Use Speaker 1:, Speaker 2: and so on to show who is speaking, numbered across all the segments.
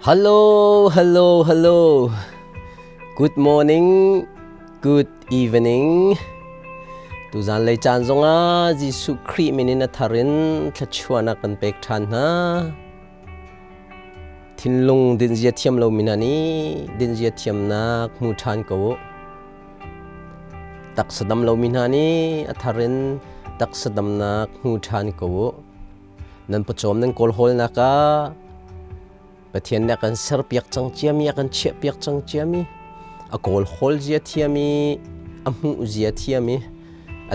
Speaker 1: Hello, hello, hello. Good morning, good evening. Tuzan lei caan zongah Jesuh Khrih min in a thar in thluachuahnak kan pek ṭhan hna. Thinlung dinzia thiam lomi hna nih dinzia thiamnak hmu ṭhan ko u. Taksa dam lomi hna nih a thar in taksa damnak hmu ṭhan ko u. Nan pawcawm nan kawlhawlnak ah Pathian nih a kan serpiak cang ciami, a kan chiahpiak cang ciami, a kawlhawl zia thiam i a hmuh zia thiam i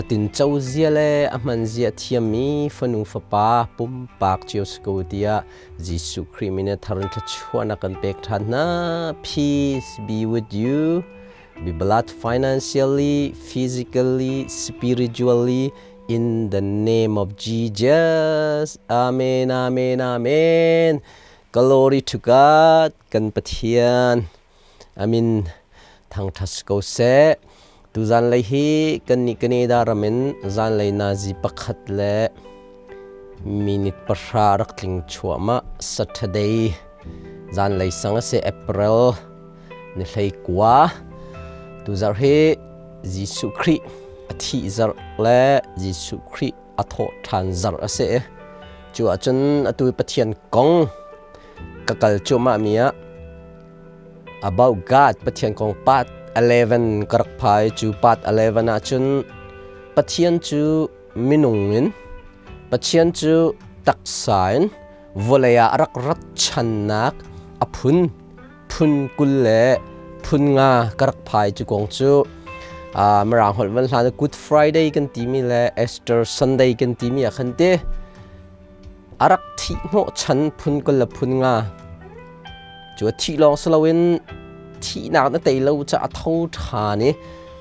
Speaker 1: a tinco zia le a hman zia thiammi fanu fapa pumpak cio si ko tiah Jesuh Khrih min in thar in thluachuahnak kan pek ṭhan hna. Peace be with you. Be blessed financially, physically, spiritually, In the name of Jesus. Amen, amen, amen. Glory to God, kan Pathian. Amin. Thangṭhat ko seh. Tu zanlei hi kan nih Canada ram in zanlei nazi pakhat le minute pahra rak tling chuahmah Saturday zanlei sang a si April ni hlei kua. Tuzarh hi Jesuh Khrih a thih zarh le Jesuh Khrih a thawh ṭhan zarh a si. Cu ahcun atu Pathian kong ka kal cuahmahmi ah About God Pathian kong part 11 ka rak phai. Cu part 11 ahcun Pathian cu minung in Pathian cu taksa in vawlei ah a rak rat channak a phun phun 20 le phun nga ka rak phai. Cu kong cu Mirang holh van hlan Good Friday kan timi le Easter Sunday kan timi ah khan te a rak thih hnawh chan phun 20 le phun nga cu a thih lawng si loin thihnak na tei lo ca a tho ṭhan i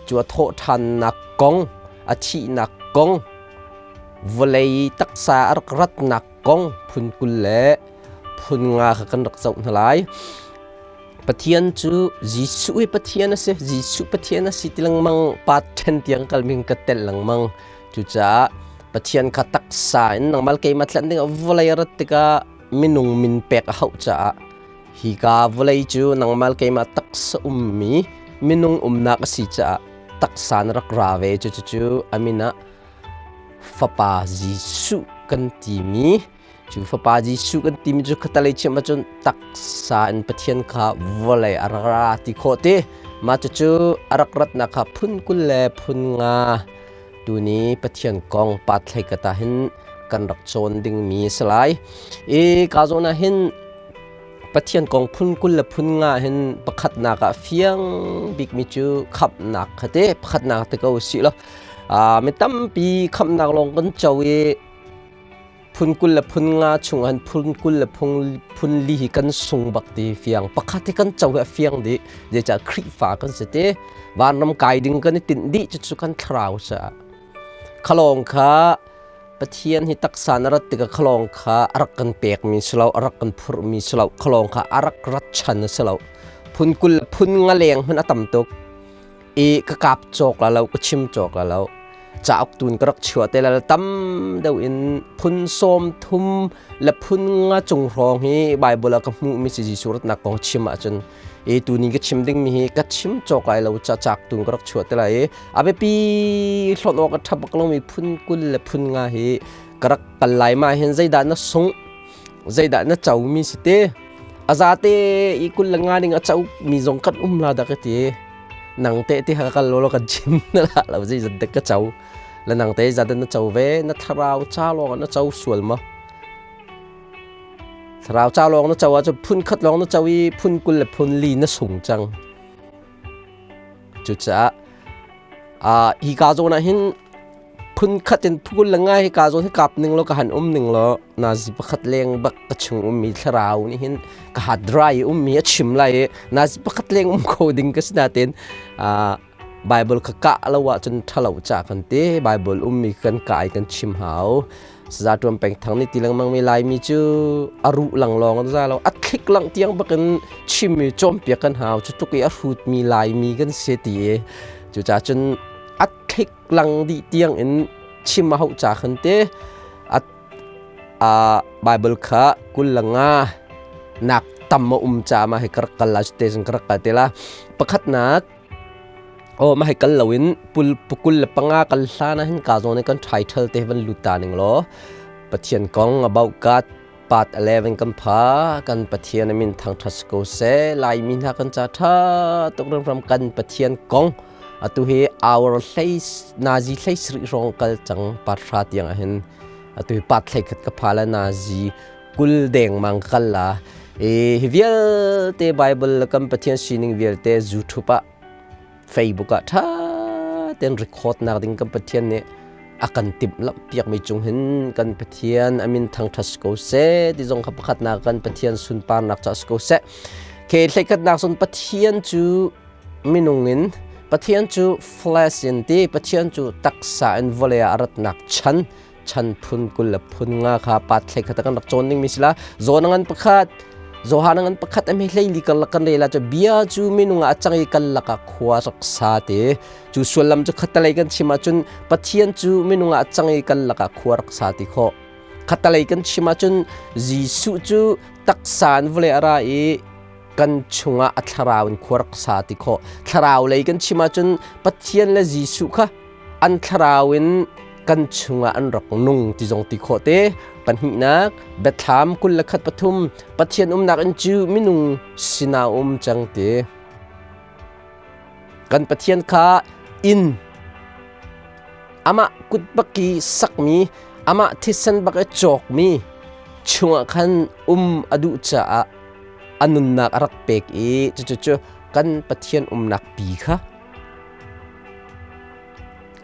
Speaker 1: cu a thawh ṭhannak kong, a thihnak kong, vawlei taksa a rak ratnak kong phun 20 le phun nga kha kan rak zoh hna lai. Pathian cu Jesuh hi Pathian a si, Jesuh Pathian a si ti lengmang pa ṭhen tiang kalming ka telh lengmang. Cucaah Pathian kha taksa in nangmal keimah tlanh ding vawlei a rat tikah minung min pek a hauh caah hika vawlei cu nangmal keimah taksa ummi minung umnak a si caah taksa na rak ra ve. Cu cu amin ah Fapa Jesuh kan timi, cu Fapa Jesuh kan timi cu khatalei chiam ahcun taksa in Pathian kha vawlei a rak ra ti khawh ti. Mah cucu a rak ratnak kha phun 20 le phun nga tuni Pathian kong pathlei kata hin kan rak cawn dingmi a si lai. I ka zawn ah hin Pathian kong phun 20 le phun nga hin pakhatnak ah fiang bikmi cu khamhnak kha te pakhatnak te ko si lo. Mi tampi khamhnak lawng kan co i phun 20 le phun nga chung han phun 20 le phun li hi kan sung bak ti fiang. Pakhat hi kan co hi a fiang dih. Zeicah Khrihfa kan si te vanram kai ding kan i tinh dih cu kan thlarau caah. Khalawng kha Pathian hi taksa na rat tikah khalawng kha a rak kan pekmi si lo, a rak kan phurhmi si lo, khalawng kha a rak rat chan a si lo. Phun 20 le phun nga leng hmanh a tam tuk. I ka kap cawk la lo, ka chim cawk la lo. Cauk tun ka rak chuah te la tam deuh in phun 33 le phun nga cung hrawng hi Bible ah ka hmuhmi si Jesuh ratnak kong chim ahcun i tuni ka chim dingmi hi ka chim cawk lai lo ca cak tun ka rak chuah te lai i a biapi hlawt awk a ṭha bak lomi phun 20 le phun nga hi ka rak kal lai ma hin zeidah na sungh, zeidah na comi si te a zate i 25 ning a co mi zong kan um la dah ka ti. Nang te ti ha kal lo kan chim na la lo zei zat dek ka co la nang te zat na co ve na thlarau cha lawng na co sual ma thlarau cha lawng na co ahcun phun khat lawng na co i phun 20 le phun li na sung cang. Cucaah hi ka zawn ah hin phun khat in phun le ngai hi ka zawn hi kap ning law ka han um ning law nazi pakhat leng bak ka chung ummi thlarau nih hin ka hat dry ummi a chim lai i nazi pakhat leng um kho ding ka si nain Bible ka kah lo ahcun ṭhalo ca kan ti. Bible ummi kan kai kan chim hau. Saza ṭuan peng thang nih ti lengmang mi Laimi cu a ruh lang lawng an za lo, a thlik lang tiang bakin chim i cawnpiak kan hau. Cu tluk i a hrutmi Laimi kan si ti i cucaah cun a thlik lang dih tiang in chim a hauh ca khan te a Bible kha 25 nak. tam a um ca ma hei ka rak kal la te zong ka rak kal te la. Pakhatnak oh ma hei kal loin pul pukul le panga kal hlan ah hin ka zawn kan title te van lut ta ning law Pathian kong about God part 11 kan pha kan Pathian min thangthat ko seh. Laimi hna kan ca tha tuk ram kan Pathian kong atu hi hour hlei nazi hlei sri rong kal cang part hra tiang ah hin atu hi part hlei khat ka pha la nazi 20 dengmang kal la. E hi vialte Bible le kan Pathian sining vialte YouTube ah Facebook ah tha ten record nak ding kan Pathian nih a kan timh lamh piak mi cung hin kan Pathian amin thangthat ko seh ti zong kha pakhat nak kan Pathian sunparnak ca ko seh. Ke thlekhat nak sun Pathian cu minung in, Pathian cu flesh in ti, Pathian cu taksa in vawlei ah a ratnak chan chan phun 20 le phun nga kha pat thlei khat kan rak cawn ding mi sila. Zawn ngan pakhat Johan ngan pakhat am hlei li kal kan rela chu bia chu minung ah chang i kal laka khua rak sa te chu suallam chu khatalei kan chim ahcun Pathian chu minung ah chang i kal laka khua rak sa ti kho. Khatalei kan chim ahcun Jesuh cu taksa in vawlei a ra i kan chungah a thlarau in khua rak sa ti khawh. Thlarau lei kan chim ahcun Pathian le Jesuh kha an thlarau in kan chungah an rak nung ti zong ti khawh te. Pahnihnak, Biathlam 21:3, Pathian umnak in cu minung sinah um cang ti. Kan Pathian kha inn amah kut bak i sakmi, amah thisen bak i cawkmi chungah khan um a duh caah a nunnak a rak pek i cucu kan Pathian umnak pi kha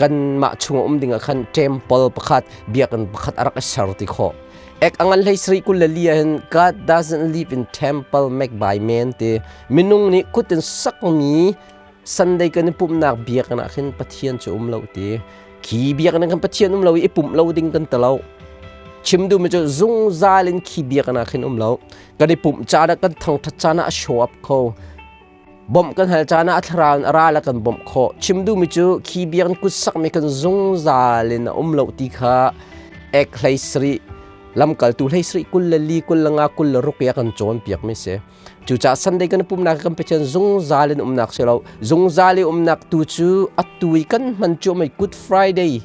Speaker 1: kanmah chungah um dingah khan temple pakhat, biakinn pakhat a rak i ser ti khawh. Ek angan hlei sari 24 ah hin God doesn't live in temple made by man ti. Minung nih kut in sakmi Sunday kan i pumhnak biakinn ah khin Pathian cu um lo ti. Khi biakinn ah khan Pathian um lo i i pumh lo ding kan ti lo. Chim duhmi cu zungzal in khi biakinn ah khin um lo. Kan i pumh caan ah, kan thangṭhat caan ah a show up kho. Bawmh kan hal caan ah a thlarau in a ral a kan bawmh khawh. Chim duhmi cu khi biakinn kut sakmi kan zungzal in a um lo ti kha ek hlei sarih lamkaltu hlei sarih 24, 25, 26 i a kan cawnpiakmi si. Cucaah Sunday kan i pumhnak kan Pathian zungzal in umnak si lo. Zungzal i umnak tu cu atu i kan hman cu mei Good Friday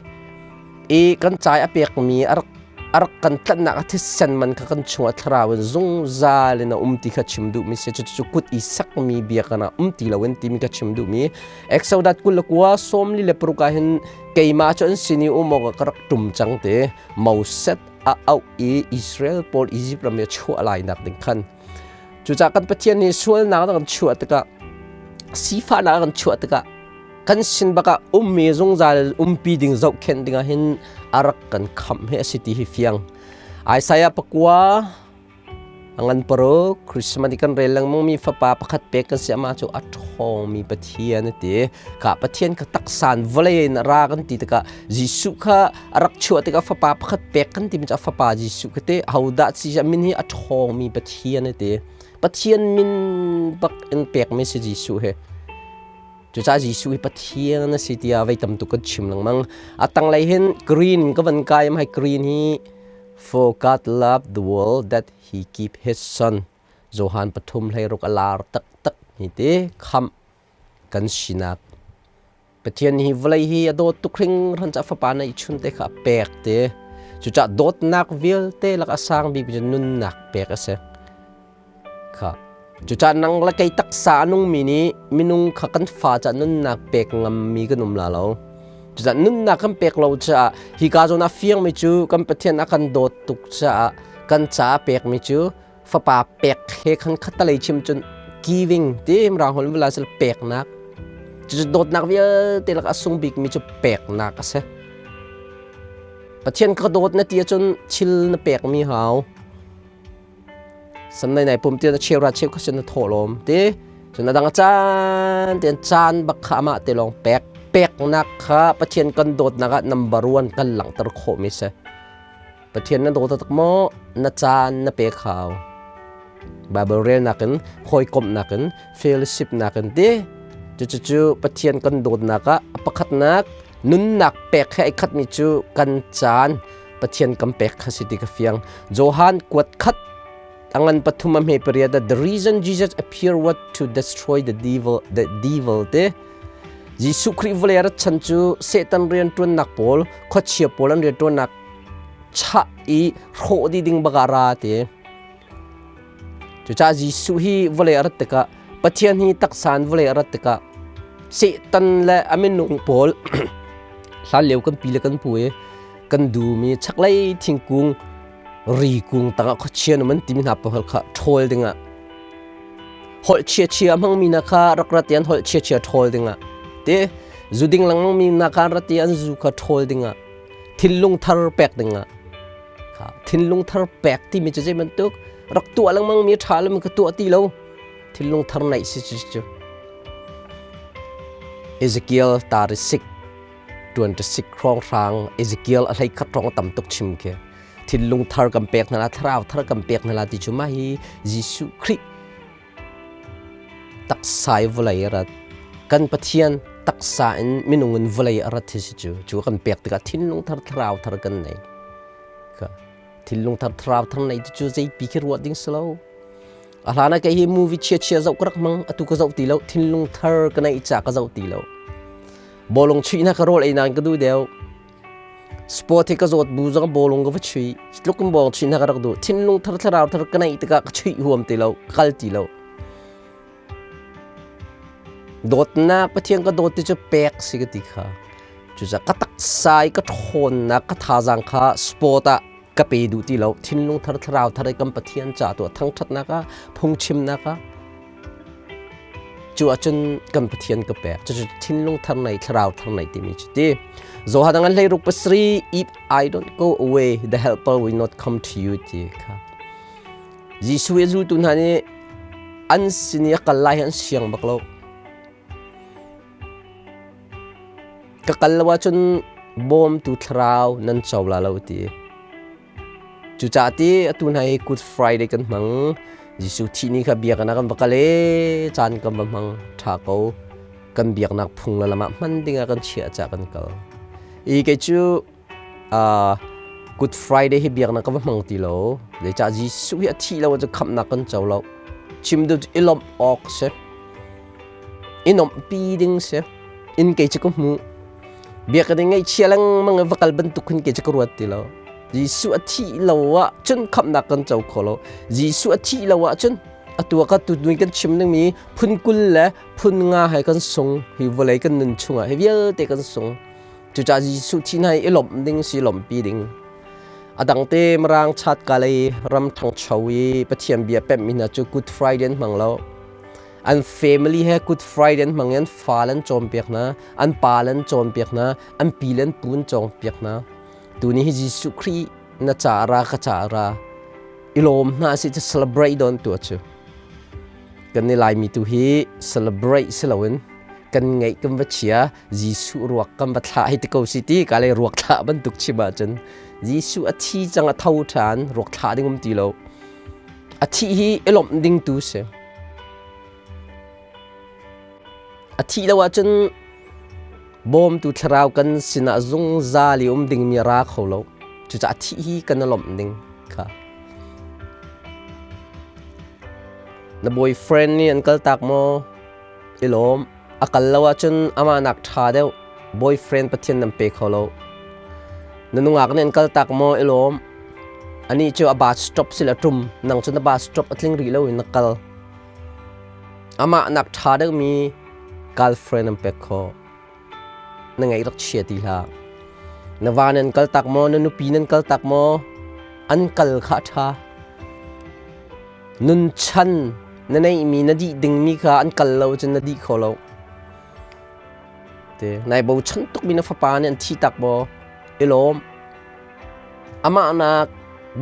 Speaker 1: i kan cai a pekmi a rak a rak kan tlanhnak a thisen man kha kan chungah thlarau in zungzal in a um ti kha chim duhmi si. Cucu kut i sakmi biakinn ah um ti loin timi kha chim duhmi. Exodus 29 46 ah hin keimah cu an sin i um awkah ka rak ṭum cang ti. Moses a auh i Israel pawl Izipt ram i a chuah lai nak ding khan. Cucaah kan Pathian nih sualnak kan chuah tikah, sifahnak kan chuah tikah kan sin bakah ummi zungzal umpi ding zohkhenh dingah hin a rak kan khamh hi a si ti hi fiang. Isaiah pakua a ngan paruk. Christmas i kan rel lengmang mi fapa pakhat pek kan si, amah cu a ṭhawngmi Pathian a ti. Ka Pathian ka taksan vawlei in a ra kan ti tikah Jesuh kha a rak chuah tikah fapa pakhat pek kan timi cu a fapa Jesuh kha te hodah si min hi a ṭhawngmi Pathian a ti. Pathian min bak in pekmi si Jesuh hi. Cucaah Jesuh hi Pathian a si tiah vei tam tuk kan chim lengmang. A tanglei hin green ka van kai am hai green hi For God loved the world that he gave his son. Johan pathum hlei ruk a lar taktak mi te khamh kan sinak. Pathian hi vawlei hi a dawt tuk hringhran caah fapa neih chun te kha a pek te. Cucaah dawtnak vialte lak a sang bik cu nunnak pek a si. Kha. Cucaah nang le kei taksa a nungmi nih minung kha kan fa caah nunnak pek ngammi kan um la lo. Cucaah nunnak kan pek lo caah hi ka zawn ah fiangmi cu kan Pathian a kan dawt tuk caah kan caah pekmi cu fapa pek he khan khattalei chim cun giving ti mirang holh in vula peknak. Cucu dawtnak vialte lak a sung bikmi cu peknak a si. Pathian ka dawt na ti ahcun thil na pekmi hau. Sunday nai pum tian a cheu ra cheu kha sin na thawh lawm ti. Cun a dang a caan tian caan bak kha amah te lawng pek peknak kha Pathian kan dawtnak ah number one kan langhter khawh mi si. Pathian na dawt tak maw na caan na pek hau. Bible rel nakin hawikomh nakin fellowship nakin ti cucu Pathian kan dawtnak ah a pakhatnak nunnak pek he ai khatmi cu kan caan Pathian kan pek kha si ti ka fiang. Johan kuat khat. A ngan pathum a hme pariat ah the reason Jesus appeared was to destroy the devil, the devil te. Jesuh Khrih vawlei a rat chan cu Satan rianṭuannak pawl, khuachia pawl an rianṭuannak chah i hrawh dih ding bak ah ra ti. Cucaah Jesuh hi vawlei a rat tikah Pathian hi taksa in vawlei a rat tikah Satan le a minung pawl hlan lio kan pi le kan pu i kan dum i chaklei thingkung ri kung tangah khuachia num an timi hna pawl kha ṭhawl dingah holh chia-chia hmangmi hna kha rak rat i an holh chia-chia ṭhawl dingah te zu ding lengmangmi hna kha rat i an zu kha ṭhawl dingah thinlung thar pek dingah kha thinlung thar pek timi cu zei bantuk rak tuah lengmang mi ṭha lo mi ka tuah ti lo thinlung thar naih si cu cu Ezekiel tari sik tuan ta sik hrawng hrang Ezekiel a hlei khat hrawng tam tuk chim khi thinlung thar kan pek hna la thlarau thar kan pek hna la ti cu mah hi Jesuh Khrih taksa i vawlei a rat kan Pathian taksa in minung in vawlei a rat hi si cu cu kan pek tikah thinlung thar thlarau thar kan nei ka thinlung thar thlarau thar nei ti cu zeipi khi ruah ding si lo a hlan ah kei hi movie chia chia zoh ka rak hmang atu ka zoh ti lo thinlung thar ka neih ca ka zoh ti lo bawlung chuih na ka rawl ei nain ka duh deuh Sport hi ka zawt bu zong bawlung ka va chuih. Tluk in bawng chuih hna ka rak duh. Thinlung thar thlarau thar ka neih tikah ka chuih huam ti lo, ka kal ti lo. Dawtnak Pathian ka dawt ti cu pek si ka ti kha. Cucaah ka taksa i ka ṭhawnnak ka thazaang kha sport ah ka pe duh ti lo. Thinlung thar thlarau thar i kan Pathian ca tuah thangṭhatnak ah phungchimnak ah Cu ahcun kan Pathian ka pek. Cucu thinlung thar nei, thlarau thar nei timi cu ti. Zoha dang an hlei ruk pasari, if I don't go away, the helper will not come to you ti kha. Jesuh i zultu hna nih an sin i a kal lai hi an siang bak lo. Ka kal lo ahcun bawmtu thlarau nan co la lo ti. Cucaah ti atu hna hi Good Friday kan hmang. Jesuh thih ni kha biakinn ah kan va kal i caan kan va hmang ṭha ko. Kan biaknak phung le lam ah hman ding ah kan chiah caah kan kal. I kei cu Good Friday hi biaknak ka va hmang ti lo. Zeicah Jesuh hi a thih lo ahcun khamhnak kan co lo. Chim duh cu i lawmh awk si. I nuamhpi ding si. Inn kei cu ka hmuh. Biakinn i ngaihchia lengmang i va kal bantuk hin kei cu ka ruat ti lo. Jesuh a thih lo ah cun khamhnak kan co kho lo. Jesuh a thih lo ah cun atu ah ka tu kan chim dingmi phun 20 le phun nga he kan sung hi vawlei kan nun chungah hi vialte kan sung. Cucaah Jesuh thih hna hi i lawmh ding si lawmhpi ding. A dang te Mirang chat ka lei ram ṭhangcho i Pathian bia pemhmi hna cu Good Friday an hmang lo. An family he Good Friday an hmang i an fale an cawnpiak hna, an pale an cawnpiak hna, an pi le an pu an cawnpiak hna. Tuni hi Jesuh Khrih na ca ra ka ca ra i lawm hna si cu celebrate don tu cu. Kan i Laimi tu hi celebrate si loin kan ngeih kan va chia Jesuh ruak kan va thlah hei ti ko si ti ka le ruak thlah bantuk chim ahcun Jesuh a thi cang a tho ṭhan ruak thlah ding um ti lo. A thih hi i lawmh ding tu si. A thih lo ahcun bawmtu thlarau kan sinah zungzal i um dingmi a ra kho lo. Cucaah a thih hi kan i lawmh ding kha. Na boyfriend nih an kaltak maw? I lawm. A kal lo ahcun amah nak ṭha deuh boyfriend Pathian nan pe kho lo. Na nungak nih an kaltak maw? I lawm. Anih cu a bus stop sila ṭum. Nang cu na bus stop a tling rih lo in na kal. Amah nak ṭha deuhmi girlfriend an pek khawh. Na ngaih rak chia ti hlah. Na va nan kaltak maw? Na nupi nan kaltak maw? An kal kha a ṭha. Nun chan na neihmi na dih dingmi kha an kal lo cun na dih kho lo. Te nai bochan tukmi na fapa nih an thi tak maw? I lawm. Amah nak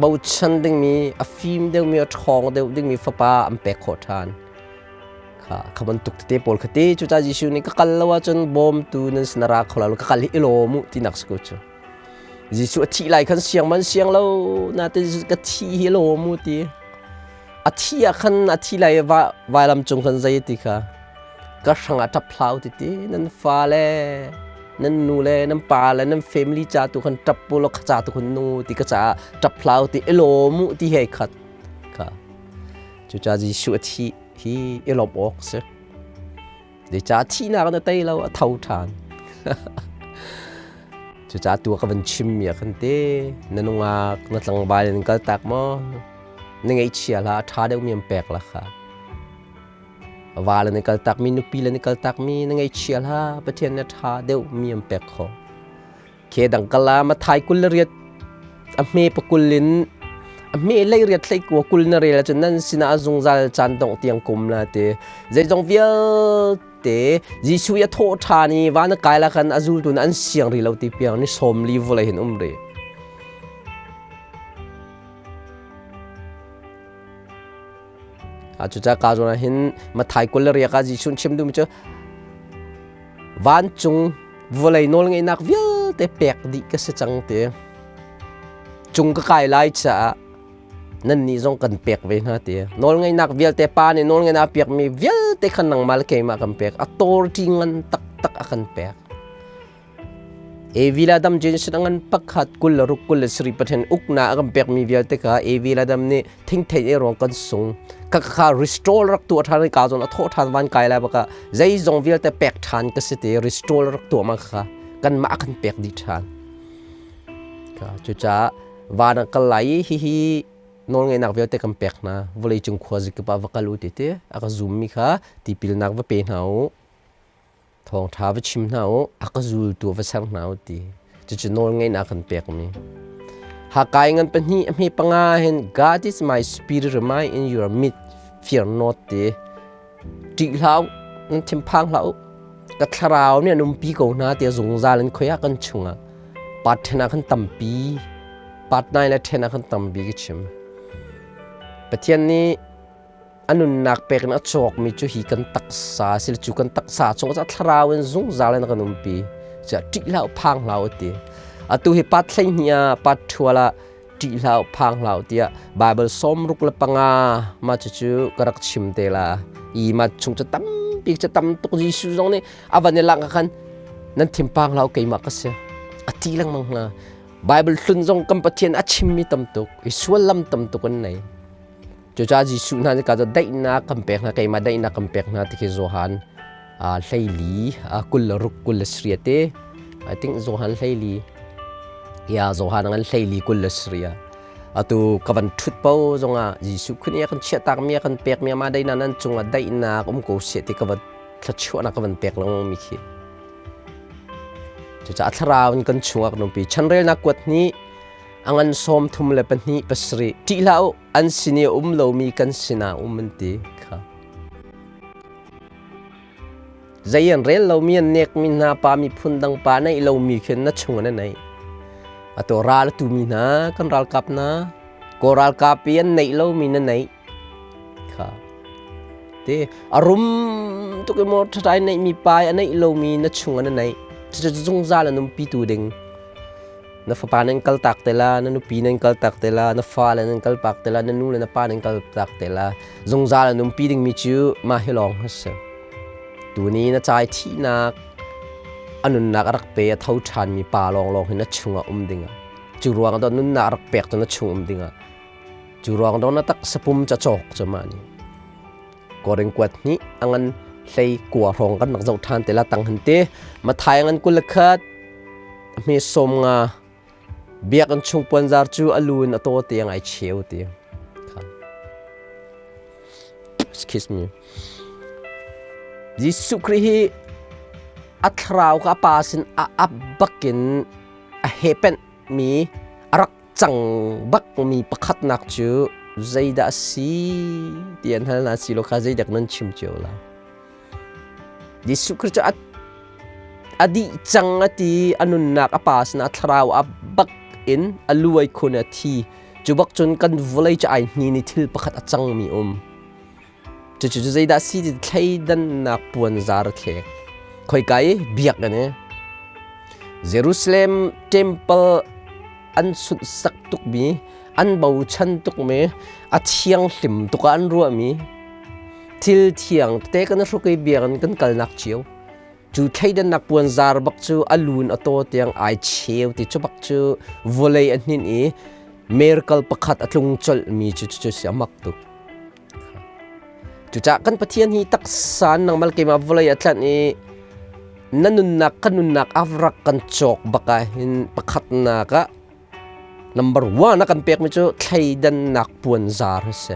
Speaker 1: bochan dingmi, a fim deuhmi, a ṭhawng deuh dingmi fapa an pek khawh ṭhan. Kha kha bantuk tete pawl kha te cucaah Jesuh nih ka kal lo ahcun bawmtu nan sin a ra kho lo ka kal hi i lawm u tinak si ko cu. Jesuh a thih lai khan siang man siang lo nain Jesuh ka thi hi lawm u ti. A thi ah khan a thi lai i vailam cung khan zei ti kha ka hrang ah ṭap hlah u ti ti nan fale nan nu le nan pa le nan family ca tu khan ṭap u law ka ca tu khan nu ti ka caah ṭap hlah u ti i lawm u ti he khat kha. Cucaah Jesuh a thih hi i lawmh awk si. Zeicah thihnak na tei lo a tho ṭhan. Cucaah tu ka van chimmi ah khan te na nungak na tlangval in kal tak maw na ngaihchia hlah a ṭha deuhmi an pek la kha. Va le na kal takmi nupi le na kal takmi na ngaihchia hlah Pathian na ṭha deuhmi an pek khawh. Ke dang kala Mathai 28 a hme pakul in a hme lei riat hlei kua kul na rel ahcun nan sinah a zungzal caan dongh tiang kum la ti zeizong vialte Jesuh i a thawh ṭhan i van a kai la khan a zultu an siang rih lo ti piang ni 40 vawlei hin um rih. Cucaah ka zawn ah hin Mathai 28 ah Jesuh chim duhmi cu vancung vawlei nawlngeihnak vialte pek dih ka si cang ti. Cung ka kai lai caah nannih zong kan pek ve hna ti. Nawlngeihnak vialte Pa nih nawlngeihnak a pekmi vialte kha nangmah le keimah kan pek. Authority ngan taktak a kan pek. Evi le Adam Genesis a ngan pakhat 26 27 Pathian uknak a kan pekmi vialte kha Evi le Adam nih thingthei e ruang kan sung. Ka kha restore rak tuah ṭhan ka zawn a thawh ṭhan van kai lai baka zeizong vialte pek ṭhan ka si te restore rak tuah ma kha kanmah a kan pek dih ṭhan. Ka cucaah van ah kal lai i hihi nawlngeihnak vialte kan pek hna vawleicung khuazikip ah va kal u ti ti a ka zummi kha tipilnak va pe hna u. Thawngṭha va chim hna u, a ka zultu va ser hna u ti. Cucu nawlngeihnak kan pekmi. Hakai ngan pahnih a hme panga hin God is my spirit remain in your midst, fear not ti. Ṭih hlah u, nan thinphang hlah u. Ka thlarau nih an umpi ko hna tiah zungzal in khoi ah kan chungah part ṭhen ah khan tampi, part 9 le ṭhen ah khan tampi ka chim. Pathian nih a nunnak pek in a cawkmi cu hi kan taksa a si cu kan taksa chung ah thlarau in zungzal in a kan umpi cu ṭih hlah phang hlah u ti atu hi pat 12 ah pat ṭhual ah ṭih hlah phang hlah tiah Bible 65 mah cucu ka rak chim te la i ma chung cu tampi cu tam tuk Jesuh zong nih a van i langh khan nan thinpang hlah keimah ka si a ti lengmang hna Bible hlun zong kan Pathian a chimmi tam tuk i suallam tam tuk an nei Cucaah Jesuh hna nih ka cu daihnak kan pek hna, keimah daihnak kan pek hna ti khi Johan 14 26 27 te. I think Johan 14. Ya Johan ngan 14 27. Atu ka van thut po zongah Jesuh khun i kan chiahtak mi kan pek mi ama daihnak nan cungah daihnak um ko seh ti ka van thluachuahnak ka van pek lengmang mi khi. Cucaah thlarau in kan chungah kan umpi. Chanrelnak kuat hnih a ngan 32 pasarih ṭih hlah u an sin i a um lomi kan sinah um an ti kha zei an rel lomi an nekmi hna pa miphun dang pa neih lomi khin na chung an neih atu ral a tumi hna kan ralkap hna kaw ralkap i an neih lomi na neih kha te a rum tuk i maw ṭhaṭai neihmi pa i a neih lomi na chung an neih cucu zungzal an umpi tu ding Na fapa nan kaltak te la, na nupi nan kaltak te la, na fale nan kalpak te la, na nu le na pa nan kaltak te la. Zungzal an umpi dingmi cu mah hi lawng a si. Tuni na cai thihnak a nunnak a rak pe a tho ṭhanmi pa lawnglawng hi na chungah um dingah. Cu ruang ah nunnak a rak pek cu na chung um dingah. Cu ruang dong na taksa pum ca cawk cu mah nih. Korin kuat hnih a ngan hlei kua hrawng kan rak zoh ṭhan te la tang han te. Mathai a ngan 21 hme 50 biakinn chung puanzar cu a lu in a taw tiang ai cheu ti. Excuse me. Jesuh Khrih hi a thlarau ka pa sin a ap bakin a hepenh mi a rak cang bakmi pakhatnak cu zeidah a si ti an hal hna si lo kha zeidak nan chim cio la. Jesuh Khrist cu a dih cang a ti a nunnak a pa sinah thlarau a bak in a luai khun a thi cu bak cun kan vawlei cu ai hni ni thil pakhat a cangmi um cucu cu zeidah si ti thleidannak puanzar a thlek khoika i biakinn i Jerusalem temple an sunhsak tukmi an bochan tukmi a thianghlim tuk ah an ruahmi thil thiang tete kan hruk i biakinn kan kalnak cio cu thleidannak puanzar bak cu a lun a taw tiang ai cheu ti cu bak cu vawlei a hninh i miracle pakhat a tlung colhmi cu cu si a mak tuk. Cucaah kan Pathian hi taksa nangmal keimah vawlei a tlanh i na nunnak kan nunnak a rak kan cawk bak ah hin pakhatnak ah number one a kan pekmi cu thleidannak puanzar a si.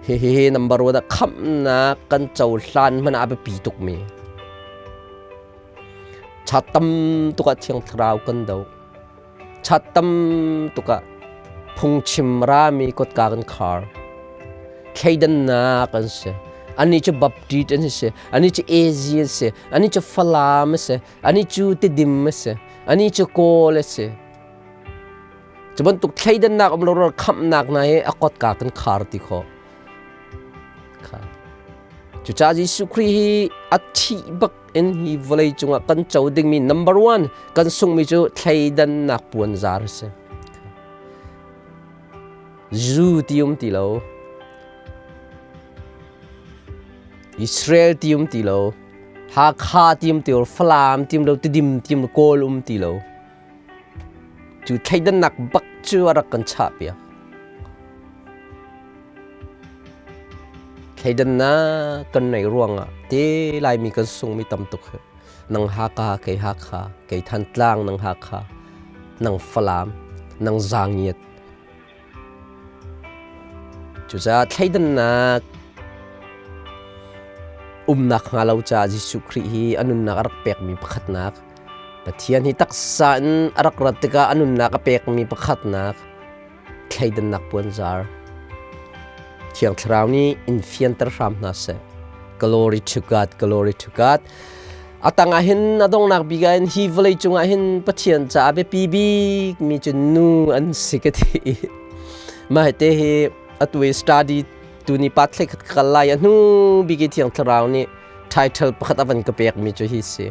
Speaker 1: Hihi number one ah khamhnak kan cohlan hmanh ah a biapi tukmi. Cha tam tuk ah Thiang Thlarau kan do. Cha tam tuk ah phungchim rami kotka kan khar. Thleidannak an si. Ani cu Baptist an si. Ani cu Asia an si. Ani cu Falam a si. Ani cu Tidim a si. Ani cu Kawl a si. Cu bantuk thleidannak um lo khamhnak hna hi a kotka kan khar ti khawh. Cucaah Jesuh Khrih hi a thih bak in hi vawlei cungah kan co dingmi number one kan sungmi cu thleidannak puanzar a si. Zu ti um ti lo. Israel ti um ti lo. Hakha ti um ti lo. Falam ti um lo. Tidim ti um lo. Kawl um ti lo. Cu thleidannak bak cu a rak kan chahpiak. Thleidannak kan neih ruangah te Laimi kan sungmi tam tuk hi. Nang Haka, kei Hakha, kei Thantlang, nang Hakha, nang Falam, nang Zangiat. Cucaah thleidannak umnak hnga lo caah Jesuh Khrih hi a nunnak a rak pekmi pakhatnak Pathian hi taksa in a rak rat tikah a nunnak a pekmi pakhatnak thleidannak puanzar Thiang Thlarau nih in fianter hram hna seh. Glory to God, glory to God. A tangah hin a donghnak bik ah hin hi vawlei cungah hin Pathian caah biapi bik mi cu nu an si ka ti. Mah te hi atu i study tu ni pat thlei khat kal lai a hnu bik i Thiang Thlarau nih title pakhat a van ka pek mi cu hi si.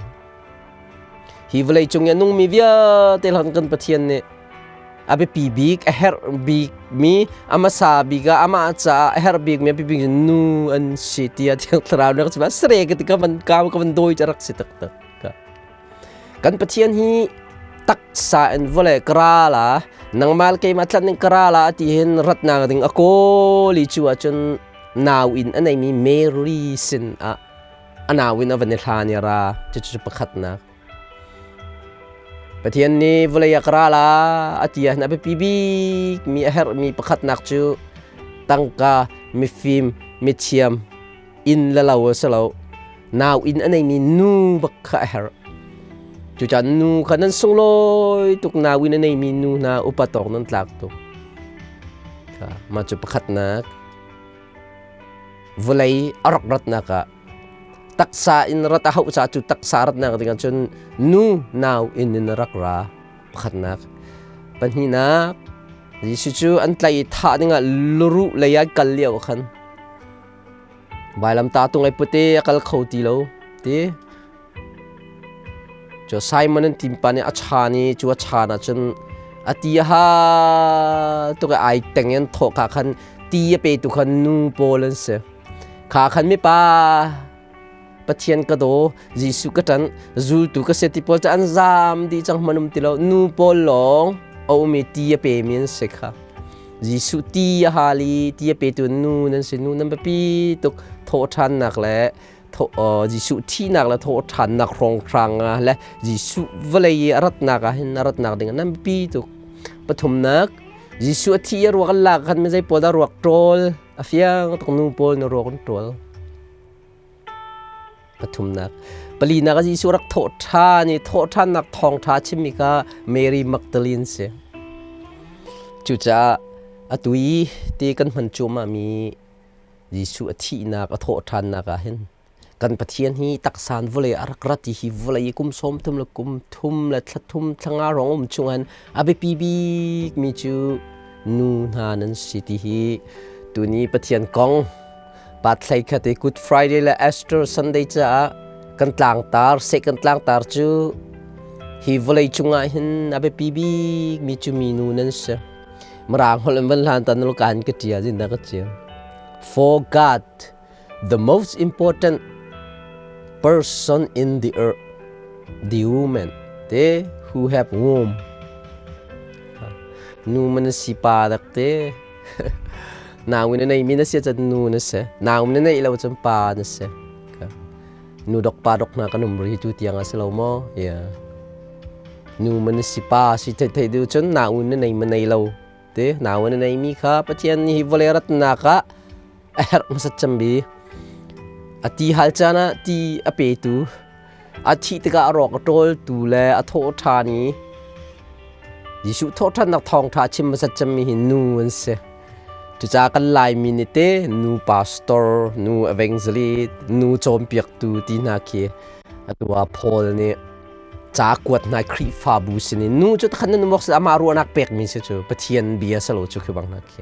Speaker 1: Hi vawlei cung i a nungmi vialte hlan kan Pathian nih a biapi bik, a herh bikmi, a hmasa bik ah amah caah a herh bikmi, a biapi bik nu an si tiah Thiang Thlarau nih a chim. Sare ka ti ka van ka ka van dawi cu a rak si taktak. Kan Pathian hi taksa in vawlei ka ra la, nangmah le keimah tlan in ka ra la ti hin ratnak ding a kawl i cu ahcun nau in a neimi Mary sin ah a nau in a van i hlan i a ra cucu pakhatnak Pathian nih vawlei ah ka ra la a ti ahhin a biapi bik mi a herhmi pakhatnak cu tangka mifim mithiam inn le lo a si lo nau inn a neimi nu bak kha a herh cucaah nu kha nan sunglawi tuk nau inn a neimi nu hna upat awk nan tlak tuk mah cu pakhatnak Vawlei a rak ratnak ah taksa in rat a hauh caah cu taksa ratnak dingah cun nu nau inn in a rak ra. Pakhatnak. Pahnihnak, Jesuh cu an tlaih i thah dingah luruh lei ah kal lio ah khan vailamtah tung ai put i a kal kho ti lo ti. Cu Simon an timpa nih a chan i cu a chan ahcun a ti a hal tuk i ai teng in thawh ka khan ti a petu kha nu pawl an si. Kha khan mipa Pathian ka daw, Jesuh ka ṭanh, zultu ka si ti pawl cu an zaam dih cang hman um ti lo. Nu pawl lawng a um i ti a pemi an si kha. Jesuh ti a hal i ti a petu nu nan si. Nu nan biapi tuk thawhṭhannak le Jesuh thihnak le thawhṭhannak hrawnghrang ah le Jesuh vawlei i a ratnak ah hin a ratnak ding ah nan biapi tuk. Pathumnak, Jesuh a thi a ruak an lak khan mizei pawl dah ruak ṭawl a fiang tuk nu pawl na ruak an ṭawl. Pathumnak, palinak ah Jesuh rak thawhṭhan i thawhṭhannak thawngṭha chimmi kha Mary Magdalene si. Cucaah atu i ti kan hman cuahmah mi Jesuh a thihnak a thawhṭhannak ah hin kan Pathian hi taksan vawlei a rak rat i hi vawlei i kum 30 le kum thum le thla thum thla nga rong um chung han a biapi bikmi cu nu hna nan si ti hi tuni Pathian kong Pathlei khat i Good Friday le Easter Sunday caah kan tlangtar seh kan tlangtar cu hi vawlei cungah hin a biapi bikmi cu minu nan si. Mirang holh in van hlan tan kan ka ṭial in ka ṭial. For God, the most important person in the earth, the woman, te who have womb. Nu man si pa dak te. Nau na nei mi na si cun nu na si. Nau na neih lo cun pa na si. Nu dok pa dok hna kan um ri tu tiang a si lo maw? Yeah. Nu man si pa si thei thei du cun nau na nei ma nei lo. Te nau na nei mi kha Pathian nih hi vawlei ratnak ah a herh hmasat cem bi. A ti hal caan ah ti a petu a thih tikah a rawk a ṭawltu le a thawh ṭhan i Jesuh thawhṭhannak thawngṭha chim hmasat cemmi hi nu an si. Cucaah kan Laimi nih te nu pastor, nu evangelist, nu cawnpiaktu ti hna khi atu ah Paul nih ca kuat hna Khrihfabu sinin nu cu takhan nan um awk si amah ruahnak pekmi si cu Pathian bia si lo cu khi bang hna khi.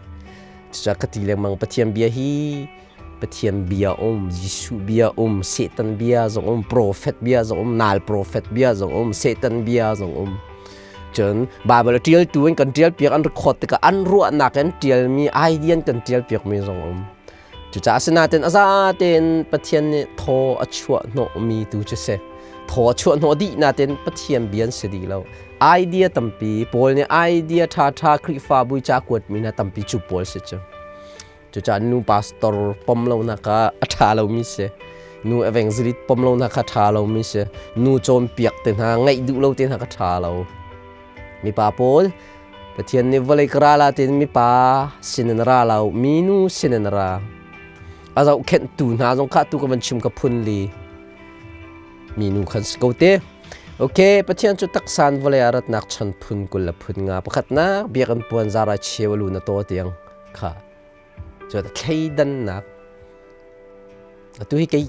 Speaker 1: Cucaah ka ti lengmang Pathian bia hi Pathian bia um, Jesuh bia um, Satan bia zong um, profet bia zong um, nal profet bia zong um, Satan bia zong um. Cun Bible a ṭialtu in kan ṭialpiak an record tikah an ruahnak in ṭialmi idea in kan ṭialpiakmi zong um. Cucaah asinain a zatein Pathian nih thaw a chuah hnawhmi tu cu si. Thaw a chuah hnawh dih nain Pathian bia an si dih lo. Idea tampi, Paul nih idea ṭhaṭha Khrihfabu i ca kuatmi hna tampi cu pawl si cu. Cucaah nu pastor pom lonak ah a ṭha lomi si. Nu evangelist pom lonak kha ṭha lomi si. Nu cawnpiak te hna, ngaih duh lo te hna kha ṭha lo. Mipa pawl Pathian nih vawlei ka ra la tiin mipa sin in ra lo, minu sin in ra. A zohkhenhtu hna zong kha tu ka van chim ka phun li. Minu khan si ko te. Okay, Pathian cu taksan vawlei ah ratnak chan phun 20 le phun nga pakhatnak biakinn puan zara cheu a lu na taw tiang kha cu thleidannak atu hi kei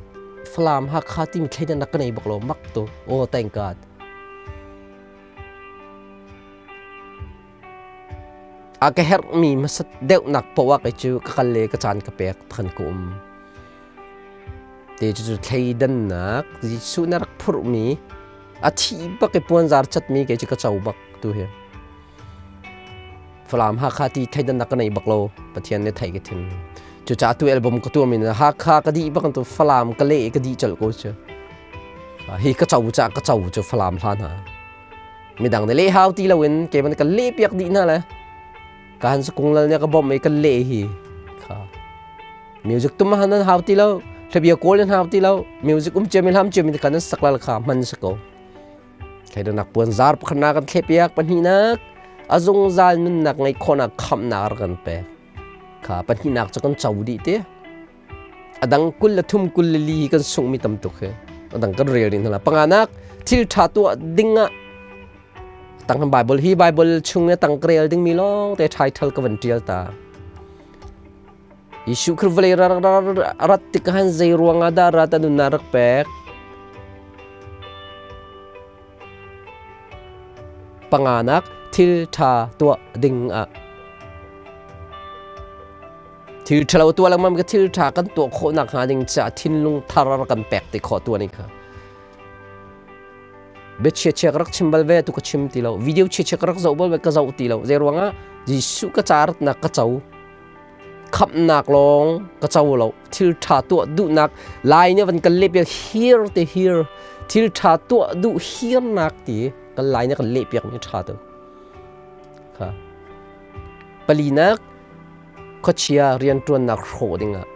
Speaker 1: Falam Hakha timi thleidannak ka nei bak lo mak tu oh thank God a ka herhmi hmasat deuhnak poah kei cu ka kal le ka caan ka pek than ka um te cu cu thleidannak Jesuh na rak phurhmi a thi bak i puanzar catmi kei cu ka co bak tu hi Falam Hakha ti theidannak ka nei bak lo Pathian nih thei ka thim cucaah tu album ka tuah mi Hakha ka dih bak tu Falam ka leh ka dih colh ko cu hi ka co ca ka co cu Falam hla hna midang nih leh hau ti loin keiman ka leh piak dih hna le ka han kung lal nih ka bawmh i ka leh hi kha music tum han nan hau ti lo hlabia kawl nan hau ti lo music um cia mi hlam cia mi kan nan sak lal kha hman si ko Thleidannak puanzar pakhatnak kan thlepiak pahnihnak a zungzal nunnak ngeih khawhnak khamhnak rak kan pek. Kha pahnihnak cu kan co dih te. A dang 23 24 kan sunghmi tam tuk hi. A dang kan rel ding hna. Panganak thil ṭha tuah ding ah tang Bible hi Bible chung i tang ka rel dingmi lawng te title ka van ṭial ta. Jesuh Khrih vawlei rat tik han zei ruangah dah rat a nunnak rak pek? Panganak thil ṭha tuah ding ah thil ṭhalo tuah lengmang ka thil ṭha kan tuah khawh nak hnga ding caah thinlung thar kan pek ti khawh tuah ni kha bia chia chia ka rak chim bal ve tu ka chim ti lo video chia chia ka rak zoh bal ve ka zoh ti lo zei ruangah Jesuh ka ca ratnak ka co khamhnak lawng ka co lo thil ṭha tuah duhnak lai nih van kan leh piak hir te hir thil ṭha tuah duh hirnak ti kan lai nih kan leh piak mi ṭha tu kha palinak khuachia rianṭuannak hrawh dingah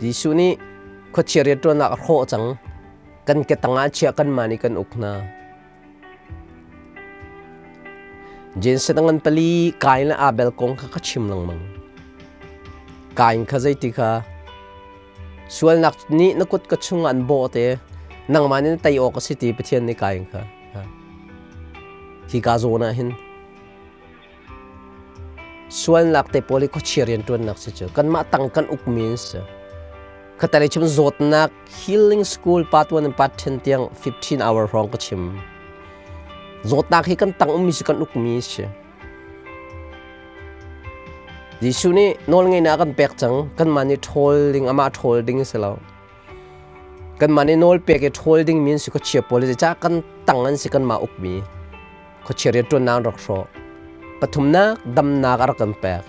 Speaker 1: Jesuh nih khuachia rianṭuannak a hrawh cang kan ke tangah chia kanmah nih kan uk hna Jensen a ngan pali Kain le Abel kong kha ka chim lengmang. Kain kha zeiti kha sualnak nih na kut ka chungah an bawh te nangmah nih na tei awk a si ti Pathian nih Kain kha hi ka zawn ah hin Sualnak te pawl hi khuachia rianṭuannak si cu kanmah tang kan ukmi an si. Khatalei chim zawtnak healing school part 1 and part 10 tiang 15 hour hrawng ka chim. Zawtnak hi kan tang ummi si kan ukmi si. Jesuh nih nawlngeihnak a kan pek cang. Kanmah nih ṭhawl ding, amah ṭhawl ding si lo. Kanmah nih nawl pek i ṭhawl ding mi an si khuachia pawl hi zeicah kan tang an si kanmah ukmi. Khuachia rianṭuannak an rak hrawh. Pathumnak damnak a rak kan pek.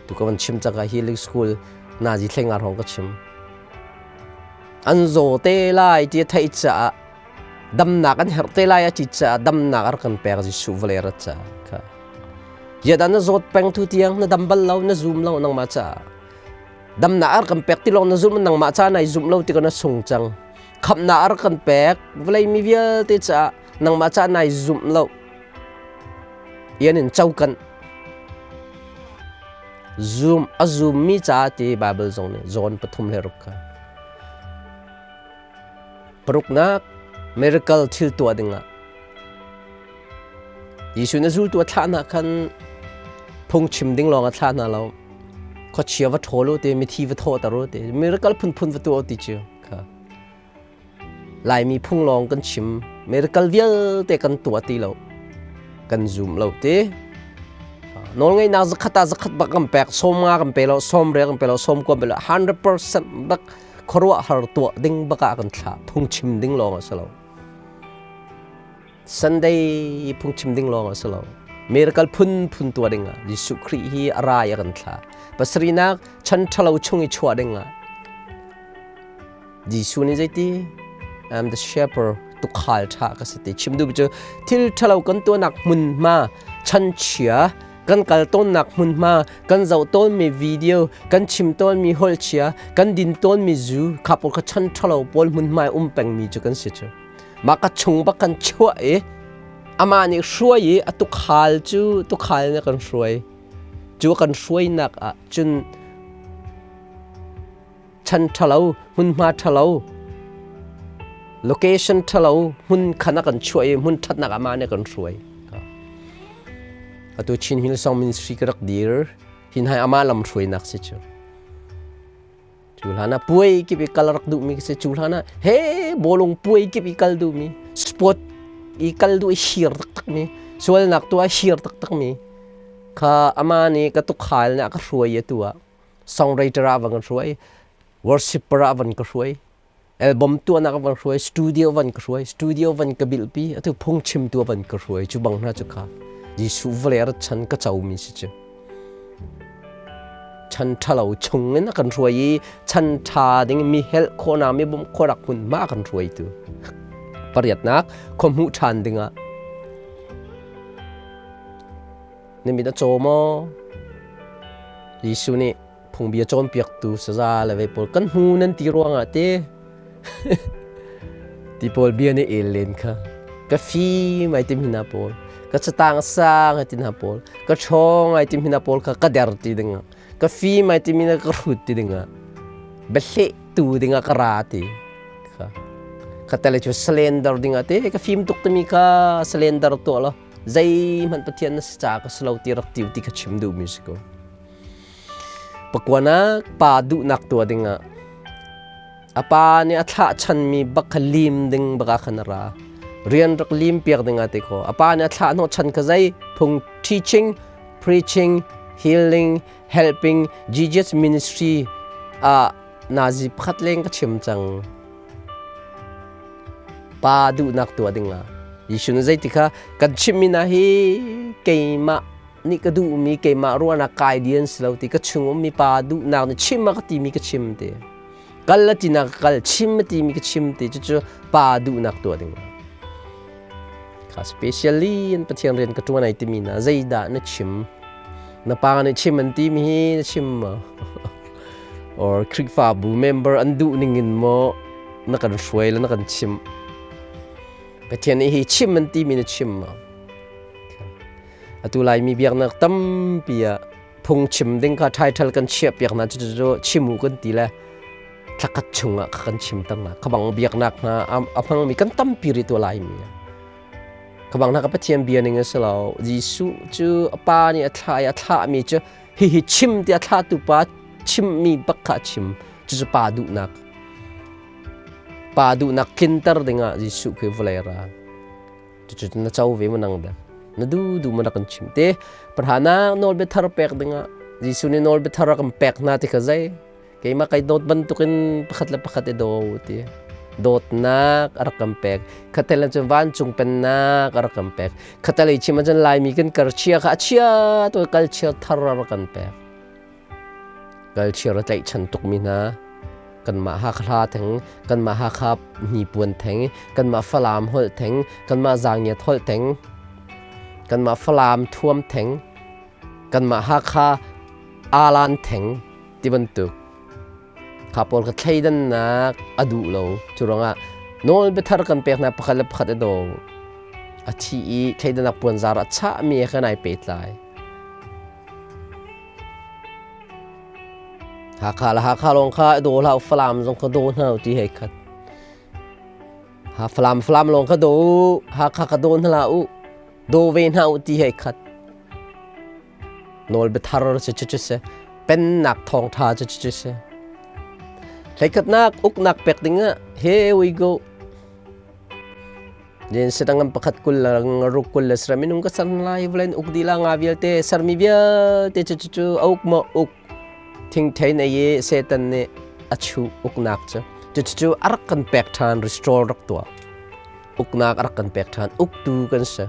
Speaker 1: Tu ka van chim cang ah healing school nazi thlenga hrawng ka chim. An zaw te lai ti a theih caah damnak an herh te lai a ti caah damnak a rak kan pek Jesuh vawlei rat caah kha. Ziadah na zawt peng tu tiang na dam bal lo, na zum lo nangmah caah. Damnak a rak kan pek ti lawng na zum, nangmah ca nai zumh lo tikah na sung cang. Khamhnak a rak kan pek, vawlei mi vialte caah nangmah ca nai zumh lo. Ian in cokan. Zum a zummi caah ti Bible zong nih John 3:6 kha. Paruknak miracle thil tuah dingah Jesuh na zultu a thlah hna khan phungchim ding lawng a thlah hna lo. Khuachia va ṭhawl u ti, mithi va thawhter u ti, miracle phunphun va tuah u ti cu kha. Laimi phung lawng kan chim, miracle vialte kan tuah ti lo. Kan zum lo ti. Nawlngeihnak zakhat ah zakhat bak kan pek, 50 kan pe lo, 60 kan pe lo, 90 kan pe lo, 100% bak khuaruahhar tuah ding bak ah kan thlah. Phungchim ding lawng a si lo. Sunday phungchim ding lawng a si lo. Miracle phunphun tuah ding ah Jesuh Khrih hi a ra i a kan thlah. Pasarihnak chan ṭhalo chung i chuah ding ah Jesuh nih zeiti? I'm the shepherd, tukhal ṭha ka si ti. Chim duh cu thil ṭhalo kan tuahnak hmunhma, chanchia, kan kal tawnnak hmunhma, kan zoh tawnmi video, kan chim tawnmi holh chia, kan din tawnmi zu, kha pawl kha chan ṭhalo pawl hmunhma i um pengmi cu kan si cu. Mah ka chung bak kan chuah i amah nih hruai i a tukhal cu tukhal nih a kan hruai. Cu a kan hruainak ah cun chan ṭhalo, hmunhma ṭhalo, location ṭhalo hmun khan a kan chuah i hmun ṭhatnak amah nih a kan hruai. Atu Chin Hillsong Ministry ka rak dir. Hin hai amah lam hruainak si cu. Cu hlan ah puai kip i kal rak duhmi ka si. Cu hlan ah he bawlung puai kip i kal duhmi, sport i kal duh i hir taktakmi, sualnak tuah hir taktakmi kha ama nih ka tukhal nih a ka hruai i atu ah songwriter ah van ka hruai, worshipper ah van ka hruai, album tuahnak ah van hruai, studio van ka hruai, studio van ka bilhpi, atu phungchimtu ah van ka hruai. Cu bang hna cu kha Jesuh vawlei a rat chan ka comi si cu. Chan ṭhalo chungin a kan hruai i chan ṭha ding mi helh khawhnak mi bawmh khawhnak hmunhma a kan hruaitu. Pariatnak khua hmuh ṭhan dingah na mit a caw maw? Jesuh nih phungbia cawnpiaktu saza le vei pawl kan hmu nan ti ruangah te ti pawl bia nih el len kha ka fim ai tim hina pawl ka catang sang ai ti hna pawl ka ṭhawng ai tim hina pawl kha ka der ti dingah ka fim ai timi na ka hrut ti dingah biahleh tu dingah ka ra ti kha ka tele cu slender dingah te ka fim tuk timi kha slender tuah lo zeihmanh Pathian na si ca ka si lo ti rak tiu ti kha chim duhmi si ko. Pakuanak pa duhnak tuah dingah a pa nih a thlah chanmi bak kha lim ding bak ah khan a ra. Rian rak lim piak dingah ti kho. A pa nih a thlah hnawh chan kha zei phung teaching, preaching, healing, helping, Jesus ministry ah nazi pakhat leng ka chim cang. Pa duhnak tuah dingah Jesuh nih zeiti kha kan chimmi hna hi keimah nih ka duhmi keimah ruahnak kai dian si lo ti ka chung ummi pa duhnak nih chim a ka timi ka chim ti kal a tinak ka kal chim a timi ka chim ti cucu pa duhnak tuah ding kha specially in Pathian rian ka ṭuan ai timi na zeidah na chim na pa nih chim an timi hi na chim maw or Khrihfabu member an duh ning in maw na kan hruai le na kan chim Pathian nih hi chim an timi na chim maw Atu Laimi biaknak tampi ah phungchim ding kha title kan chiahpiak hna cucu chim u kan ti le thlakhat chungah kha kan chim ter hna. Kha bang biaknak hna a hmangmi kan tampi rih tu Laimi ah. Kha bang hna ka Pathian bia ning a si lo. Jesuh cu a pa nih a thlah i a thlahmi cu hihi chim tiah thlahtu pa chimmi bak kha a chim. Cucu pa duhnak. Pa duhnak tlinter dingah Jesuh khi vawlei a ra. Cucu na co ve ma nang dah? Na du du ma na kan chim te. Parhana nawlbia thar pek dingah Jesuh nih nawlbia thar a kan pek hna ti kha zei? Keimah kai dawt bantukin pakhat le pakhat i daw ti. Dawtnak a rak kan pek. Khatel cun vancung pennak a rak kan pek. Khatalei chim ahcun Laimi kan kar chia kha a chia tu culture thar a rak kan pek. Culture a tlaihchan tukmi hna kanmah Hakha theng, kanmah Hakha hnipuan theng, kanmah Falam holh theng, kanmah Zangiat holh theng, kanmah Falam thuam theng. Kanmah Hakha alan theng ti bantuk kha pawl kha thleidannak a duh lo. Cu ruangah nawl biathar kan pek hna pakhat le pakhat a daw. A thi i thleidannak puanzar a chahmi he khan ai pehtlai. Hakha le Hakha lawng kha i daw hlah u, Falam zong kha daw hna u ti hei khat. Ha Falam Falam lawng kha daw u, Hakha kha daw hna hlah u, daw ve hna u ti hei khat. Nawl biathar cu cu cu si. Pennak thawngṭha cu cu cu si. Hleikhatnak uknak pek ding ah here we go. Jen sedang pakhat kul ruk kul le sarih minung ka ser lai vawlei uk dih la nga vialte sermi vialte cu cu cu a uk maw uk thingthei na i Satan nih a chuh uknak cu cu cu a rak kan pek ṭhan restore rak tuah uknak a rak kan pek ṭhan uktu kan si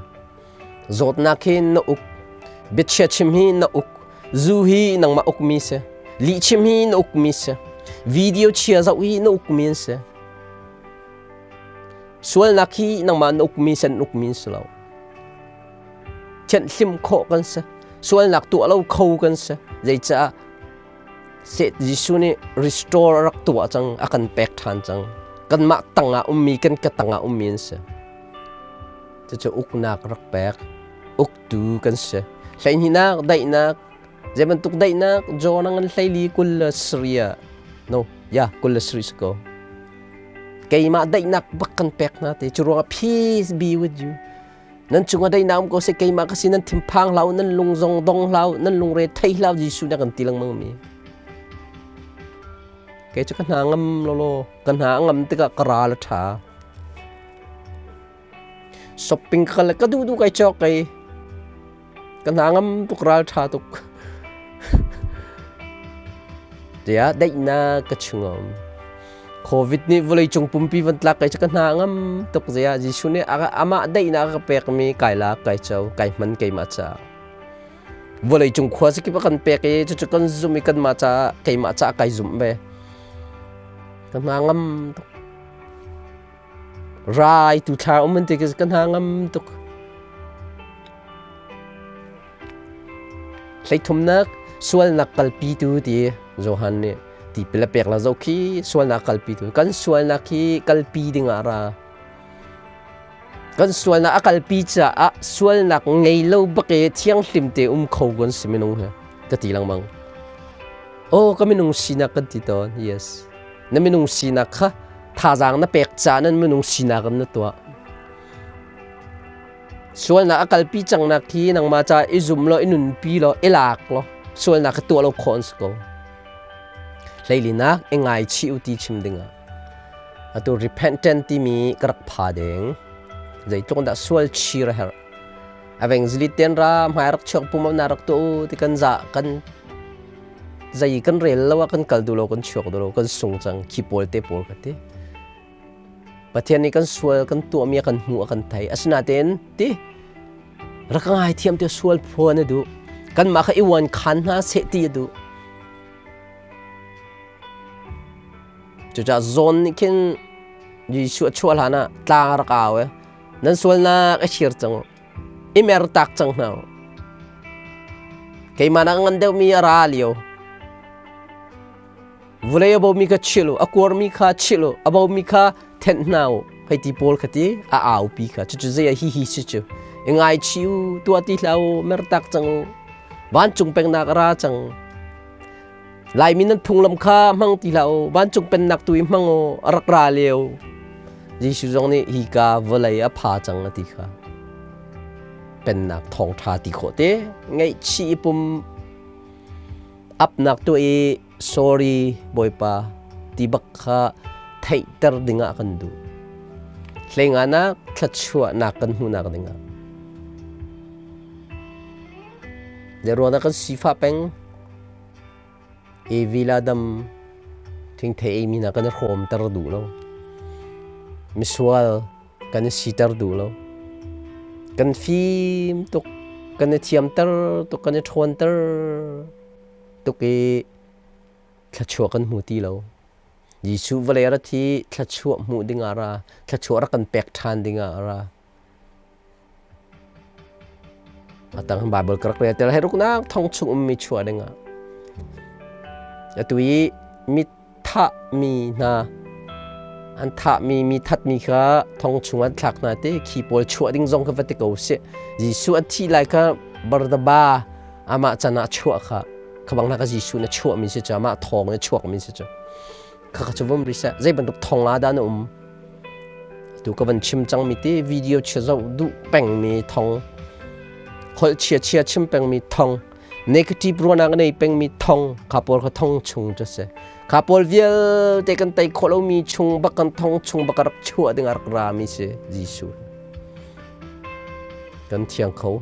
Speaker 1: zawtnak hi na uk biachia chim hi na uk zu hi nangmah ukmi si lihchim hi na ukmi si video chia zoh hi na ukmi an si Sualnak hi nangmah na ukmi san ukmi si lo. Thianhhlim khawh kan si. Sualnak tuah lo kho kan si. Zeicah Jesuh nih restore a rak tuah cang, a kan pek ṭhan cang. Kanmah tangah ummi, kan ka tangah ummi an si. Cucu uknak rak pek, uktu kan si. Hleihnih daihnak, zei bantuk daihnak, John a ngan hleili kul le sarih no, ya, kul le sarih si ko. Keimah daihnak bak kan pek hna te cu ruangah peace be with you. Nan cungah daihnak um ko seh keimah ka si nan thinphang hlah u nan lung zong dong hlah u nan lungre thei hlah u Jesuh nih a kan ti lengmang mi. Kei cu ka hna ngam lawlaw ka hna a ngam tikah ka ral a ṭha. Shopping ka le ka duh duh kai cawk kai. Ka hna ngam tuk ral ṭha tuk. Tiah daihnak ka chungam. Covid nih vawleicung pumpi van tlak kai cu ka hna ngam tuk ziah Jesuh nih amah daihnak a ka pekmi kai lak kai co kai hman keimah caah. Vawleicung khua zakip a kan pek i cucu kan zumh i kanmah caah keimah caah kai zumh ve. Ka hna ngam tuk. Rai tu thla um an ti ka hna ngam tuk. Hleithumnak sualnak kalpitu ti Johan nih tipil a pek la zoh khi sualnak kalpitu kan sualnak hi kalpi ding ah ra kan sualnak a kalpi caah sualnak ngei lo bak i thianghlim te um kho kan si minung he ka ti lengmang oh ka minung sinak kan ti tawn yes na minung sinak kha thazaang na pek ca nan minung sinak in na tuah sualnak a kalpi cangnak hi nangmah ca i zum law i nunpi law i lak law sualnak ka tuah lo khawh an si ko hleilinak i ngaichih u ti chim dingah atu repentant timi ka rak pha ding zeitluk dah sual chir a herh aveng zili ten ra hmai rak chuak pum na rak tu ti kan za kan zei kan rel lo ah kan kal duh lo kan chuak duh lo kan sung cang khi pawl te pawl ka ti Pathian nih kan sual kan tuahmi a kan hmuh a kan thei asinain ti rak ngai thiam te sual phuan a duh kanmah kha i uan khan hna seh ti a duh cucaah zawn nih khin Jesuh a chuah hlan ah tlang a rak au e nan sualnak a chir cang i mer tak cang hna keimah nak ngan deuhmi a ra lio Vulei a bomi kha chilh u, a kuarmi kha chilh u, a bomi kha thenh hna u, hei ti pawl kha ti a aupi kha. Cucu zei ah hihi si cu. I ngaichih u, tuah ti hlah u, mertak cang u. Vancung pengnak a ra cang. Laimi nan phunglam kha hmang ti hlah u, vancung pennak tu i hmang u, a rak ra lio. Jesuh zong nih hi ka vawlei a pha cang a ti kha. Pennak thawngṭha ti khawh te, ngaihchih i pum apnak tuah i sorry Bawipa ti bak kha theihter dingah kan duh. Hleinganak thluachuahnak kan hmuhnak dingah. Zeruangah kan sifah peng Evi la dam thingthei eimi hna kan i hrawmter duh lo. Misual kan i siter duh lo. Kan fim tuk, kan i thiamter tuk, kan i ṭhawnter tuk i thluachuah kan hmu ti lo. Jesuh vawlei rat hi thluachuah hmuh dingah a ra, thluachuah rak kan pek ṭhan dingah a ra. Atang Bible ka rak rel tel heruknak thong chung ummi chuah dingah. Atu i mi thahmi hna an thahmi mi thatmi kha thong chung an thlak hna te khi pawl chuah ding zong kha va ti ko sih. Jesuh a thih lai kha Barnaba amah can ah chuah kha kha bang hna kha Jesuh na chuah mi si cu amah thawng na chuak mi si cu kha kha cu vum ri seh zei bantuk thong ah dah na um Tu ka van chim cangmi ti video chia zoh duh pengmi thong, holh chia chia chim pengmi thong, negative ruahnak nei pengmi thong, kha pawl kha thong chung cu si. Kha pawl vialte kan tei khawh lomi chung bak kan thong chung bak rak chuah ding a rak rami si Jesuh. Kan thiang kho.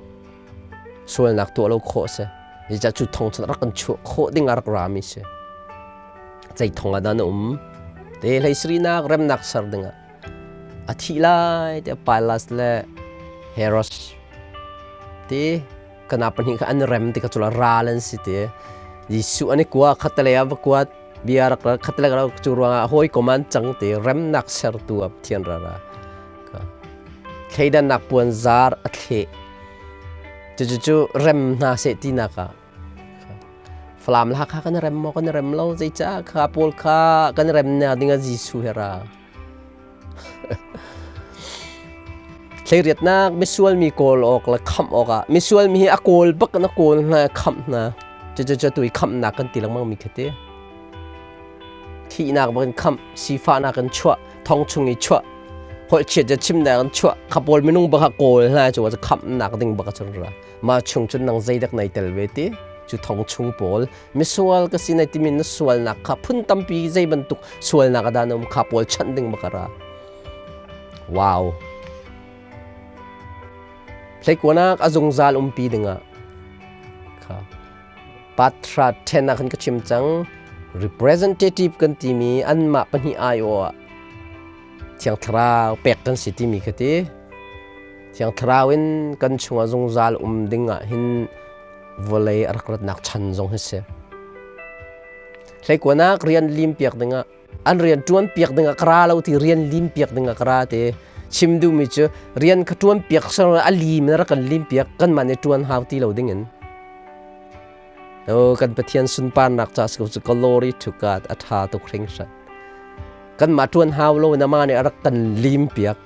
Speaker 1: Sualnak tuah lo khawh si. Zeicah cu thong cun rak kan chuah khawh ding a rak rami si. Zei thong ah dah na um? Te hlei srinak remnak ser dingah a thih lai te Pilas le Heros te kana pahnih kha an rem ti kha cula ral an si te Jesuh an i kua khatale a va kuat bia rak khatale cu ruangah hawikom an cang te remnak sertu a Pathian ra ra thleidannak puanzar a thleh cucu rem hna seh tinak ah Falam le Hakha kan rem maw kan rem lo zeicah kha pawl kha kan rem na ding ah Jesuh he ra Thleiriatnak misual mi kawl awk le khamh awk ah misual mi hi a kawl bak na kawl hna khamh hna cucu cu tu i khamhnak kan ti lengmang mi khi ti thihnak bak in khamh sifahnak in chuah thong chung i chuah holh chiat ja chimnak in chuah kha pawl minung bak kawl hna cu khamhnak ding bak cun ra mah chung cun nang zeidak nai tel ve ti cu thong chung pawl misual ka si nai timi na sualnak kha phun tampi zei bantuk sualnak a dan um kha pawl chanh ding bak ra wow Hleikuanak a zungzal umpi dingah kha Patra 10 ah khan ka chim cang representative kan timi anmah pahnih aiawh ah Thiang Thlarau pek kan si timi kha ti Thiang Thlarau in kan chungah zungzal um ding ah hin vawlei a rak ratnak chan zong hi si. Hleikuanak rian lim piak dingah an rian ṭuan piak dingah ka ra lo ti rian lim piak dingah ka ra ti chim duhmi cu rian kha ṭuan piak a lim in rak kan lim piak kanmah nih ṭuan hau ti lo dingin Oh, kan Pathian sunparnak ca cu glory to God a ṭha tuk hringhran. Kanmah ṭuan hau lo in amah nih a rak kan lim piak.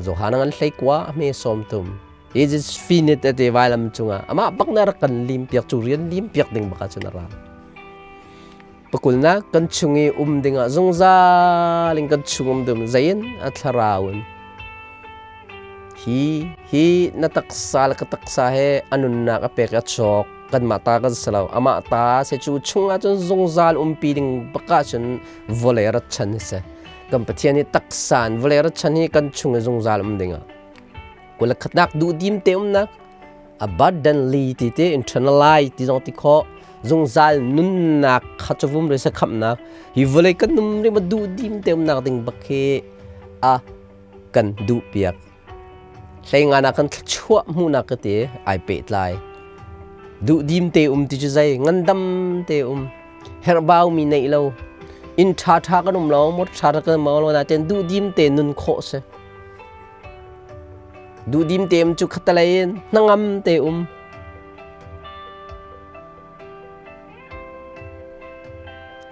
Speaker 1: Johan an hlei kua hme sawm tum. It is finite ate vailam cungah amah bak na rak kan lim piak cu rian lim piak ding bak ahcun a ra. Pakulnak kan chung i um dingah zungzal in kan chung um dum zein a thlarau in hi hi na taksa le ka taksa he a nunnak a pek a cawk kanmah ta kan si lo amah ta se cu chungah cun zungzal umpi ding bak ahcun vawlei rat chan hi si kan Pathian hi taksa in vawlei rat chan hi kan chung i zungzal um dingah kul khatnak duhdim te umnak abundantly ti te internalize ti zong ti khawh zungzal nunnak kha cu vum re sa khamnak hi vawlei kan num ri ma duhdim te umnak ding bak hi a kan duh piak hleinga na kan thluachuah hmuhnak ka ti ai pehtlai duhdim te um ti cu zei ngandam te um herhbau mi neih lo inn ṭha ṭha kan um lo mot ṭha ṭha kan um lo na ten duhdim te nun khawh si Duhdim te um cu khatalei in hnangam te um.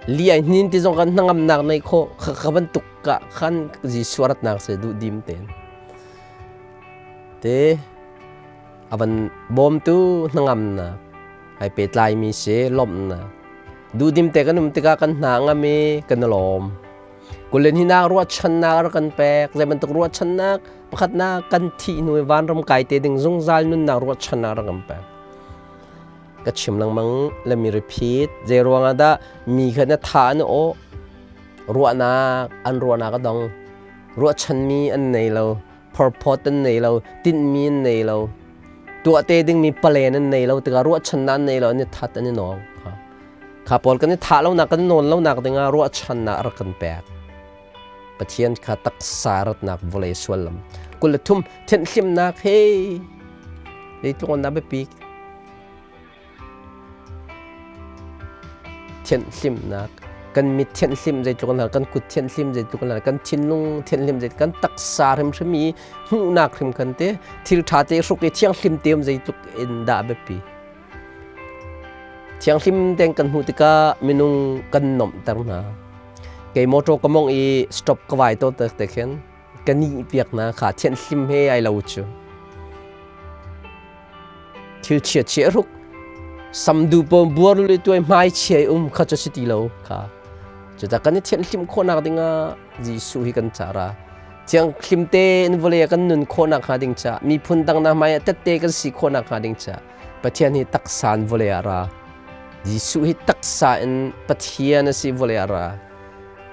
Speaker 1: Li ai hnin ti zong kan hnangamnak nei khawh kha bantuk ka khan Jesuh ratnak se duhdim te. Te avan bawmtu hnangamnak ai petlaimi si lawmhnak. Duhdim te kan um tikah kan hna ngam i kan lawm. Kulen hi nak ruahchannak rak kan pek zei bantuk ruahchannak pakhatnak kan thih hnu i vanram kai te ding zungzal nunnak ruahchannak rak kan pek ka chim lengmang let me repeat zei ruangah dah mi kha na tha an aw ruahnak an ruahnak a dong ruahchanmi an nei lo phorphawt an nei lo tinhmi an nei lo tuah te dingmi palen an nei lo tikah ruahchannak an nei lo an i that an i nawng Kha pawl kan i thah lonak kan nawn lonak dingah ruahchannak a rak kan pek. Pathian kha taksa ratnak vawlei suallam 23 thenhhlimnak he zeitluk an dah biapi thianhhlimnak. Kan mit thianhlim zeitluk in kan kut thianhlim zeitluk in kan thinlung thianhlim zei kan taksa hrimhrim i hmuhnak hrim kan te thil ṭha te hruk i thianghlim te um zeitluk in dah biapi. Thianghlim tein kan hmuh tikah minung kan nuamhter hna. Kei motor ka mong i stop ka vai to te te khin ka ni piak na kha thianhlim he ai lo cu. Thil chia chia ruk samdu pom buar le tuai hmai chia um kha chu si ti lo kha. Cuta kan i thianhlim khawhnak dingah Jesuh hi kan cara. Thianghlim tein vawlei ah kan nun khawhnak hnga ding ca miphun dang na hmai ah tette kan si khawhnak hnga ding ca Pathian hi taksa in vawlei ah ra. Jesuh hi taksa in Pathian a si vawlei ah ra.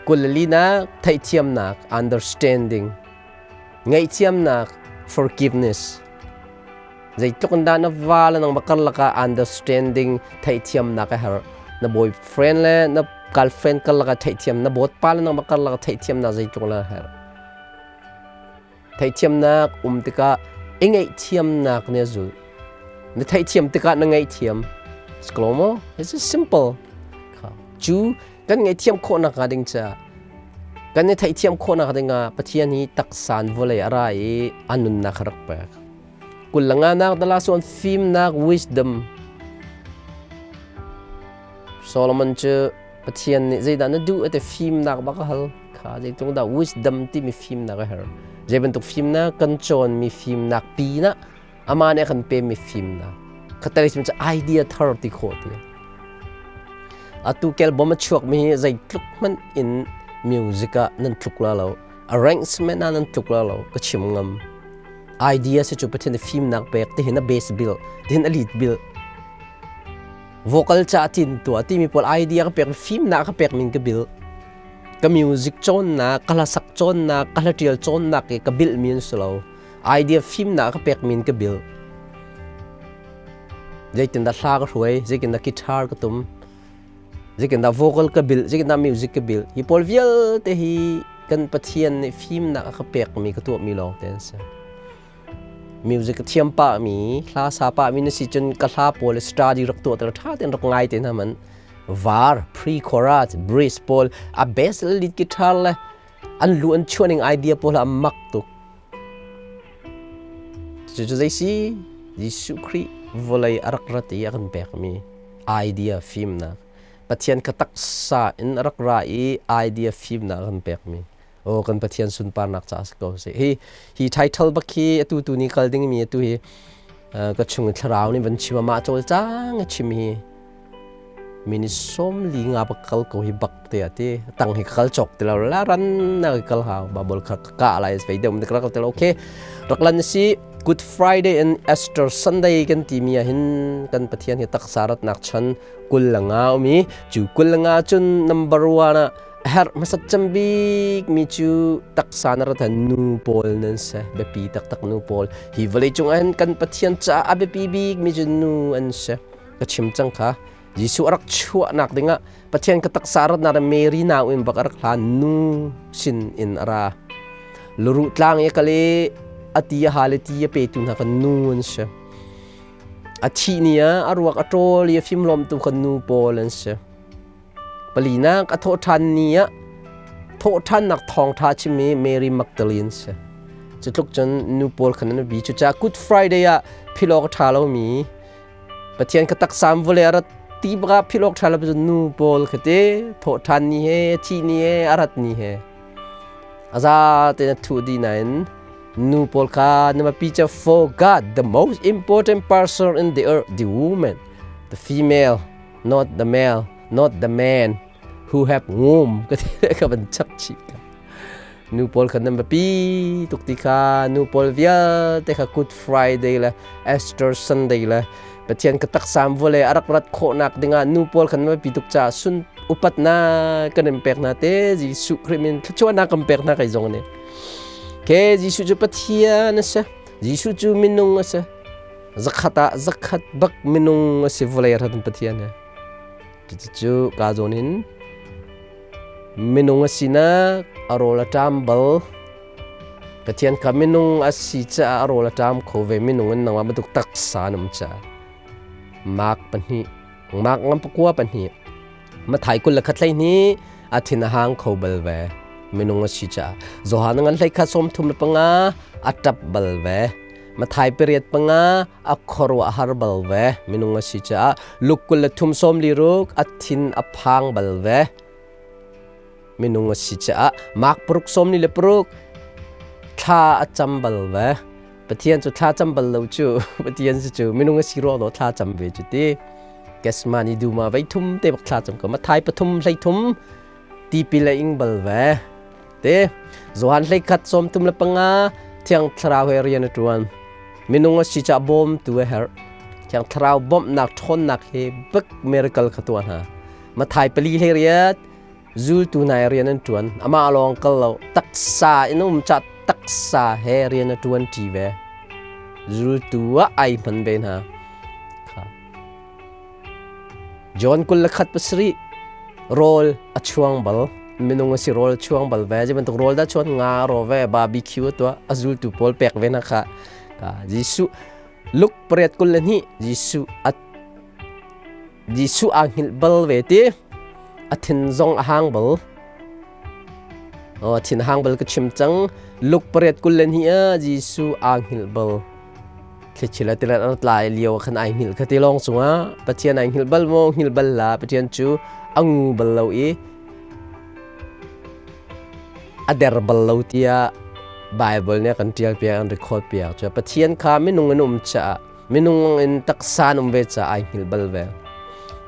Speaker 1: Kulalinak, theihthiamnak, understanding, ngaihthiamnak, forgiveness. Zeitluk in dah na va le nangmah karlak ah understanding, theihthiamnak a herh. Na boyfriend le na girlfriend karlak ah theihthiam, na bawtpa le nangmah karlak ah theihthiamnak zeitluk in a herh. Theihthiamnak um tikah i ngaihthiamnak nih a zulh. Na theihthiam tikah na ngaihthiam. Sklomo, it's simple. Cu kan ngaihthiam khawhnak hnga ding caah kan i theihthiam khawhnak dingah Pathian hi taksan vawlei a ra i a nunnak a rak pek. Kul le nganak the last one fimnak wisdom. Solomon cu Pathian nih zeidah na duh ati fimnak bak a hal. Kha zeitluk dah wisdom timi fimnak a herh. Zei bantuk fimnak kan cawnmi fimnak pinah amah nih a kan pemi fimnak. Khatari cu idea thar ti khawh ti. Atu kel bom a chuakmi hi zeitluk hmanh in music ah nan tluk la lo. Arrangement ah nan tluk la lo. Ka chim ngam. Idea si cu Pathian nih fimnak pek tihin a base bill, tihin a lead bill. Vocal ca tin tuah timi pawl idea ka pek fimnak ka pek ning ka bil. Ka music cawnnak, ka hlasak cawnnak, ka hlatial cawnnak i ka bilh mi an si lo. Idea fimnak ka pek min ka bil. Zeitindah hla ka hruai, zeitindah guitar ka tum, zeitindah vocal ka bil, zeitindah music ka bil. Hi pawl vialte hi kan Pathian nih fimnak a ka pekmi ka tuahmi lawng te an si. Music ka thiam pahmi, hla sa pahmi na si cun ka hla pawl study rak tuah ter ṭha tein rak ngai te hna man. Var, pre-chorus, bridge pawl, a bass le lead guitar le an lu an chuah ning idea pawl a mak tuk. Cucu zei si? Jesuh Khrih vawlei a rak rat i a kan pekmi idea fimnak. Pathian kha taksa in a rak ra i idea fimnak a kan pekmi. Oh kan Pathian sunparnak caah si ko seh. Hi hi title bak hi atu tu ni kal dingmi atu hi ka chung i thlarau nih van chim amah cawlcang a chim hi mini 45 bak kal ko hi bak te ati tang hi kal chok ti lo la ran na kal hau babol kha ka lai vei deuh rak rak te lo okay rak lan si Good Friday and Easter Sunday kan ti mi ah hin kan Pathian hi taksa ratnak chan 25 umi cu 25 cun number 1 ah herh hmasat cem bik mi cu taksa na rat nu pawl nan si biapi taktak nu pawl hi vawlei cung ah hin kan Pathian caah a biapi bik mi cu nu an si ka chim cang kha Jesuh a rak chuahnak dingah Pathian ka taksa ratnak Mary nau in bak a rak hlan nu sin in a ra luruh tlang i kal i a ti a hal i ti a petu hna kan nu an si a thih ni ah a ruak a ṭawl i a fimhlawmtu kan nu pawl an si palinak a thawhṭhan ni ah thawhṭhannak thawngṭha chimmi Mary Magdalene si cu tluk cun nu pawl khan an bi cucaah Good Friday ah philawk a ṭha lomi Pathian ka taksa vawlei a rat ti baka philh awk ṭha lo cu nu pawl kha te thawhṭhan ni he thih ni he a rat ni he a za tein a thuh dih nain nu pawl kha na pi cu for God the most important person in the earth the woman the female not the male not the man who have womb ka ti ka van chap chih ka nu pawl kha nan biapi tuk ti kha nu pawl vialte kha Good Friday le Easter Sunday le Pathian ka taksam vawlei a rak rat khawhnak dingah nu pawl kha nan biapi tuk caah sun upatnak kan in pek hna te Jesuh Khrih min thluachuahnak kan pek hna kai zong nih ke Jesuh cu Pathian a si Jesuh cu minung a si zakhat ah zakhat bak minung a si vawlei rat Pathian he Cucu ka zawn in minung a sinak a rawl a ṭam bal. Pathian kha minung a si caah a rawl a ṭam kho ve. Minung in nangmah bantuk taksa na um caah. Mark pahnih, Mark ngam pakua pahnih, Mathai 21 hleihnih. A thin a hang kho bal ve. Minung a si caah. Johan ngan hlei kha 35 a ṭap bal ve. Mathai 8:5 a khuaruah har bal ve. Minung a si caah Luke 23 46 a thin a phang bal ve. Minung a si caah Mark 6 46 thla a cam bal ve. Pathian cu thla cam bal lo cu Pathian si cu minung a si ruang lo thla cam ve cu ti. Kesmani duma vei thum te bak thla cam ko. Mathai 3 hlei thum tipil a ing bal ve. Te Johan 21 35 Thiang Thlarau he rian a ṭuan. Minung a si caah bawmtu a herh. Thiang Thlarau bawmhnak ṭhawnnak he bik miracle kha tuah hna. Mathai 4 hlei riat zultu hna he rian an ṭuan. Amah lawng kal lo taksa in um ca taksa he rian a ṭuan ṭi ve. Zultu ah ai hman ve hna. John 21 pasarih rawl a chuang bal. Minung a si rawl a chuang bal ve. Zei bantuk rawl dah chuan nga raw ve barbecue a tuah a zultu pawl pek ve na kha. Jesuh Luke 8:22 Jesuh a Jesuh aa hngilh bal ve ti a thin zong a hang bal. Oh, thin hang bal ka chim cang. Luke 8:22 ah Jesuh aa hngilh bal. Thlichia tilet an tlai lio khan ai hngilh kha ti lawng cungah Pathian ai hngilh bal maw hngilh bal la Pathian cu a ngu bal lo i a der bal lo tiah Bible nih a kan ṭial piak an record piak cu Pathian kha minung in um caah minung in taksa in um ve caah ai hngilh bal ve.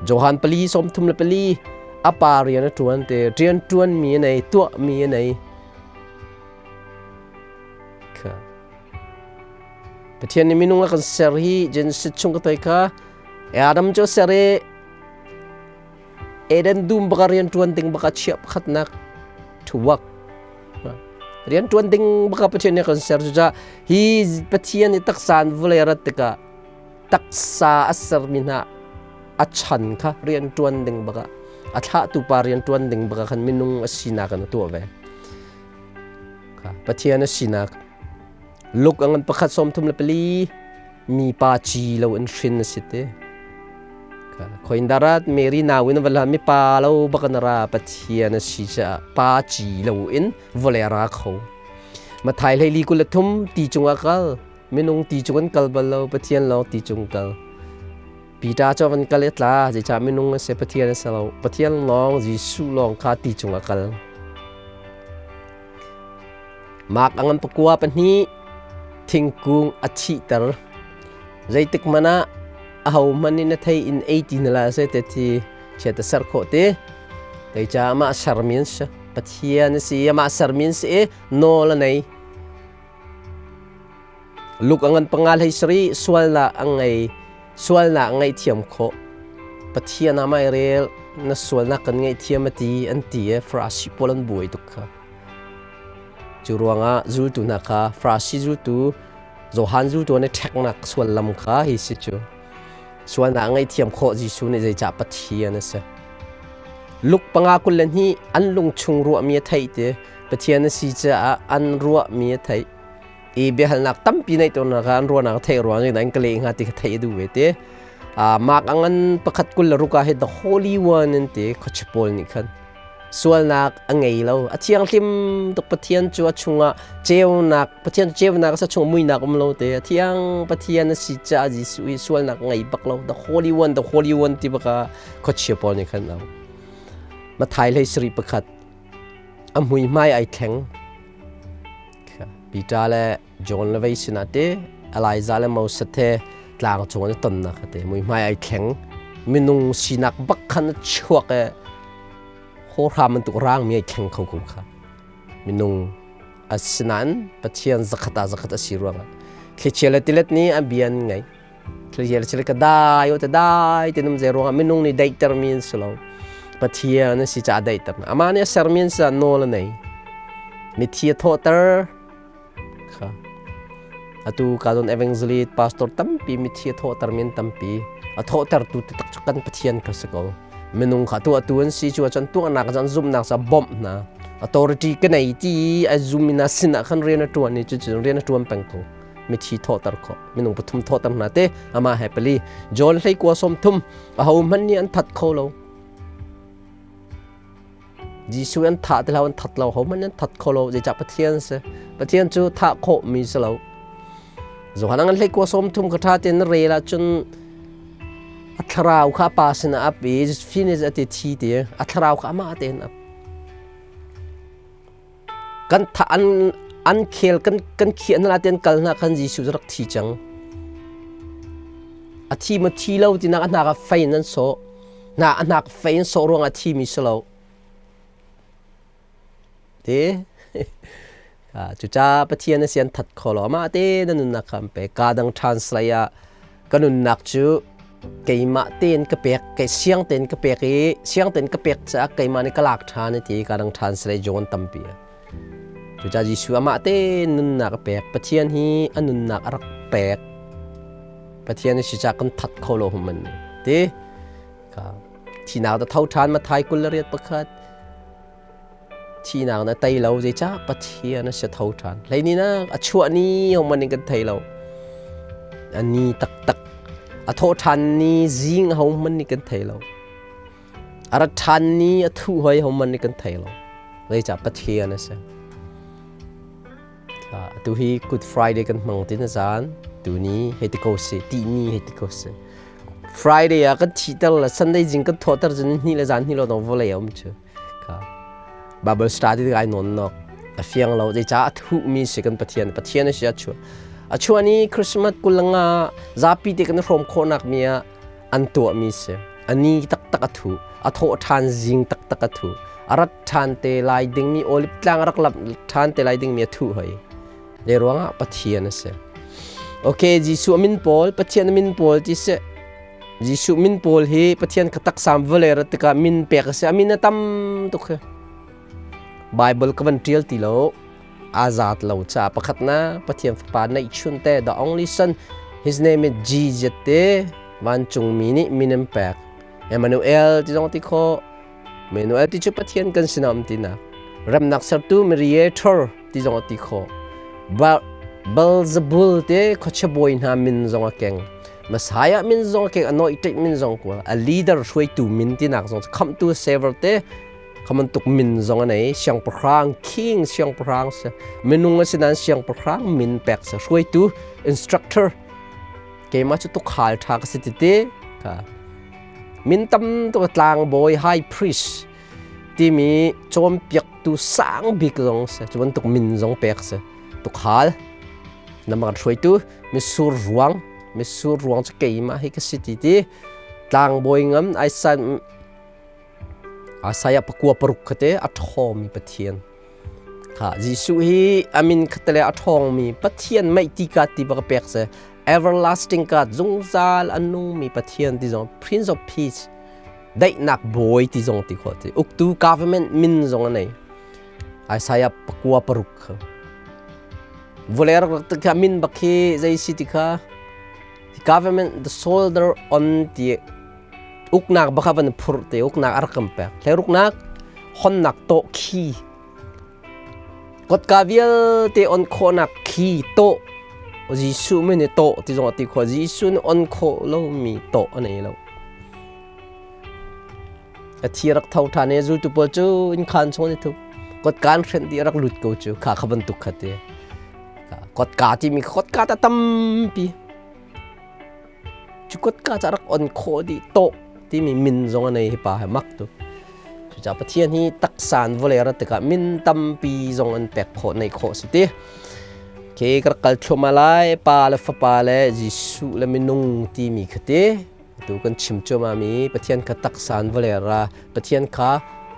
Speaker 1: Johan 4:34 a pa rian a ṭuan te rian ṭuan mi a nei tuah mi a nei kha Pathian nih minung a kan ser hi Genesis chung ka toi kha Adam cu ser i Eden dum baka rian ṭuan ding baka chiah pakhatnak to work rian ṭuan ding baka Pathian nih a kan ser cucaah hi Pathian nih taksa in vawlei rat tikah taksa a sermi hna a chan kha rian ṭuan ding baka a thlahtu pa rian ṭuan ding baka khan minung a sinak in a tuah ve Pathian a sinak Luk a ngan pakhat 34 mipa ci lo in hrin a si te. Khoin darat Mary nau in vala mi pa lo bakan ra Pathian a si caah pa ci lo in vawlei ra kho. Mathai hlei li 23 ti cungah kal minung ti cung an kal bal lo Pathian lawng ti cung kal. Peter cu van kal i tla zeicah minung a si Pathian a si lo Pathian lawng Jesuh lawng kha ti cungah kal. Mark a ngan pakua pahnih thingkung a thihter. Zeitik hmanh ah ahohmanh nih na thei in ei ti na la se te thi chiat a ser khawh ti. Tei ca amah sermi an si. Pathian a si i amah sermi an si i nawl a nei. Luk a ngan panga hlei sarih sualnak a ngei sualnak a ngaihthiam khawh. Pathian ah mai rel na sualnak kan ngaihthiam a ti an ti i Farasi pawl an buai tuk kha. Cu ruangah zultu hna kha Farasi zultu Johan zultu an i ṭheknak suallam kha hi si cu. Sualnak a ngaihthiam khawh Jesuh nih zeicah Pathian a si. Luke 5:22 an lungchung ruahmi a theih ti Pathian a si caah an ruahmi a theih. I biahalnak tampi neih tawnnak ah an ruahnak a theih ruang in an ka leh hnga ti kha theih a duh ve ti. Mark a ngan pakhat 26 ah hi the Holy One an ti khuachia pawl nih khan sualnak a ngei lo a thianghlim tuk Pathian cu a chungah ceunak Pathian ceunak a sa chung muinak um lo te a thiang Pathian a si caah Jesuh hi sualnak ngei bak lo the Holy One the Holy One ti baka khuachia pawl nih khan au Mathai hlei sarih pakhat a muihmai ai thleng Peter le John le vei sinah te Elijah le Moses he tlang cung an tonnak te muihmai ai thleng minung sinak bak khan a chuak e hawhra bantuk rangmi ai thleng kho ko kha minung asinain Pathian zakhat ah zakhat a si ruangah thlichia le tilet nih a bia an ngai thlichia le tilet ka dai o te dai te num zei ruangah minung nih daihter mi an si lo Pathian a si caah daihter amah nih a sermi an si caah nawl a nei mithi a thawhter kha atu ka don evangelist pastor tampi mithi a thawhter mi an tampi a thawhtertu taktak cu kan Pathian kha si ko minung kha tu atu an si cu cun tuahnak cun zumhnak ca bawmh hna authority ka nei ti a zum ina sinah khan rian a tuan i cu cun rian a tuan peng ko mithi thawhter khawh minung pathum thawhter hna te amah he pali John hlei kua 30 aho hmanh nih an that kho lo. Jesuh an thah ti lo, an that lo, hohmanh an that kho lo. Zeicah? Pathian si. Pathian cu thah khawhmi si lo. Johan an hlei kua sawm thum kha ṭha tein na rel ahcun a thlarau kha a pa sinah ap i finish a ti thi ti a thlarau kha amah tein ap. Kan tha an an khel kan kan khiah hna tein kal hna khan Jesuh cu rak thi cang. A thi ma thi lo tinak a hnak ah fei in an sawh. Na a hnak fei in sawh ruangah thi mi si lo. Te cuca Pathian a sian that kho lo amah te na nunnak kha an pek. Ka dang translate ah ka nunnak cu keimah tein ka pek, kei siang tein ka pek i siang tein ka pek caah keimah nih ka lak ṭhan ti ka dang translate John tampi. Cucaah Jesuh amah tein nunnak a pek. Pathian hi a nunnak a rak pek. Pathian hi si caah kan that kho lo hum an ti. Thinak ta tho ṭhan Mathai 28 Thinak na tei lo, zeicah? Pathian a si tho ṭhan. Hleini nak a chuah ni hohmanh in kan thei lo. A ni taktak a thawh ṭhan ni zing hohmanh nih kan thei lo. A rat ṭhan ni a thuh hoi hohmanh nih kan thei lo. Zeicah? Pathian a si. Atu hi Good Friday kan hmang ti na zan tuni hei ti ko si, ti ni hei ti ko si. Friday ah kan thihter le Sunday zing kan thawhter cun ni le zan ni lo dong vawlei a um cu. Ka Bible study ai non nok a fiang lo, zeicah a thuhmi si kan Pathian Pathian a si. A chuah a chuah ni Christmas kulanga zapi te kan hrawm khawhnak mi ah an tuahmi si. A ni taktak a thu, a thawh ṭhan zing taktak a thu, a rat ṭhan te lai dingmi Olive tlang a rak lamh ṭhan te lai dingmi a thuh hoi le ruangah Pathian a si. Okay, Jesuh min pawl, Pathian min pawl ti si. Jesuh min pawl hi Pathian ka taksam vawlei rat tikah min pek a si. A min a tam tuk hi. Bible ka van ṭial ti lo. Aa zat lo ca pakhatnak Pathian Fapa neihchun te, the only son, his name is Jesus te, vancungmi nih min an pek. Emmanuel ti zong ti khawh. Emmanuel ti cu Pathian kan sinah um tinak, remnak sertu, mediator ti zong ti khawh. Beelzebul te khuachia bawi hna min zong a keng. Messiah min zong a keng, anointed min zong kual, a leader, hruaitu min tinak zong, khamhtu, savior te khamantuk min zong a nei. Siangpahrang, king, siangpahrang si, minung a si nain siangpahrang min pek si. Hruaitu, instructor, keimah cu tukhal ṭha ka si tete ka min tam tuk. Tlangbawi, high priest timi cawnpiaktu sang bik zong si, cu bantuk min zong pek si. Tukhal nama kan hruaitu, misur ruang, misur ruang cu keimah hi ka si ti ti. Tlangbawi ngam ai san Isaiah 46 kha te a ṭhawngmi Pathian kha. Jesuh hi a min khatele a ṭhawngmi Pathian, meiti ka ti bak pek si, everlasting God, zungzal a nungmi Pathian ti zong, Prince of Peace, daihnak bawi ti zong ti khawh ti, uktu, government min zong a nei. Isaiah 46 kha vawlei rak rak kha min bak hi zei si ti kha government, the shoulder on ti uknak baka van phurh te, uknak a rak kan pek. Hleiruknak honnak tawh khi, kotka vialte on khawhnak khi tawh, Jesuh min i tawh ti zong a ti khawh. Jesuh nih on khawh lomi tawh a nei lo. A thi rak tho ṭhan i zultu pawl cu inn khaan chung an i thup, kotka an hrenh dih, rak lut ko cu kha kha bantuk kha ti. Kotka timi kotka ta tampi cu kotka ca rak on khawh dih, tawh timi min zong a nei. Hi pa hi mak tuk. Cucaah Pathian hi taksan vawlei rat tikah min tampi zong an pek khawh, neih khawh si ti. Ke ka rak kal thluahmah lai. Pa le Fapa le Jesuh le minung timi kha ti tu kan chim cuahmah mi Pathian kha taksan vawlei ra, Pathian kha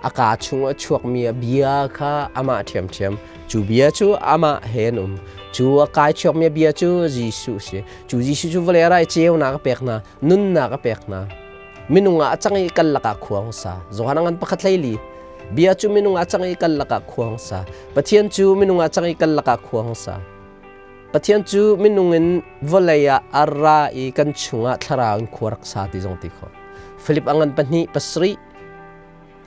Speaker 1: a kaa chung a chuakmi a bia kha amah ṭhiamṭhiam, cu bia cu amah he an um, cu a kai chuakmi a bia cu Jesuh si. Cu Jesuh cu vawlei ra i ceunak a pek hna, nunnak a pek hna, minung ah a cang i kan lakah khua hung sa. Johan ngan 1:14, bia cu minung ah cang i kan lakah khua hung sa. Pathian cu minung ah cang i kan lakah khua hung sa. Pathian cu minung in vawlei ah a ra i kan chungah thlarau in khua rak sa ti zong ti kho. Philip a ngan 2:7,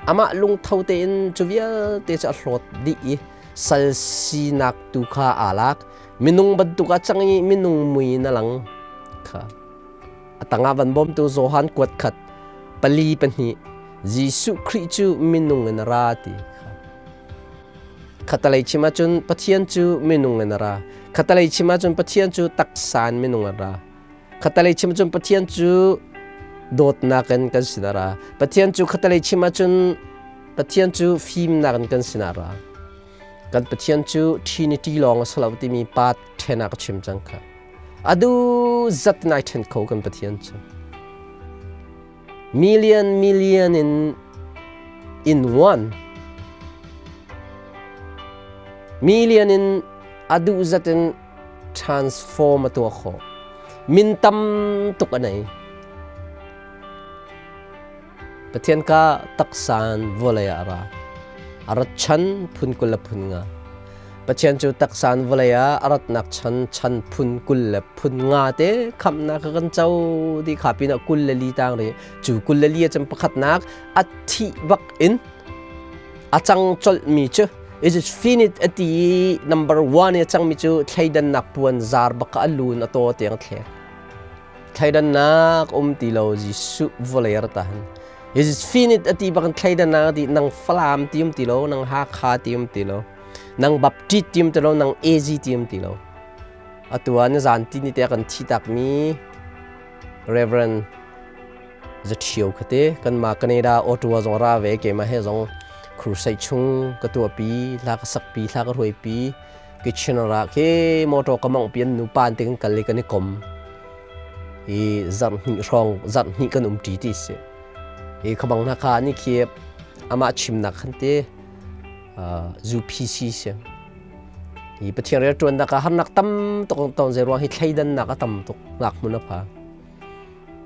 Speaker 1: amah lungtho tein cu vialte cu a hlawt dih i sal sinak tu kha aa lak, minung bantuk ah cang i minung mui in a lang kha. A tangah van bawmtu Johan kuat 1:4-2, Jesuh Khrih cu minung in a ra ti kha. Khatalei chim ahcun Pathian cu minung in a ra. Khatalei chim ahcun Pathian cu taksa in minung a ra. Khatalei chim ahcun Pathian cu dawtnak in kan sin a ra. Pathian cu khatalei chim ahcun Pathian cu fimnak in kan sin a ra. Kan Pathian cu Trinity lawng a si lo timi pa ṭhen ah ka chim cang kha. Adu zat in ai ṭhen kho kan Pathian cu. Million million in one. Million in adu zat in transform a tuah khawh. Min tam tuk a nei. Pathian ka taksan vawlei ah a ra. A rat chan phun 20 le phun nga. Pathian cu taksan vawlei ah a ratnak chan chan phun 20 le phun nga te khamhnak kha kan co ti kha pinah 24 tang ri. Cu 24 ah cun pakhatnak a thih bak in a cang colhmi cu it is finite a ti i number one i a cangmi cu thleidannak puan zar bak a lun a taw tiang a thlek. Thleidannak um ti lo Jesuh vawlei a rat ahhin it is finite a ti bak in thleidannak a ti nang Falam ti um ti lo nang Hakha ti um ti lo nang Baptist ti um ti lo nang AZ ti um ti lo atu ah nizan ti ni te kan thi takmi Reverend Zathio khate kanmah Canada Ottawa zong ra ve keimah he zong crusade chung ka tuahpi hla ka sakpi hla ka hruaipi Kitchener ah khi motor ka mongh pi an nu pa te kan kal i kan i kom i zarh hnih hrawng zarh hnih kan um ṭi ti si i khabang hna kha ni khi amah chimnak khan te UPC si i Pathian rian ṭuannak ah harnak tam tuk ton zei ruang hi thleidannak a tam tuk ngak hmun a pha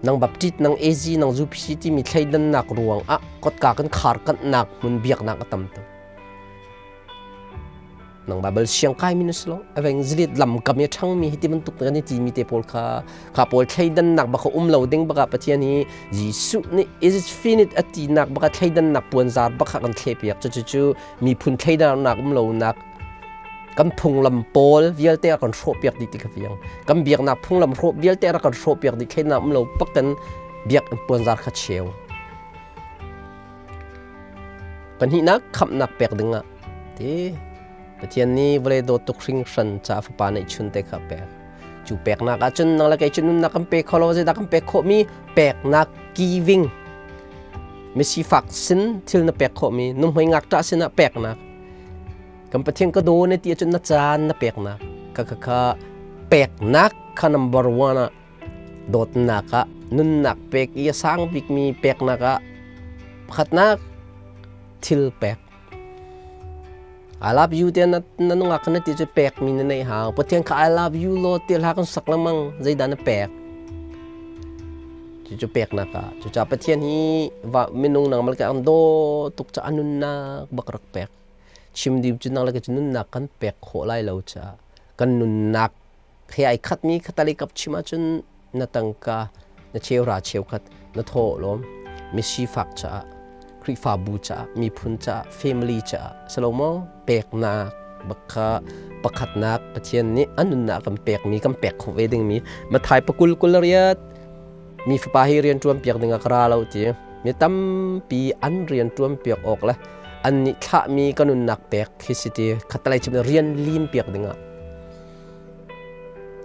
Speaker 1: nang Baptist nang AZ nang UPC timi thleidannak ruang ah kotka kan khar kanhnak hmun biaknak a tam tuk Nang Bible siang kai mi na si lo. Evangelist lam kam i ṭhang mi hi ti bantuk kan i ti mi te pawl kha kha pawl thleidannak bak um lo ding baka Pathian hi Jesuh nih is it finite a tinak baka thleidannak puanzar baka kan thle piak cu cu miphun thleidannak um lo nak kan phunglam pawl vialte a kan hrawh piak dih ti kha fiang kan biaknak phunglam hrawh vialte a kan hrawh piak dih thleidannak um lo bak kan biak puanzar kha cheu Pahnihnak khamhnak pek dingah ti Pathian nih vawlei dawt tuk hringhran ca fapa neihchun te kha pek. Cu peknak ahcun nang le kei cu nunnak kan pe kho lo zeidah kan pek khawhmi peknak giving misifak sin thil na pek khawhmi nuhmei ngakṭah sinah peknak kan Pathian ka daw na ti ahcun na caan na peknak kha kha kha peknak kha number one ah Dawtnak ah nunnak pek i a sang bikmi peknak ah pakhatnak thil pek. I love you tiah na nungak kha na ti cu pekmi na neih hau. Pathian kha I love you law ti hla kan sak lengmang zeidah na pek? Cucu peknak ah. Cucaah Pathian hi va minung nangmal ka an daw tuk caah nunnak bak rak pek. Chim dim cu nang le ka cu nunnak kan pek khawh lai lo caah kan nunnak he ai khatmi khatali kap chim ahcun na tangka na cheuhra cheukhat na thawh lawm misifak caah Khrihfabu caah miphun caah family caah salomo peknak bak kha pakhatnak Pathian nih an nunnak kan pekmi kan pek kho ve dingmi Mathai pakul kul riat mi fapa hi rian ṭuan piak dingah ka ra lo ti mi tampi an rian ṭuan piak awk le an nih thlahmi ka nunnak pek khi si ti khatalei chim rian lim piak dingah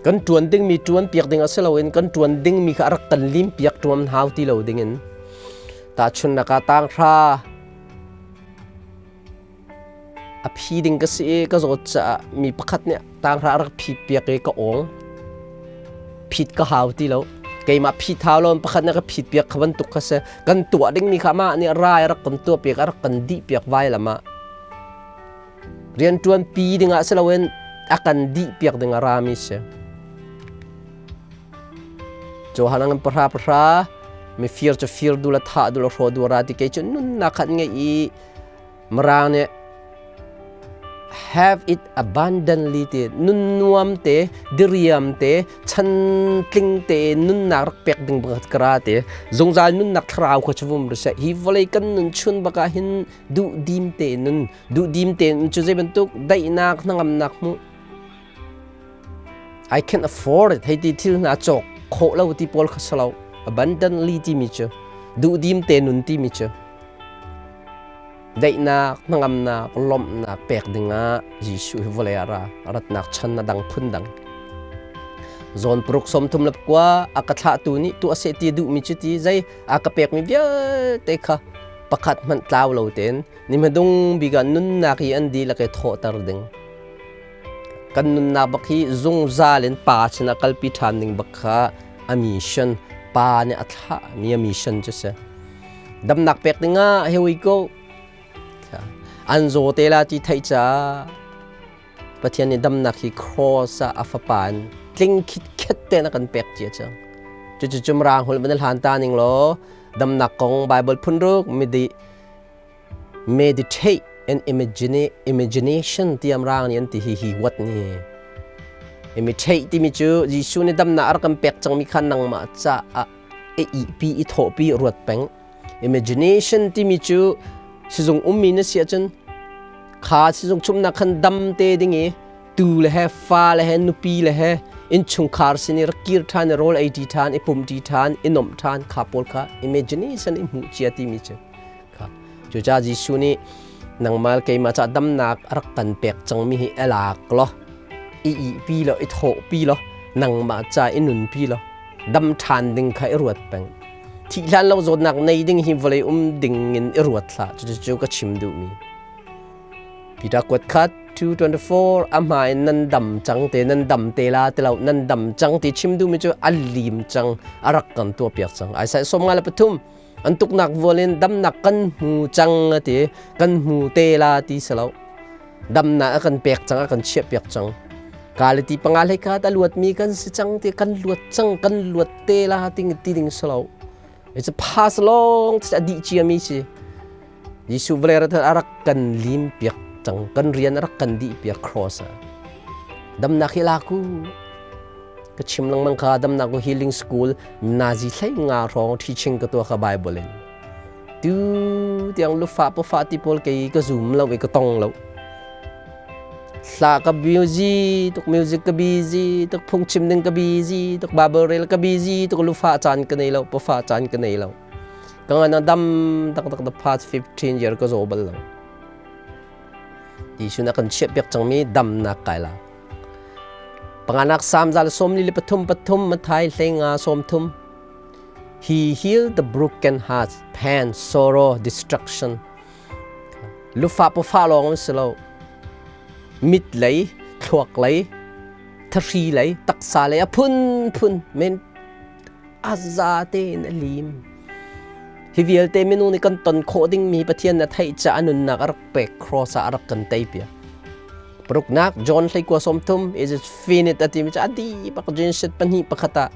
Speaker 1: Kan ṭuan dingmi ṭuan piak ding a si loin kan ṭuan dingmi kha a rak kan lim piak ṭuan hau ti lo dingin tahchunhnak ah tanghra a phi ding ka si i ka zawt caah mi pakhat nih tanghra a rak phi piak i ka awng phit ka hau ti lo keimah phit hau lo pakhat nih ka phit piak kha bantuk kha si kan tuah dingmi kha amah nih rai a rak kan tuah piak a rak kan dih piak vai lam ah Rianṭuan pi dingah si loin a kan dih piak ding a rami si. Johan an pahra pahra mifir cu fir du la thah du la hraw du ra ti kei cu nunnak khat ngei i mirang nih have it abundantly ti nun nuam te diriam te chan tling te nunnak rak pek ding bak kara te zungzal nunnak thlarau kha chuvum ri hi vawlei kan nun chun baka hin duhdim te nun duhdim tein cu zei bantuk daihnak hnangamnak hmuh I can afford it hei ti thil hna cawk khawh lo ti pawl kha salo abundantly timi cu duhdim te nun timi cu. Daihnak, hnangamnak, lawmhnak pek dingah Jesuh hi vawlei ah ra ratnak chan a dang phun dang. Zawn paruk 39 a ka thlahtu nih tuah seh ti duhmi cu ti zei a ka pekmi vialte kha pakhat hmanh tlau lo tein ni hmadung bik ah nunnak hi an dihlak i thawhter ding. Kan nunnak bak hi zungzal in pa sinah kalpi ṭhan ding bak kha a mission pa nih a thlahmi a mission cu si. Damnak pek dingah here we go. An zaw te la ti theih caah Pathian nih damnak hi cross ah a fapa in tling khitkhet tein a kan pek cia cang. Cucu cumrang hul van hlan ta ning law damnak kong Bible phunruk midi meditate and imagination tiam rang nih an ti hi hi what ni imitate timi cu Jesuh nih damnak a rak kan pek cangmi kha nangmah caah i ihpi i thawhpi ruat peng imagination timi cu sizung ummi na si ahcun kha sizung chumnak khan dam te ding i tu le he fa le he nupi le he innchungkhar sin i rak kir ṭhan i rawl ei ṭi ṭhan i pum ṭi ṭhan i nomh ṭhan kha pawl kha imagination i hmuh cia timi cu kha cucaah Jesuh nih nangmah keimah ca damnak a rak kan pek cangmi hi elak law i ihpi law i thawhpi law nangmah ca i nunpi law dam ṭhan ding kha i ruat peng thih hlan lo zawtnak nei ding hi vawlei um ding in i ruat hlah cucu ka chim duhmi Peter kuat khat 224 a hma in nan dam cang te nan dam te la ti lo nan dam cang ti chim duhmi cu a lim cang a rak kan tuah piak cang Isaiah 53 an tuknak vual in damnak kan hmu cang a ti kan hmu te la ti si lo damnak a kan pek cang a kan chiah piak cang kaliti panga hlei kha a luatmi kan si cang ti kan luat cang kan luat te la ting ti ding si lo it's a pass long a dih cia mi si Jesuh vawlei rat a rak kan lim piak cang kan rian a rak kan dih piak cross ah damnak hi la ku ka chim lengmang kha damnak ku healing school nazi thlei nga hrawng teaching ka tua kha bible in tu tiang lufa pafa ti pawl kei ka zoom lo i ka tong lo hla ka busy tuk music ka busy tuk phungchim ding ka busy tuk bible rel ka busy tuk lufa caan ka nei lo pafa caan ka nei lo ka ngan a dam taktak the past 15 year ka zaw bal lo Jesuh na kan chiah piak cangmi damnak kai la panganak Psalm zal 43 pathum Mathai hleinga 30 He healed the broken hearts pain sorrow destruction lufa pafa lawng an si lo mit lei thluak lei thahri lei taksa lei a phunphun men a za tein a lim. Hi vialte minung nih kan ton khawh dingmi Pathian na theih caah nunnak a rak pek cross ah a rak kan tei piak. Paruknak John hleikua 30 is it finite a timi cu a dih bak Genesis pahnih pakhat ah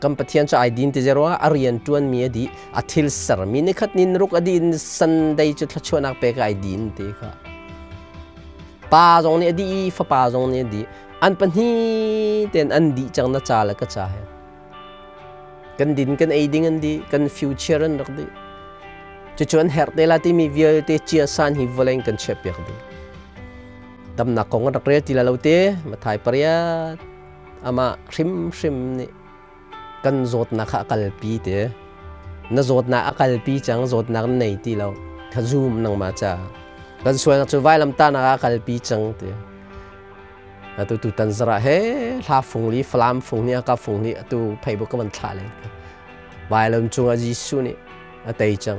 Speaker 1: kan Pathian cu ai din ti zero ah a rian ṭuan mi a dih a thil sermi nikhat ni ruk a dih in Sunday cu thluachuahnak pek ai din ti kha pa zong nih a dih i fapa zong nih a dih an pahnih tein an dih cang na ca le ka ca he Kan din kan ei ding an dih, kan future an rak dih. Cucu an herh te la timi vialte chia san hi vawlei in kan chiahpiak ding. Damnak kong an rak rel ti la lo te, Mathai pariat amah hrimhrim nih kan zawtnak kha a kalpi te. Na zawtnak a kalpi cang, zawtnak na nei ti lo. Kha zum nangmah ca. Kan sualnak cu vailamtahnak ah a kalpi cang te. Atu tutan zarah he hla fung li Falam fung ni ka fung ni atu Facebook ka van thlah len vailam cungah Jesuh nih a tei cang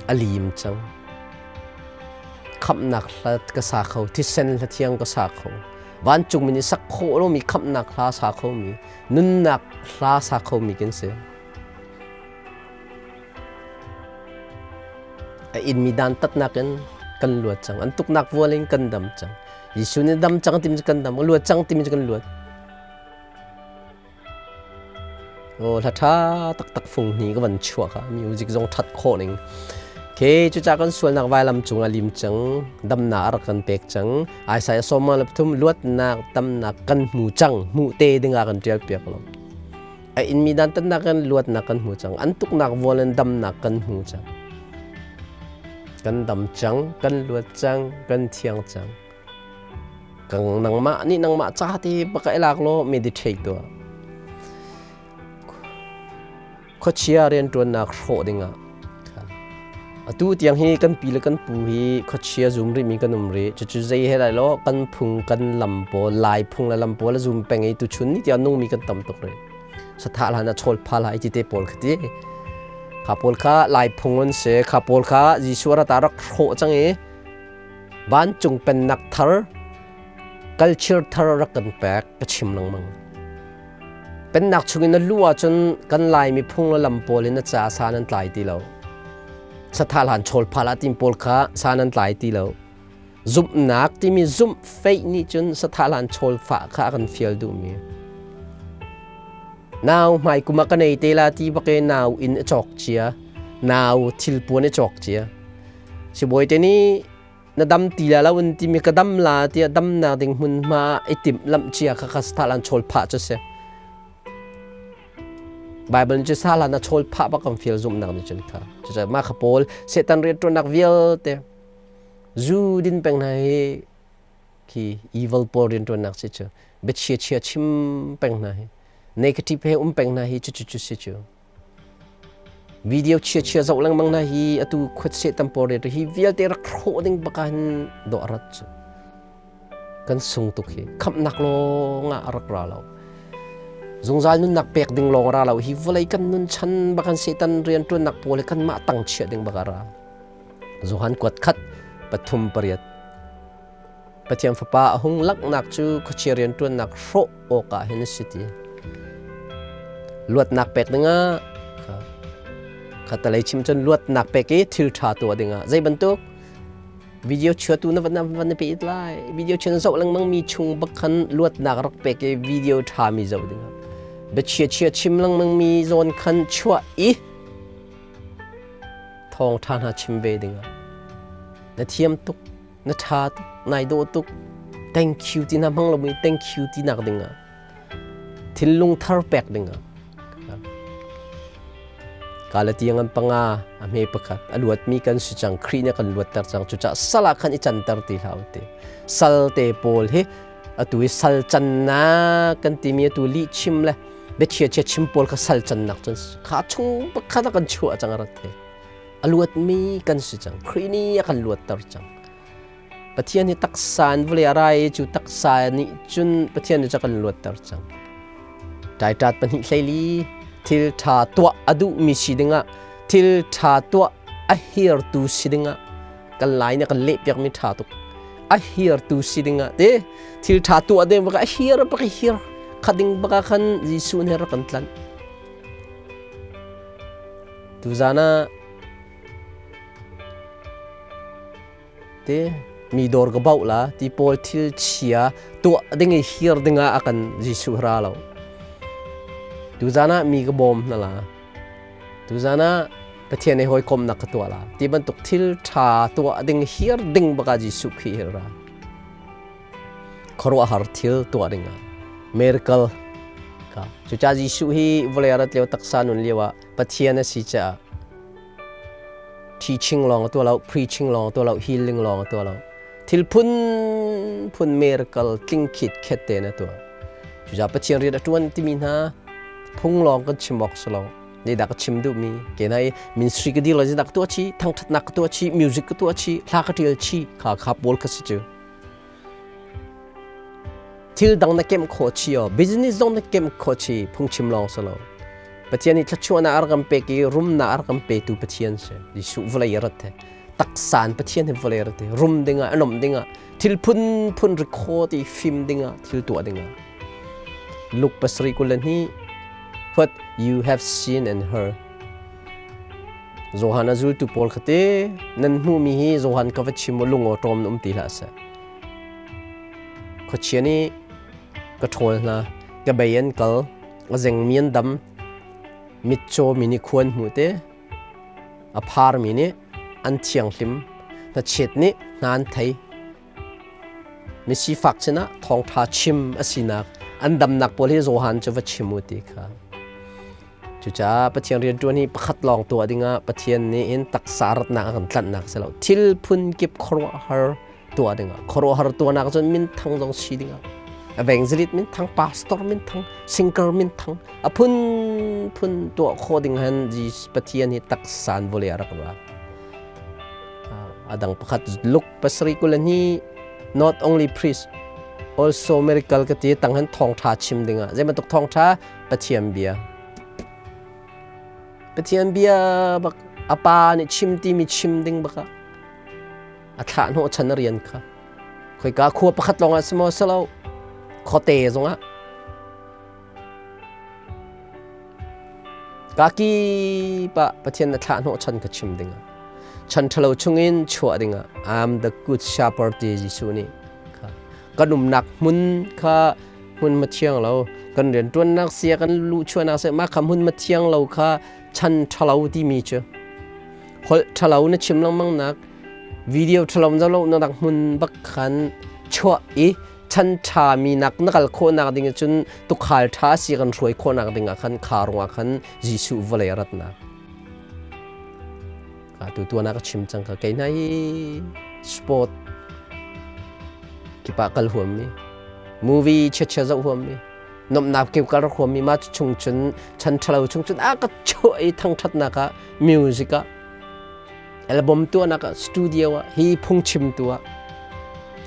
Speaker 1: a lim cang khamhnak hla ka sa kho thisen hla thiang ka sa kho vancung mi nih sak khawh lomi khamhnak hla sa kho mi nunnak hla sa kho mi kan si A inmi dantatnak in kan luat cang. An tuknak vual in kan dam cang. Jesuh nih dam cang timi cu kan dam, luat cang timi cu kan luat. Oh, hla ṭha taktak fung hni ka van chuak ah music zong ṭhat khawh ning. Okay, cucaah kan sualnak vailam cungah lim cang, damnak a rak kan pek cang. Isaiah 43 luatnak, damnak kan hmu cang, hmuh te dingah kan ṭial piak lo. A inmi dantatnak in luatnak kan hmu cang. An tuknak vual in damnak kan hmu cang. Kan dam cang, kan luat cang, kan thiang cang. Kang nangmah nih nangmah ca te baka ilak law meditate tuah. Khuachia rianṭuannak hrawh dingah. Atu tiang hi kan pi le kan pu hi khuachia zum rihmi kan um rih. Cucu zei he lai lo kan phung kan lam pawl Lai phung le lam pawl a zum peng i tuchun ni tiang nungmi kan tam tuk rih. Sathah hlan ah chawl pha lai ti te pawl kha ti. Kha pawl kha Lai phung an si. Kha pawl kha Jesuh rat ah rak hrawh cang i vancung pennak thar culture thar rak kan pek ka chim lengmang. Pennak chungin na luh ahcun kan Laimi phung le lam pawl in na ca san an tlai ti lo. Sathah hlan chawl phal ah tim pawl kha san an tlai ti lo. Zumhnak timi zumh feih nih cun sathah hlan chawl fah kha a kan fial duhmi. Nau hmai kum ah ka nei te la ti bak i nau inn a cawk cia. Nau thilpuan a cawk cia. Sibawi te nih na dam ti la lo in timi ka dam la tiah damnak ding hmunhma i timh lamh cia kha kha salan chawl phah cu si. Bible cu salan a chawl phah bak kan fial zumhnak nih cun kha. Cucaah mah kha pawl Satan rianṭuannak vialte zu din peng hna hi khi evil pawl rianṭuannak si cu biachia chia chim peng hna hi negative he um peng hna hi cu cu cu si cu. Video chiachia zoh lengmang hna hi atu khuatse tam pawl hi vialte rak hrawh ding bak ah hin dawh a rat cu. Kan sung tuk hi. Khamhnak lawng ah a rak ra lo. Zungzal nunnak pek ding lawng ra lo. Hi vawlei kan nun chan bak an Satan rianṭuannak pawl hi kanmah tang chiah ding bak a ra. Johan kuat khat pathum pariat. Pathian Fapa a hung langhnak cu khuachia rianṭuannak hrawh awkah hin a si ti. Luatnak pek dingah khatalei chim cun luatnak pek i thil ṭha tuah dingah zei bantuk video chiatu na van van pe it lai video chia na zoh lengmang mi chung bak khan luatnak rak pek i video ṭha mi zoh dingah biachia chia chim lengmang mi zawn khan chuah i thawngṭha hna chim ve dingah na thiam tuk na ṭha tuk nai dawh tuk thank you ti na hmang lomi thank you ti nak ding ah thinlung thar pek ding ah Galatiang an panga a hme pakhat a luatmi kan si cang Khrih nih a kan luatter cang cucaah sal ah khan i canter ti hlah u ti sal te pawl hi atu i sal cannak kan timi atu lih chim le biachia chia chim pawl kha sal cannak cun kha chung pakhat a kan chuah cang a rat the A luatmi kan si cang. Khrih nih a kan luatter cang. Pathian hi taksa in vawlei a ra i cu taksa nih cun Pathian nih cu a kan luatter cang. Ṭaiṭat pahnih hleili thil ṭha tuah a duhmi si dingah thil ṭha tuah a hirtu si dingah kan lai nih a kan lehpiakmi ṭha tuk. A hirtu si dingah te thil ṭha tuah ding baka a hir bak a hir kha ding baka khan Jesuh nih rak kan tlanh. Tuzaan ah te mi dawr ka bauh la ti pawl thil chia tuah ding i hir ding ah a kan Jesuh ra lo. Tuzaan ah mi ka bawm hna la. Tuzaan ah Pathian he hawikomnak ka tuah la. Ti bantuk thil ṭha tuah ding hir ding baka Jesuh Khrih hi ra. Khuaruahhar thil tuah ding ah miracle ka cucaah Jesuh hi vawlei a rat lio taksa nun lio ah Pathian a si caah teaching lawng a tuah lo preaching lawng a tuah lo healing lawng a tuah lo thil phun phun miracle tling khit khet tein a tuah cucaah Pathian rian a ṭuan timi hna phung lawng kan chim awk si lo Zeidah ka chim duhmi kenai ministry ka dir lo zeidah ka tuah chi thangṭhatnak ka tuah chi music ka tuah chi hla ka ṭial chi kha kha pawl ka si cu thil dang na kemh khawh chi o business zong na kemh khawh chi phungchim lawng si lo Pathian nih thluachuahnak a rak kan pek i rumnak a rak kan petu Pathian si Jesuh vawlei a rat he taksan Pathian he vawlei a rat he rum dingah a nom dingah thil phun phun record i fim dingah thil tuah dingah Luke pasarih kul le hnih what you have seen and heard Johan a zultu pawl kha te nan hmuhmi hi Johan ka va chim u lungaw ṭawm na um ti hlah seh. Khuachia nih ka ṭhawl hna, ka bei an kal, a zengmi an dam, mitcaw mi nih khua an hmuh te, a pharmi nih an thianghlim, hnachet nih hna an thei. Misifak sinah thawngṭha chim a sinak an damnak pawl hi Johan cu va chim u ti kha. Cucaah Pathian rianṭuan hi pakhat lawng tuah dingah Pathian nih hin taksa ratnak a kan tlanhnak si lo. Thil phun kip khuaruahhar tuah dingah, khuaruahhar tuahnak cun minthang zong si dingah, evangelist minthang, pastor minthang, singer minthang, a phunphun tuah khawh ding han Pathian hi taksa in vawlei ah rak ra. Adang pakhat Luke 7:22, not only priest also miracle ka ti tang han thawngtha chim dingah. Zei bantuk thawngtha? Pathian bia. Pathian bia bak a pa nih chim timi chim ding baka a thlah hnawh chan a rian kha. Khoika khua pakhat lawngah si maw silo khuate zongah Kaki pa Pathian na thlah hnawh chan ka chim dingah chan ṭhalo chungin chuah dingah I'm the good shepherd ti Jesuh nih kha kan umnak hmun kha hmun ma thiang lo kan rianṭuannak sia kan luhchuahnak sia mah kha hmun ma thiang lo kha chan ṭhalo timi cu holh ṭhalo na chim lengmang nak video ṭhalo na lo na rak hmun bak khan chuah i chan ṭha mi nak na kal khawhnak ding cun tukhal ṭha si kan hruai khawhnak ding ah khan kha rungah khan Jesuh vawlei a ratnak tu tuan ah ka chim cang ka kei hna hi sport kipa kal huam mi movie chia zoh huam mi nomnak kip kal huam mi ma chung cun chan ṭhalo chung cun a ka chuah i thangṭhatnak ah music ah album tuahnak ah studio ah hi phungchim tu ah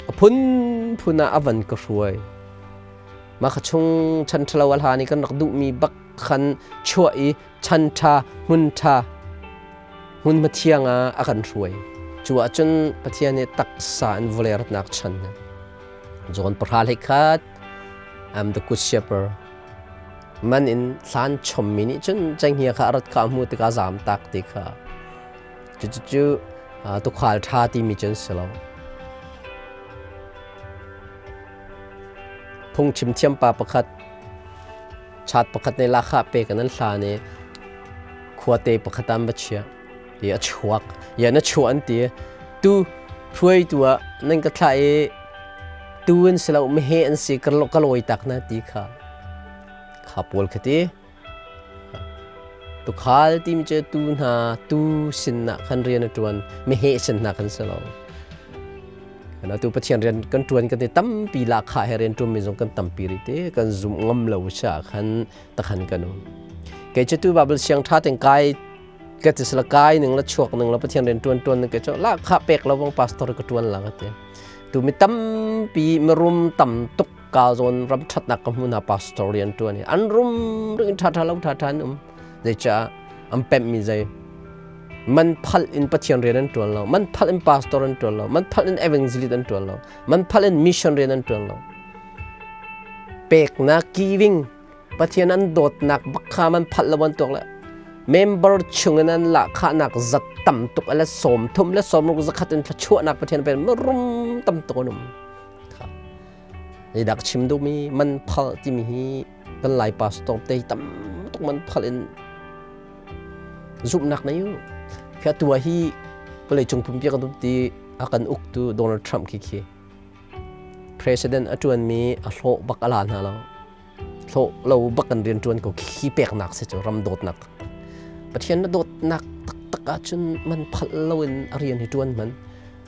Speaker 1: a phunphun ah a van ka hruai. Mah kha chung chan ṭhalo a hlan i kan rak duhmi bak khan chuah i chan ṭha hmun ṭha hmunhma thiang ah a kan hruai. Cu ahcun Pathian nih taksa in vawlei ratnak chan John 10:21. I'm the good shepherd. Man in hlan chommi nih cun cenghngia kha a rat kha a hmuh tikah zaam tak ti kha. Cucu tukhal ṭha timi cun si lo. Phungchim thiam pa pakhat chat pakhat nih lahkhah pek in an hlan i khuate pakhat ah an va chiah i a chuak. Ya na chuah an ti. Tu hruaitu ah nan ka thlah i tu an si lo meheh an si ka lawi tak na ti kha. Kha pawl kha ti. Tukhal timi cu tu hna tu sinah khan rian a ṭuan, meheh sin hna khan si lo. Atu Pathian rian kan ṭuan kan ti tampi lahkhah he rian ṭuanmi zong kan tampi rih te kan zumh ngam lo sia khan takhan kan um. Kei cu tu Bible siang ṭha ten kai ka ti sila kai ning la chuak ning la Pathian rian ṭuan ṭuan ning ke cu lahkhah pek lo bang pastor ka ṭuan la ka ti. Tu mi tampi mirum tam tuk ka zawn ram ṭhatnak ka hmu hna pastor rian ṭuan i an rum ring ṭha ṭha lo ṭha ṭha an um. Zeicah an pemhmi zei man phalh in Pathian rian an ṭuan lo, man phalh in pastor an ṭuan lo, man phalh in evangelist an ṭuan lo, man phalh in mission rian an ṭuan lo. Peknak giving Pathian an dawtnak bak kha man phalh lo an tuak le member chungin an lahkhahnak zat tam tuk le 30 le 60 zakhat in thluachuahnak Pathian pen rum tam tuk an um. Zeidah ka chim duhmi man phalh timi hi kan Lai pastor te tam tuk man phalh in zumhnak nei u. Khi atu ah hi vawleicung pumpi kan um ti a kan uktu Donald Trump khi khi president a ṭuanmi a hlawh bak a la hna lo. Hlawh lo bak kan rian ṭuan ko khi peknak si cu ram dawtnak taktak. Pathian na dawtnak taktak ahcun man phalh loin a rian hi ṭuan hman.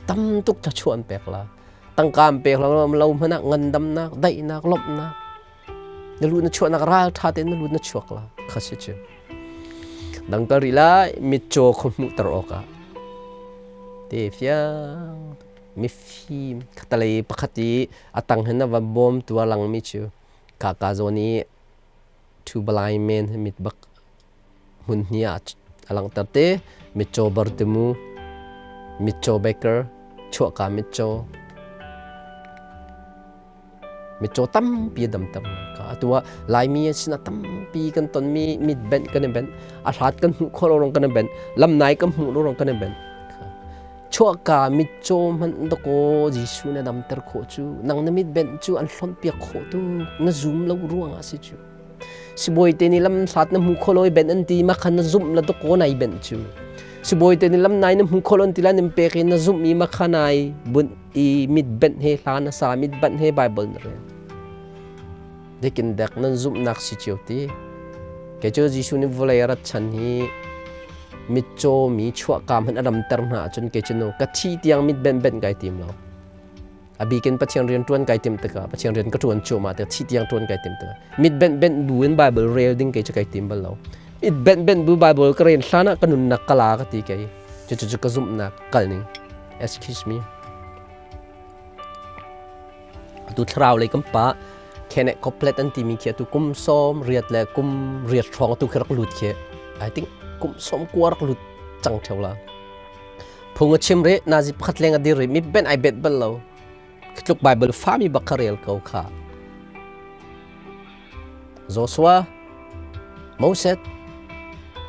Speaker 1: Tam tuk thluachuah an pek la. Tangka an pek lo lo hmanh ah ngandamnak, daihnak, lawmhnak na lu na chuahnak ral ṭha tein na lu na chuak la kha si cu. Dang kal rih lai mitcaw kha hmuhter awkah te fiang mifim khatalei pakhat i a tang hin a va bawmtu a langmi cu ka ka zawn i two blind men hi mit bak hmun hnih ah a langhter te. Mitcaw Bartimu, mitcaw Baker, chuahka mitcaw, mitcaw tampi a damter ka. Atu ah Laimi an sinah tampi kan tonmi mit benh kan i benh, a hlat kan hmuh khawh lo rong kan i benh, lamnai kan hmuh lo rong kan i benh. Chuahka mitcaw hmanh dakaw Jesuh na damter khawh cu, nang na mit benh cu an hlonh piak khawh tu na zum lo ruangah si cu. Sibawi te nih lamhlat na hmu kho lo i benh an ti ma khan na zumh la dawkaw nai benh cu. Sibawi te nih lam nai na hmu kho lo an ti la nin pek i na zumh i ma kha nai bunh i mit benh he hla na sa mit banh he Bible na rel. Dekin dek nan zumhnak si cio ti. Kei cu Jesuh nih vawlei a rat chan hi mitcaw mi chuahka hmanh a ramter hna ahcun kei cu no ka thi tiang mit benh benh kai tim lo. A bikin Pathian rian ṭuan kai tim tikah Pathian rian ka ṭuan cuahmah tikah thi tiang ṭuan kai tim tikah mit benh benh bu in Bible rel ding kei cu kai tim bal lo. Mit benh benh bu Bible ka rel hlan ah ka nunnak ka la ka ti kei. Cucu cu ka zumhnak kal ning. Excuse me. Atu thlarau lei kan pa Kenneth Copeland an timi khi atu kum 18 le kum riat hrawng atu khi rak lut khi I think kum 19 rak lut cang theo la. Phung a chim rih nazi pakhat leng a dir rih mi ben ai bet bal lo. Tluk Bible fami bak kha rel ko kha. Joshua, Moses,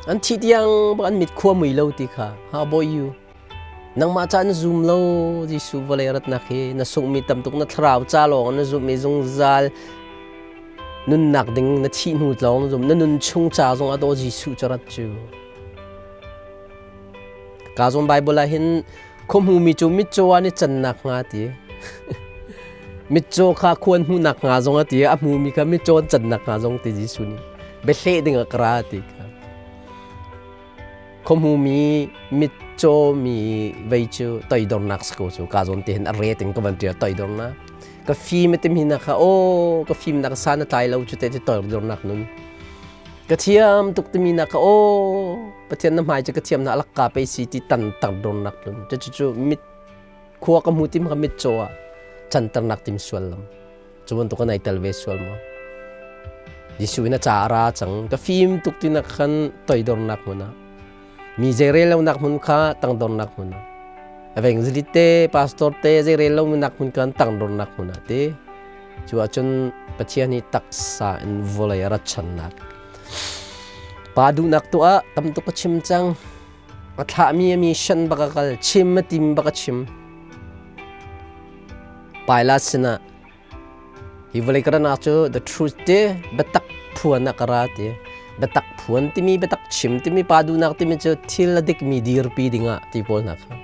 Speaker 1: an thi tiang bak an mit khua mui lo ti kha. How about you? Nangmah ca na zum lo Jesuh vawlei ratnak hi na sunghmi tam tuk na thlarau ca lawng na zumh i zungzal nunnak ding na thih hnu lawng na zum na nun chung ca zong ah daw Jesuh cu rat cu. Ka zong Bible ah hin khuahmumi cu mitcaw ah an i cannak hnga ti. Mitcaw kha khua an hmuhnak hnga zong a ti a hmumi kha mitcaw an cannak hnga zong ti Jesuh nih biahleh ding ah ka ra ti kha. Khuahmumi mitcaw mi vei cu toidornak si ko cu ka zawn te hin a ret in ka van ṭial toidornak. Ka fim a timi hna kha aw ka fimnak san a tlai lo cu te ti toidornak nun. Ka thiam tuk timi na ka aw Pathian na hmai cu ka thiam na alak ka pe si ti tan tar dornak tlun cu cu mit khua ka hmu tim ka mit caw ah canternak tim sual lam cu bantuk kan ai tel ve sual maw Jesuh in a ca a ra cang ka fim tuk ti nak khan toidornak hmun ah mi zeirel lonak hmun kha tangdornak hmun ah evangelist te pastor te zeirel lo nak hmun kan tangdornak hmun ah te Cu ahcun Pathian hi taksa in vawlei a rat ṭhannak. Pa duhnak tuah tam tuk a chim cang. A thlahmi a mi shan bak a kal, chim a tim bak a chim. Pilate sinah hi vawlei ka ranak cu the truth ti biatak phuan ah ka ra ti. Biatak phuan timi biatak chim timi pa duhnak timi cu thil a dikmi dirpi dingah ti pawl hna kha.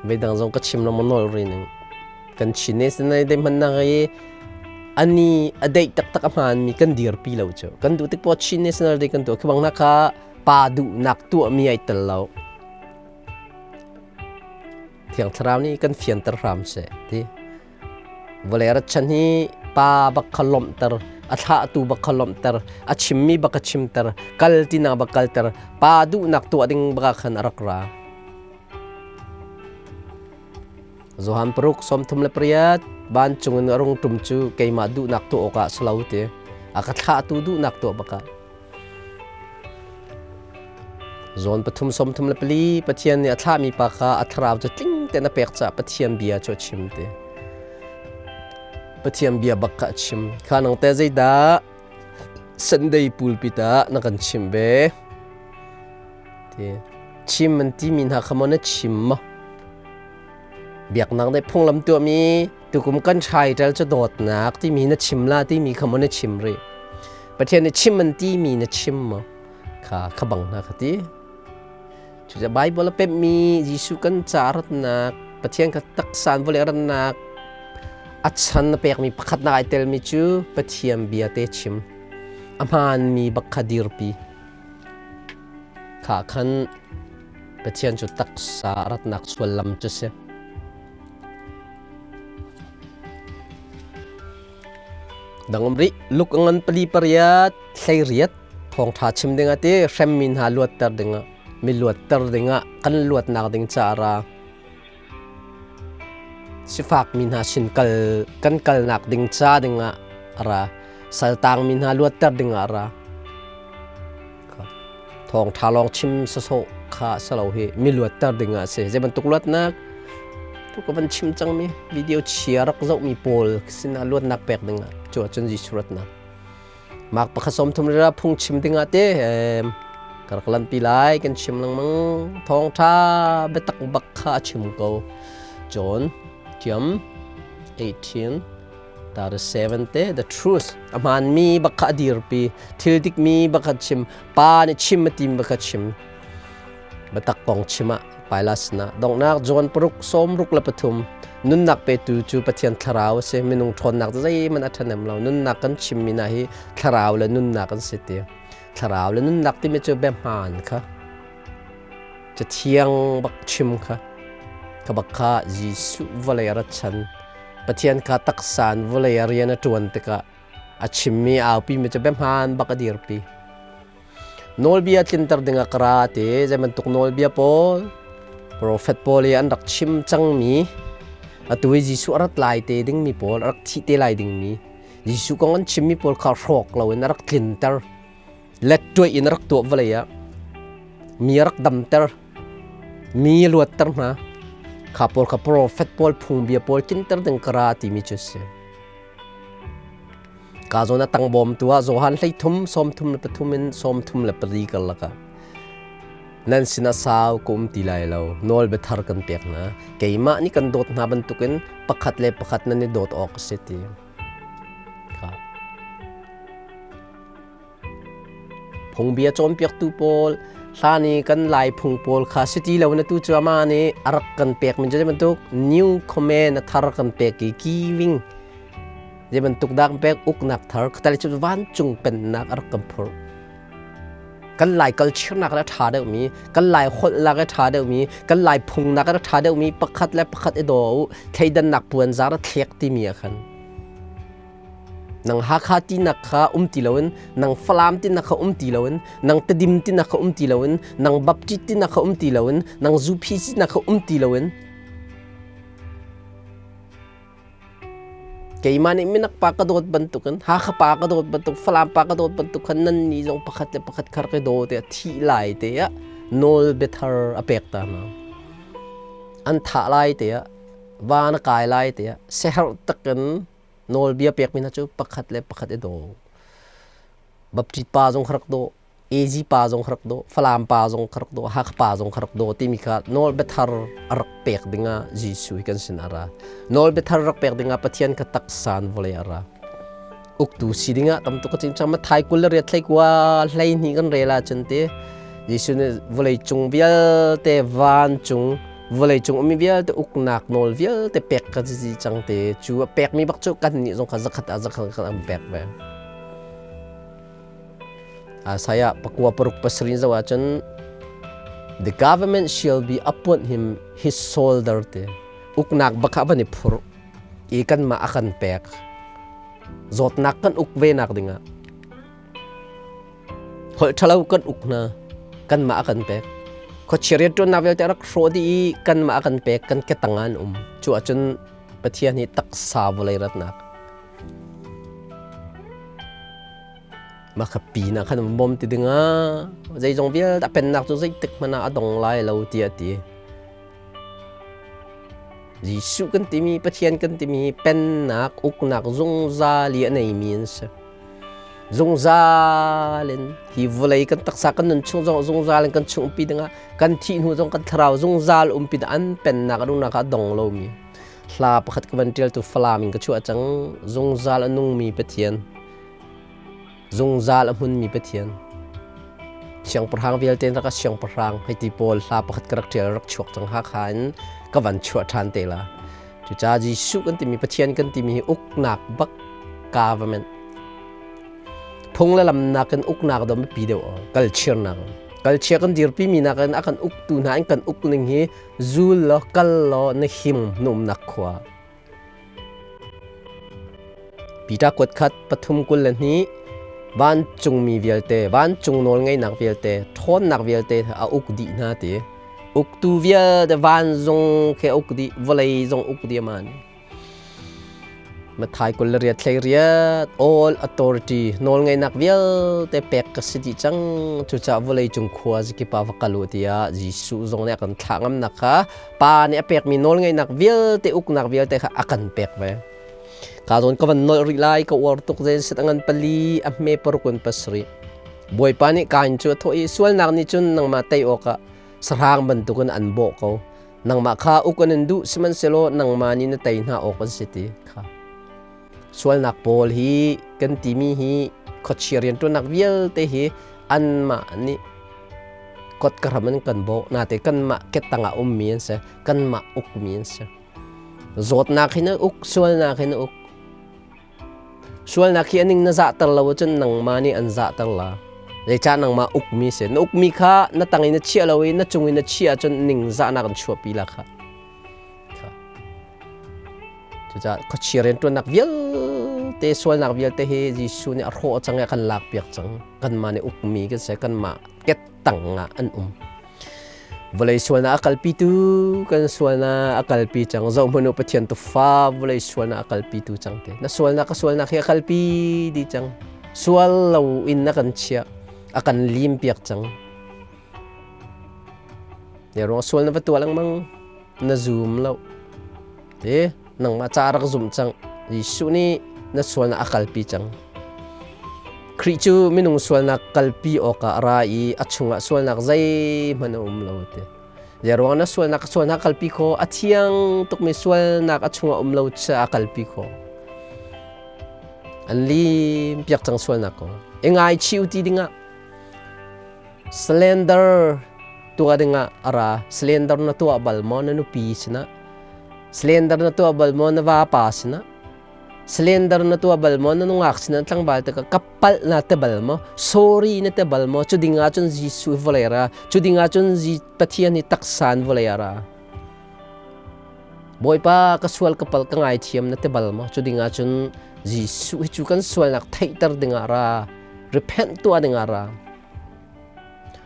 Speaker 1: Veidang zong ka chim lo maw nawl ri ning. Kan Chin ne sinai dei hmannak i ani a deih taktak a hmaanmi kan dirpi lo cu. Kan duh tik poah Chin National Day kan tuah. Khi bang hna kha pa duhnak tuahmi ai tel lo. Thiang Thlarau nih kan fianter hram seh ti. Vawlei rat chan hi pa bak kha lawmhter, a thlahtu bak kha lawmhter, a chimmi bak a chimter, kal tinak bak kalter, pa duhnak tuah ding bak ah khan a rak ra. Johan paruk 38 vancung in a rung ṭum cu keimah duhnak tuah awkah si lo ti a ka thlahtu duhnak tuah bakah. Zawn pathum 34 Pathian nih a thlahmi pa kha a thlarau cu tling tein a pek caah Pathian bia cu a chim ti. Pathian bia bak kha a chim. Kha nang te zeidah Sunday pulpit ah na kan chimh ve? Ti chim an timi hna kha maw na chim maw? Biaknak nih phunglam tuahmi tukum kan hrai ṭal cu dawtnak timi na chim la timi kha maw na chim rih? Pathian nih chim an timi na chim maw? Kha kha bang hna kha ti. Cucaah Bible a pemhmi Jesuh kan ca ratnak, Pathian kha taksa in vawlei a rannak, a chan a pekmi pakhatnak ai telmi cu Pathian bia te chim. A hmaanmi bak kha dirpi. Kha khan Pathian cu taksa a ratnak suallam cu si. Dangam rih luk ngan pali pariat hlei riat thawngṭha chim dingah ti hremmi hna luatter dingah mi luatter dingah kan luatnak ding caah ra sifakmi hna sin kal kan kalnak ding ca dingah ra saltangmi hna luatter dingah ra thawngṭha lawng chim sawsawh kha si lo hi mi luatter dingah a si zei bantuk luatnak tu ka van chim cangmi video chia rak zohmi pawl sinah luatnak pek dingah cu ahcun Jesuh ratnak mak pakhat 30 ra phung chim dingah te ka rak lanpi lai kan chim lengmang thawngṭha biatak bak kha a chim ko John tiam 18 37 te the truth a hmaanmi bak kha a dirpi thil dikmi bak kha chim pa nih chim a tim bak kha chim biatak kong chim ah Pilate sinah donghnak John paruk 63 nunnak petu cu Pathian thlarau a si minung ṭhawnnak zeihmanh a ṭhahnem lo nunnak kan chimmi hna hi thlarau le nunnak an si ti thlarau le nunnak timi cu bia hmaan kha cathiang bak chim kha ka bak kha Jesuh vawlei a rat chan Pathian kha taksa in vawlei a rian a ṭuan tikah a chimmi aupimi cu biahmaan bak a dirpi. Nawlbia tlinter dingah ka ra ti, zei bantuk nawlbia pawl? Profet pawl i an rak chim cangmi atu i Jesuh a rat lai te dingmi pawl, a rak thih te lai dingmi Jesuh kong an chimmi pawl kha hrawk loin a rak tlinter. Let tuaih in a rak tuah vawlei ah mi a rak damter, mi a luatter hna. Kha pawl kha profet pawl phungbia pawl tlinter ding ka ra timi cu a si. Ka zawn a tang bawmtu ah Johan 13 33 in 34 karlak ah nan sinah sau ka um ti lai lo, nawl biathar kan pek hna. Keimah nih kan dawt hna bantukin pakhat le pakhat nan i dawt awk a si ti. Kha. Phungbia cawnpiaktu pawl hlan i kan Lai phung pawl kha si ti lo na tu cu amah nih a rak kan pek mi cu bantuk new command a thar kan pek i giving zei bantuk dah kan pek uknak thar khatal cu vancung pennak a rak kan phurh. Kan Lai culture-nak a ṭha deuhmi, kan Lai holhnak a ṭha deuhmi, kan Lai phungnak a ṭha deuhmi pakhat le pakhat i daw u, thleidannak puanzar a thlek timi ah khan Nang Hakha tinak kha um ti loin, nang Falam tinak kha um ti loin, nang Tedim tinak kha um ti loin, nang Baptist tinak kha um ti loin, nang Zupi tinak kha um ti loin, keimah nih minak pa ka dawt bantukin, Hakha pa ka dawt bantuk, Falam pa ka dawt bantuk khan nan nih zong pakhat le pakhat khar ka daw tiah thih lai te ah nawl biathar a pek ta hna. An thah lai te ah, van a kai lai tiah siaherh takin nawlbia pekmi hna cu pakhat le pakhat i daw. Baptist pa zong kha rak daw, AG pa zong kha rak daw, Falam pa zong kha rak daw, Hakha pa zong kha rak daw timi kha nawlbia thar a rak pek dingah Jesuh hi kan sin a ra. Nawlbia thar rak pek dingah Pathian kha taksa in vawlei a ra. Uktu si dingah tam tuk ka chim cang. Mathai 20 hlei kua hlei hnih kan rel ahcun ti Jesuh nih vawlei cung vialte vancung vawleicung ummi vialte uknak nawl vialte pek ka si cang te cu a pekmi bak cu kan nih zong kha zakhat ah zakhat khat an pek ve. Isaiah 9 paruk pasarih zoh ahcun the government shall be upon him his shoulder te uknak bak kha van i phurh i kanmah a kan pek zawtnak kan uk ve nak dingah Holh ṭhalo kan uk hna, kanmah a kan pek. Khuachia rianṭuannak vialte a rak hrawh dih i kanmah a kan pek, kan ketang ah an um. Cu ahcun Pathian hi taksa vawlei ratnak. Mah kha pin ah khan bawm ti dingah zeizong vialte a pennak cu zeitik hmanh ah a dong lai lo tiah a ti. Jesuh kan timi Pathian kan timi pennak uknak zungzal i a neimi an si. Zungzal in hi vawlei kan taksa kan nun chung zong zungzal in kan chung umpi dingah kan thih hnu zong kan thlarau zungzal umpi an pennak an uknak a dong lomi hla pakhat ka van ṭial tu Falam in ka chuah cang zungzal a nungmi Pathian Zungzal a hmunmi Pathian. Siangpahrang vialte rak a siangpahrang hei ti pawl hla pakhat ka rak ṭial rak chuak cang Hakha in ka van chuah ṭhan te la. Cucaah Jesuh kan timi Pathian kan timi hi uknak bak government phung le lam nakin uknak dom biapi deuh kalchirnak kalchia kan dirpi mi nakin a kan uktu hna in kan uk ning hi zul law kal law na him na umnak khua Peter kuat khat 3:22 vancungmi vialte vancung nawlngeihnak vialte ṭhawnnak vialte a uk dih hna ti uktu vialte van zong khi a uk dih vawlei zong uk dih ama nih Mathai 28 hlei riat all authority nawlngeihnak vialte pek ka si dih cang cucaah vawlei cung khua zakip ah va kal u tiah Jesuh zong nih a kan thlah ngamnak kha Pa nih a pekmi nawlngeihnak vialte uknak vialte kha a kan pek ve. Ka zawn ka van nolh rih lai ka uar tuk zen set a ngan pali a hme paruk in pasarih. Bawipa nih Kain cu a thawh i sualnak nih cun nangmah tei awkah sahrang bantukin an bawh ko. Nangmah kha uk an in duh sihmanhsehlaw nangmah nih na tei hna awk an si ti kha. Sualnak pawl hi kan timi hi khuachia rianṭuannak vialte hi anmah nih kot ka hram in kan bawh nate kanmah kettang ah ummi an si kanmah ukmi an si zawtnak hin uk sualnak hin uk sualnak hi aning na zahter lo ahcun nangmah nih an zahter la zeicah nangmah ukmi si na ukmi kha na tang in na chiah lo i na cung in na chiah ahcun ning zahnak an chuahpi la kha Cucaah khuachia rianṭuannak vialte, sualnak vialte hi Jesuh nih a hrawh cang i a kan lakpiak cang. Kanmah nih ukmi kan si, kanmah kettang ah an um. Vawlei sualnak a kalpitu kan sualnak a kalpi cang. Zohhmanh u Pathian tufa vawlei sualnak a kalpitu cang te. Na sualnak ka sualnak hi a kalpi dih cang. Sual lo in na kan chiah. A kan lim piak cang. Ne ruang sual na va tuah lengmang na zum lo. Te nangmah ca rak zumh cang. Jesuh nih na sualnak a kalpi cang. Khrih cu minung sualnak kalpi awkah a ra i a chungah sualnak zeihmanh a um lo ti. Zeiruang na sualnak sualnak kalpi kho a thiang tukmi sualnak a chungah um lo caah a kalpi kho. An lim piak cang sualnak ko. I ngaichih u ti dingah Slender tuah dingah a ra. Slender na tuah bal maw na nupi sinah? Slender na tuah bal maw na vapa sinah? Slender na tuah bal maw na nungak sinah tlangval te ka palh na te bal maw? Sorry na te bal maw? Cu ding ah cun Jesuh vawlei ra. Cu ding ah cun Pathian hi taksa in vawlei a ra. Bawipa ka sual ka pal ka ngaithiam na te bal maw? Cu ding ah cun Jesuh hi cu kan sualnak theihter dingah ra. Repent tuah dingah ra.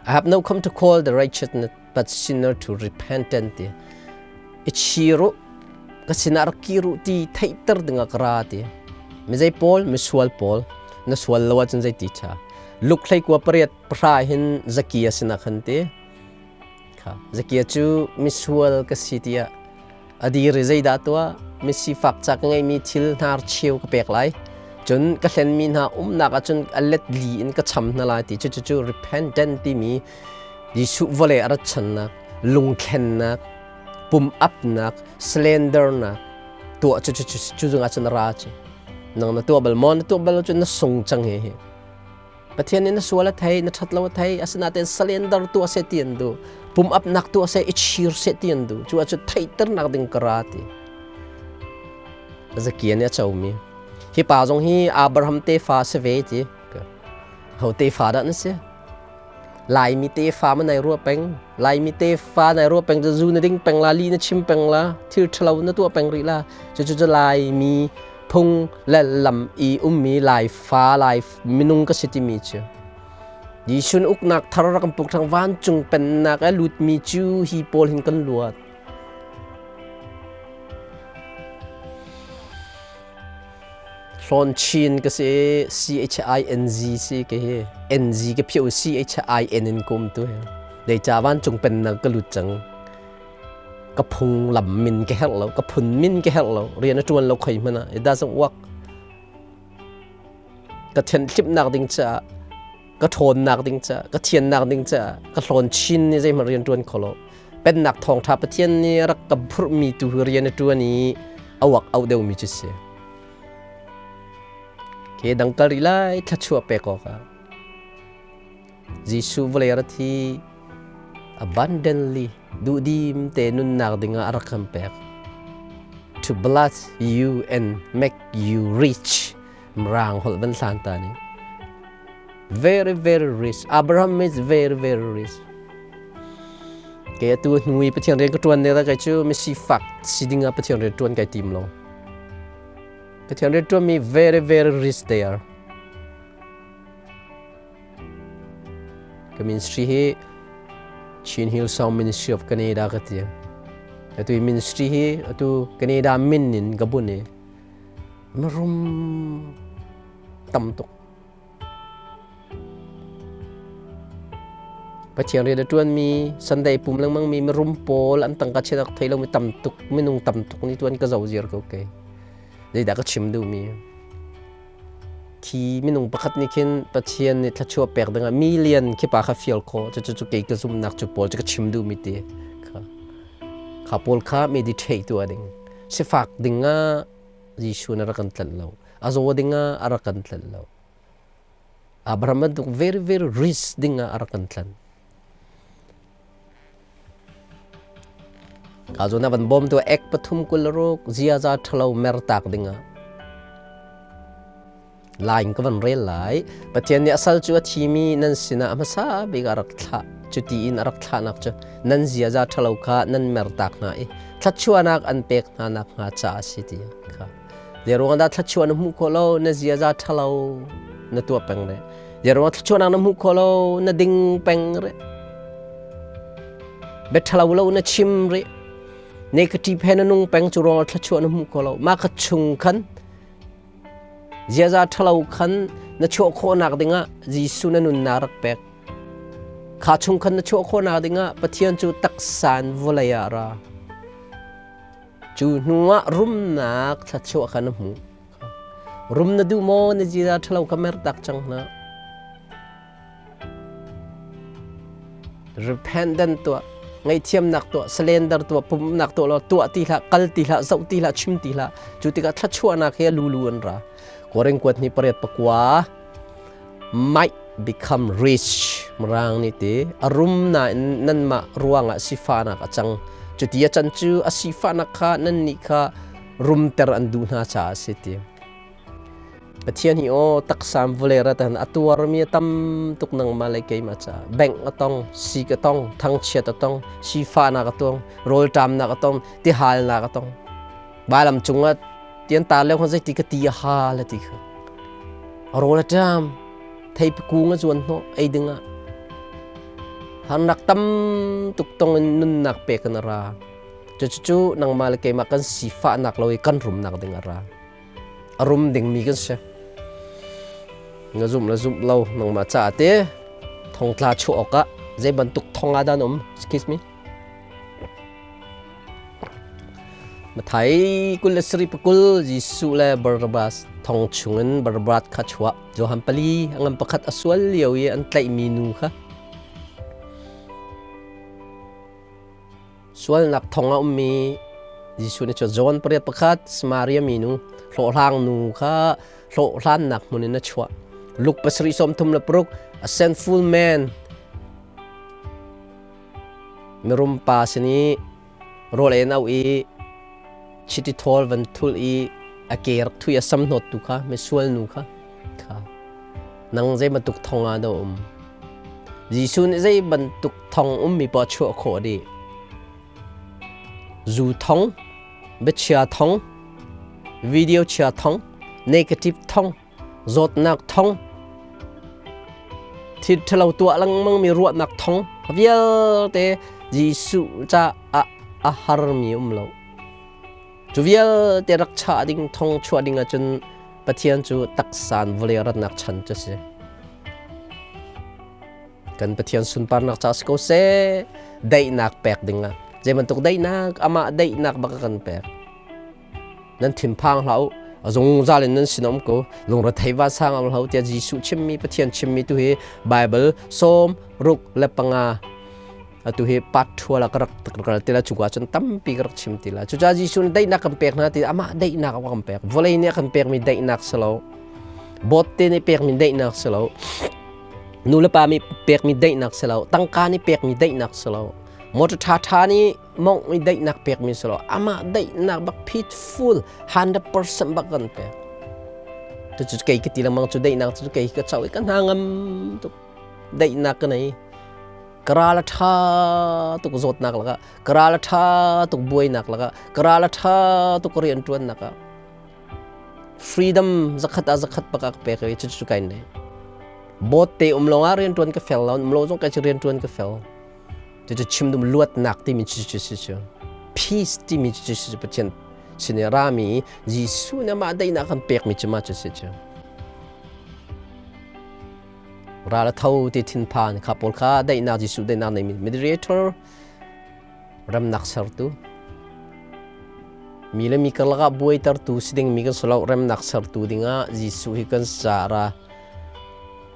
Speaker 1: I have no come to call the righteous but sinner to repentant ti. I chiru ka sinah rak kiru ti theihter dingah ka ra ti. Mi zei pawl, mi sual pawl, na sual lo ahcun zei ti ṭha. Luk hlei kua pariat pahra hin Zakia sinah khan ti. Kha Zakia cu misual ka si tiah a dir i zeidah tuah mi sifak ca ka ngeihmi thil hnar cheu ka pek lai cun ka hlenmi hna umnak ahcun a let li in ka cham hna lai ti cu cu repentant timi Jesuh vawlei a rat channak lungthlennak pum apnak slendernak tuah cu cu cu zungah cun a ra cu nang na tuah bal maw na tuah bal cun na sung cang he hi Pathian nih na sual a thei, na ṭhat lo a thei, asinain surrender tuah seh ti an duh. Pum apnak tuah seh, i chir seh ti an duh. Cu ahcun theihternak ding ka ra ti. Zakia nih a comi. Hi pa zong hi Abraham tefa si ve ti. Ho tefa dah na si? Laimi tefa ma nai ruah peng. Laimi tefa nai ruah peng cu zu na ding peng la, li na chim peng la, thil ṭhalo na tuah peng rih la. Cu cu cu Laimi phung le lam i ummi Laifa Lai minung ka si timi cu Jesuh uknak thar rak kan puk thang vancung pennak a lutmi cu hi pawl hin kan luat. Hlawn Chin ka si C H I N G si ke hi N G ka phiu C H I N in kum tu hi dei cha vancung pennak ka lut cang ka phunglam min ka herh lo ka phun min ka herh lo rian a ṭuan lo khoi hmanh ah it doesn't work ka thianhlimnak ding caah ka ṭhawnnak ding caah ka thiannak ding caah ka hlawn chin nih zeihmanh rian ṭuan kho lo pennak thawngṭha Pathian nih rak ka phurhmi tu hi rian a ṭuan i a uak auh deuhmi cu si ke dang kal rih lai thluachuah pek awkah Jesuh vawlei rat hi abundantly duhdim te nunnak dingah a rak kan pek. To bless you and make you rich. Mirang holh van hlan ta ning. Very very rich. Abraham is very very rich. Ke atu hnui Pathian rian ka tuan ne da kai cu mi sifak si dingah Pathian rian tuan kai tim lo. Pathian rian tuan mi very very rich they are. Ka ministry hi Chin Hillsong Ministry of Canada ka ti. Atu ministry hi atu Canada min in ka bun i mirum tam tuk. Pathian rian a ṭuanmi Sunday pum lengmang mi mirum pawl an tangka chiat thei lomi tam tuk minung tam tuk nih tuan ka zo ziar ko ke. Zeidah ka chim duhmi? Khi minung pakhat nih khin Pathian nih thluachuah pek dingah million khi pa kha fial khawh cucu cu kei ka zumhnak cu pawl cu ka chim duhmi ti kha kha pawl kha meditate tuah ding sifak dingah Jesuh nih a rak kan tlanh lo a zaw dingah a rak kan tlanh lo Abraham bantuk very very rich dingah a rak kan tlanh Ka zawn ah van bawmtu ek pathum 26 ziaza ṭhalo mertak dingah lain ka van rel lai. Pathian nih a sal cu a thimi nan sinah a hmasa bik a rak thlah. Cuti in a rak thlahnak cu nan ziaza ṭhalo kha nan mertak hna i thluachuahnak an pek hna nakhnga caah a si ti kha. Zei ruangah dah thluachuah na hmuh khawh lo na ziaza ṭhalo na tuah peng rih. Zei ruangah thluachuahnak na hmuh khawh lo na ding peng rih. Bia ṭhalo lo na chim rih. Negative he na nung peng cu ruang thluachuah na hmu kho lo. Mah kha chung khan ziaza ṭhalo khan na chuah khawhnak dingah Jesuh na nunnak rak pek. Kha chung khan na chuah khawhnak dingah Pathian cu taksa in vawlei ah ra. Cu hnuah rumnak thluachuah kha na hmuh. Rum na duh maw na ziaza ṭhalo kha mertak cang hna. Repentance tuah, ngaihthiamnak tuah, surrender tuah, pumnak tuah law tuah ti hlah, kal ti hlah, zoh ti hlah, chim ti hlah. Cu tikah thluachuahnak he lulu an ra. Korin kuat ni pariat pakua might become rich mirang nih ti a rum nain nanmah ruangah sifahnak a cang. Cuti a can cu a sifahnak kha nannih kha rumter an duh hna caah a si ti. Pathian hi aw taksam vawlei rat an a tuarmi a tam tuk nangmah le keimah caah bengh a tong, sik a tong, thangchiat a tong, sifahnak a tong, rawlṭamnak a tong, tihalnak a tong. Vailam cungah tian tar lio khan zeiti ka ti a hal a ti kha. Rawl a ṭam, theipi kung a zuan hnawh ei dingah. Harnak tam tuk tong in nunnak pek in a ra. Cucu nangmah le keimah kan sifahnak lo i kan rumnak ding a ra. A rum dingmi kan si. Na zumh le zumh lo nangmah caah te thongtla chuah awkah zei bantuk thong ah dah na um? Excuse me. Mathai 20 pakul Jesuh le Barabbas thong chungin Barabbas kha chuah. Johan pali a ngan pakhat a sual lio i an tlaihmi nu kha Sualnak thong a ummi Jesuh nih cun John pariat pakhat Samaria minu hlawhhlang nu kha hlawhhlannak hmun in a chuah. Luke pasarih 36, a sinful man mirum pa sin i rawl ei an auh i chiti thawl van thul i a ke rak thui a sam hnawttu kha misual nu kha kha nang zei bantuk thong ah dah um Jesuh nih zei bantuk thong ummi poah chuah khawh dih. Zu thong, biachia thong, video chia thong, negative thong, zawtnak thong, thil ṭhalo tuah lengmang mi ruahnak thong vialte Jesuh caah a harmi um lo. Cu vialte rak chah ding thong chuah ding ahcun Pathian cu taksan vawlei ratnak chan cu si. Kan Pathian sunparnak ca si ko seh, daihnak pek ding ah. Zei bantuk daihnak, amah daihnak bak a kan pek. Nan thinphang hlah u, a zungzal in nan sin um ko, lungrethei vansang am hlah u tiah Jesuh chimmi, Pathian chimmi tu hi Bible 65 atu hi part thual ah ka rak kal ti la cuka cun tampi ka rak chim ti la. Cucaah Jesuh nih daihnak kan pek hna ti amah daihnak a kan pek. Vawlei nih a kan pekmi daihnak si lo. Bawtte nih pekmi daihnak si lo. Nu le pa nih pekmi daihnak si lo. Tangka nih pekmi daihnak si lo. Motor ṭhaṭha nih mongh i daihnak pekmi si lo. Amah daihnak bak peaceful 100% bak kan pek. Cucu kei ka ti lengmang cu daihnak cu kei ka co i ka hna ngam tuk. Daihnak ka nei. Ka ral a ṭha tuk zawtnak lakah, ka ral a ṭha tuk buainak lakah, ka ral a ṭha tuk rianṭuannak ah freedom zakhat ah zakhat bak a ka pek i cucu kai nei. Bawt te um lawngah rianṭuan ka fel lo, um lo zong kai cu rianṭuan ka fel. Cucu chim dum luatnak timi cucu si cu. Peace timi cucu si cu Pathian sin i rami Jesuh nih amah daihnak kan pekmi cu mah cu si cu. Ral a tho ti thinphan kha pawl kha daihnak Jesuh daihnak neimi mediator remnak sertu mi le mi karlak ah buaitertu si ding mi kan si lo remnak sertu dingah Jesuh hi kan ca ra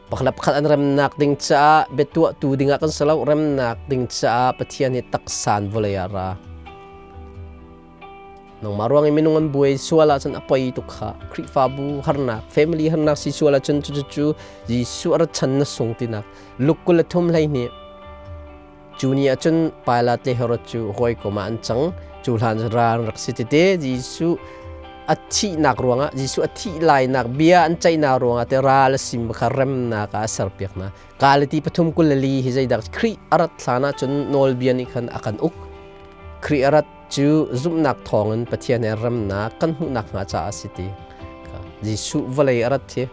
Speaker 1: pakhat pakhat an remnak ding caah biatuahtu dingah kan si lo remnak ding caah Pathian hi taksan vawlei ah ra. Nangmah ruang i minung an buai sual ahcun a poi tuk kha. Khrihfabu harnak, family harnak si sual ahcun cucu Jesuh a rat chan na sung tinak. Luke 23 12 Cu ni ahcun Pilat le Herod cu hawikom ah an cang. Cu hlan cu ral an rak si tete. Jesuh a thihnak ruangah Jesuh a thih lainak bia an ceihnak ruangah te ral a sim kha remnak ah a serpiak hna. Galati pathum 24 hi zeidah Khrih a rat hlan ahcun nawlbia nih khan a kan uk. Khrih a rat cu zumhnak thawngin Pathian he remnak kan hmuhnak hnga caah a si ti. Jesuh vawlei a rat hi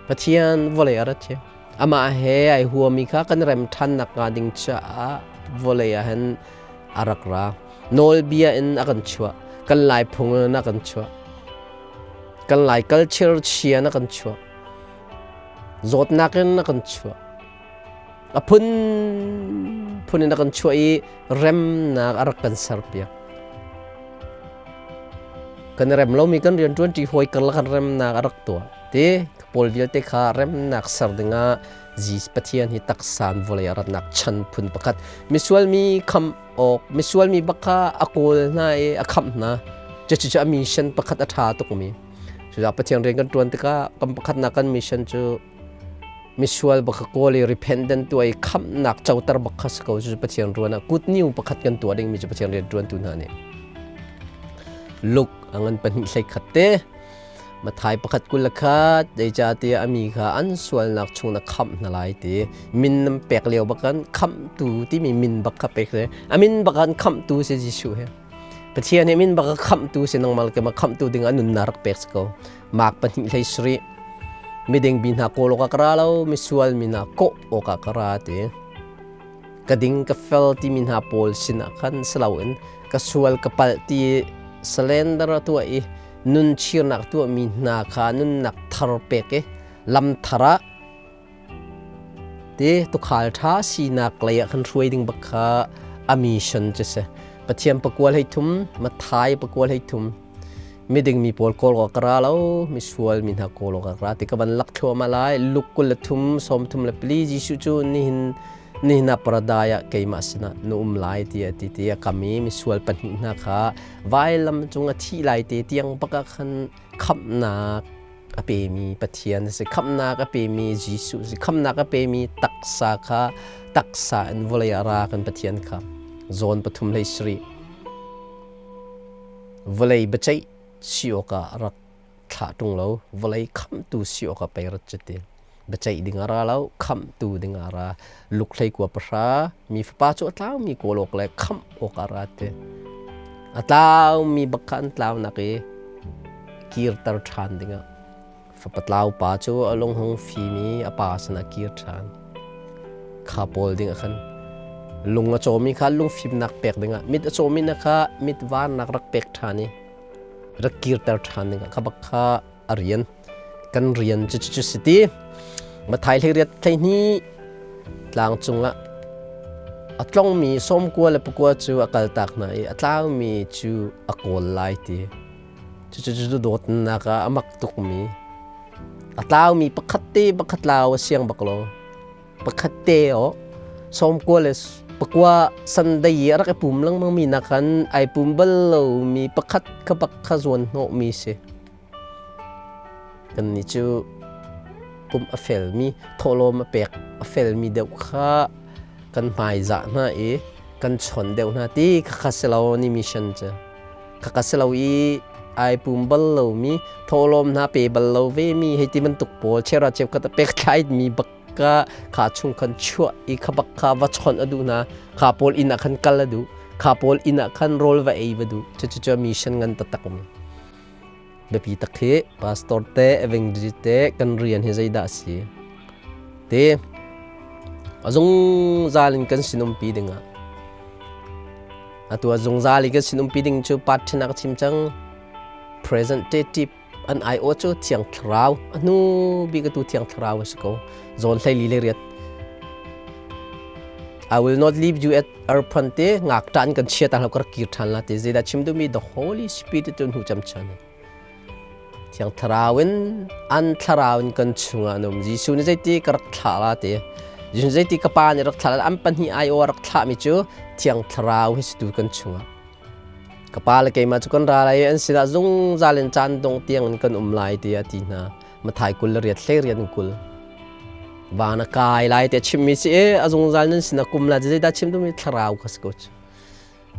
Speaker 1: Pathian vawlei a rat hi. Amah he ai huami kha kan rem ṭhan nakhnga ding caah vawlei ah hin a rak ra. Nawlbia in a kan chuah. Kan Lai phung in a kan chuah. Kan Lai culture chia in a kan chuah. Zawtnak in a kan chuah. A phun phun in a kan chuah i remnak a rak kan serpiak. Kan rem lomi kan rianṭuan ṭi hawi karlak kan remnak a rak tuah. Ti pawl vialte kha remnak ser dingah Jesus Pathian hi taksan vawlei a ratnak chan phun pakhat misual mi kham awk misual mi bak kha a kawl hna i a khamh hna. Cucu a mission pakhat a ṭha tukmi. Cucaah Pathian rian kan ṭuan tikah kan pakhatnak kan mission cu misual bak kha kawl i repentant tuah i khamhnak coter bak kha si ko. Cucu Pathian ruan ah kutniu pakhat kan tuah dingmi cu Pathian rian ṭuantu hna nih Luke a ngan pahnih hlei khat te Mathai pakhat 21 zeicahtiah a mi kha an sualnak chung na khamh hna lai ti min nan pek lio bakan khamhtu timi min bak kha pek si a min bakan khamhtu si Jesuh he Pathian hi min bak khamhtu si nangmah le keimah khamhtu ding ah nunnak rak pek si ko Mark pahnih hlei sarih miding bi hna kawl awkah ka ra lo misual mi hna kawh awkah ka ra ti ka ding ka fel timi hna pawl sinah khan si loin ka sual ka palh ti surrender a tuah i nun chirnak tuahmi hna kha nunnak thar pek i lam thar ah ti tukhal ṭha sinak lei ah khan hruai ding bak kha a mission cu si. Pathian pakual hei thum, Mathai pakual hei thum. Miding mi pawl kawl awk ka ra lo, misual mi hna kawl awk ka ra ti ka van lak thluahmah lai. Luke 23 34 Jesuh cu nihin nihin ah paradise ah keimah sinah na um lai tiah ti ti a kam i misual pahnih hna kha vailam cung a thih lai te tiang bak ah khan khamhnak a pemi Pathian a si. Khamhnak a pemi Jesuh a si. Khamhnak a pemi taksa kha taksa in vawlei ah ra kan Pathian kha. Zawn pathum hlei sarih. Vawlei biaceih si awkah a rak thlah ṭung lo. Vawlei khamhtu si awkah pei rat cu ti. Biaceih ding a ra lo, khamhtu ding a ra. Luk hlei kua pahra, mi fapa cu a tlaumi kawl awk le khamh awk a ra ti. A tlaumi bak kha an tlaunak i kirter ṭhan dingah fapa tlau pa cu a lung hung fim i a pa sinah kir ṭhan. Kha pawl ding ah khan lung a cawmi kha lungfimnak pek dingah mit a cawmi na kha mit varnak rak pek ṭhan i rak kirter ṭhan dingah kha bak kha a rian kan rian cu cu si ti Mathai hlei riat hlei hnih tlang cungah a tlongmi sawmkua le pakua cu a kaltak hna i a tlaumi cu a kawl lai ti cucu cu dawtnak ah a mak tukmi a tlaumi pakhat te pakhat tlau a siang bak lo pakhat te o sawmkua le pakua sandai i a rak i pum lengmang mi nak khan ai pum bal lomi pakhat kha bak kha zuan hnawhmi si Kannih cu pumh a felmi, thawhlawm a pek a felmi deuh kha kan hmaizah hna i kan chawn deuh hna ti khakha si lo ni mission cu. Khakha si lo i ai pum bal lomi, thawhlawm hna pe bal lo vemi hei ti bantuk pawl chera cheukhat a pek thlai-mi bak ka kha chung khan chuah i kha bak kha va chawnh a duh hna. Kha pawl inn ah khan kal a duh. Kha pawl inn ah khan rawl va ei va duh. Cucu cu mission ngan taktak mi. Biapi tak hi pastor te evangelist te kan rian hi zeidah a si? Ti a zungzal in kan sinumpi dingah atu a zungzal i kan sinumpi ding cu part ṭhen ah ka chim cang. Present te tip an ai aw cu Thiang Thlarau a hnu bik atu Thiang Thlarau a si ko. Zawn hlei li le riat I will not leave you at orphan te ngakṭah in kan chia ta hlah ka rak kir ṭhan la ti zeidah chim duhmi the Holy Spirit cu hnu camchan Thiang Thlarau in an thlarau in kan chungah an um Jesuh nih zeiti ka rak thlah la ti Jesuh zeiti ka pa nih rak thlah la an pahnih ai aw rak thlahmi cu Thiang Thlarau hi situ kan chungah ka pa le keimah cu kan ra lai i an sinah zungzal in caan dong tiang in kan um lai ti a ti hna Mathai 20 le riat hlei riat in 20 van a kai lai te chimmi si e a zungzal nan sin a kum la zeidah chim dumi thlarau kha si ko cu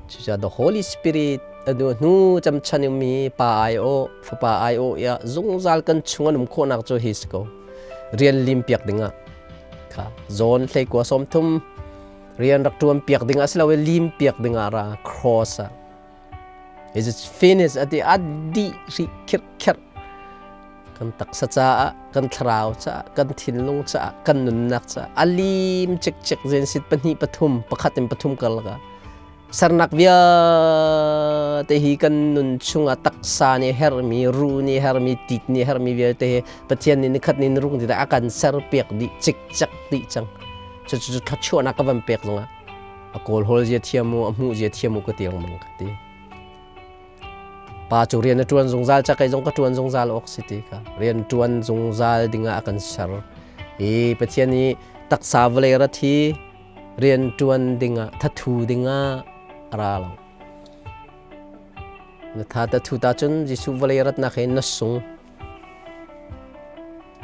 Speaker 1: cucaah the Holy Spirit anu hnu camchan mi pa ai o fapa ai o ya zungzal kan chung an um khawhnak cu hi si ko rian lim piak dingah kha zawn hlei kua som thum rian rak tuan piak dingah si lo lim piak dingah ra cross ah is it finished ati adi ri khir kher. Kan taksa caah, kan thlarau caah, kan thinlung caah, kan nunnak caah a lim cikcek zensit pahnih pathum, pakhat in pathum karlak ah sernak vialte hi kan nun chungah taksa nih hermi, ru nih hermi, tit nih hermi vialte hi Pathian nih nikhat ni rung ti a kan serpiak dih cikcek dih cang. Cucu thluachuahnak ka van pek zongah a kawl hawl zia thiam u, a hmuh zia thiam u ka ti lengmang ka ti. Pa cu rian a ṭuan zungzal ca kei zong ka ṭuan zungzal awk si ti kha rian ṭuan zungzal dingah a kan ser. Hi Pathian i taksa vawlei rat hi rian ṭuan dingah thathu dingah a ra lo. Na tha tathu ta cun Jesuh vawlei ratnak hi na sung.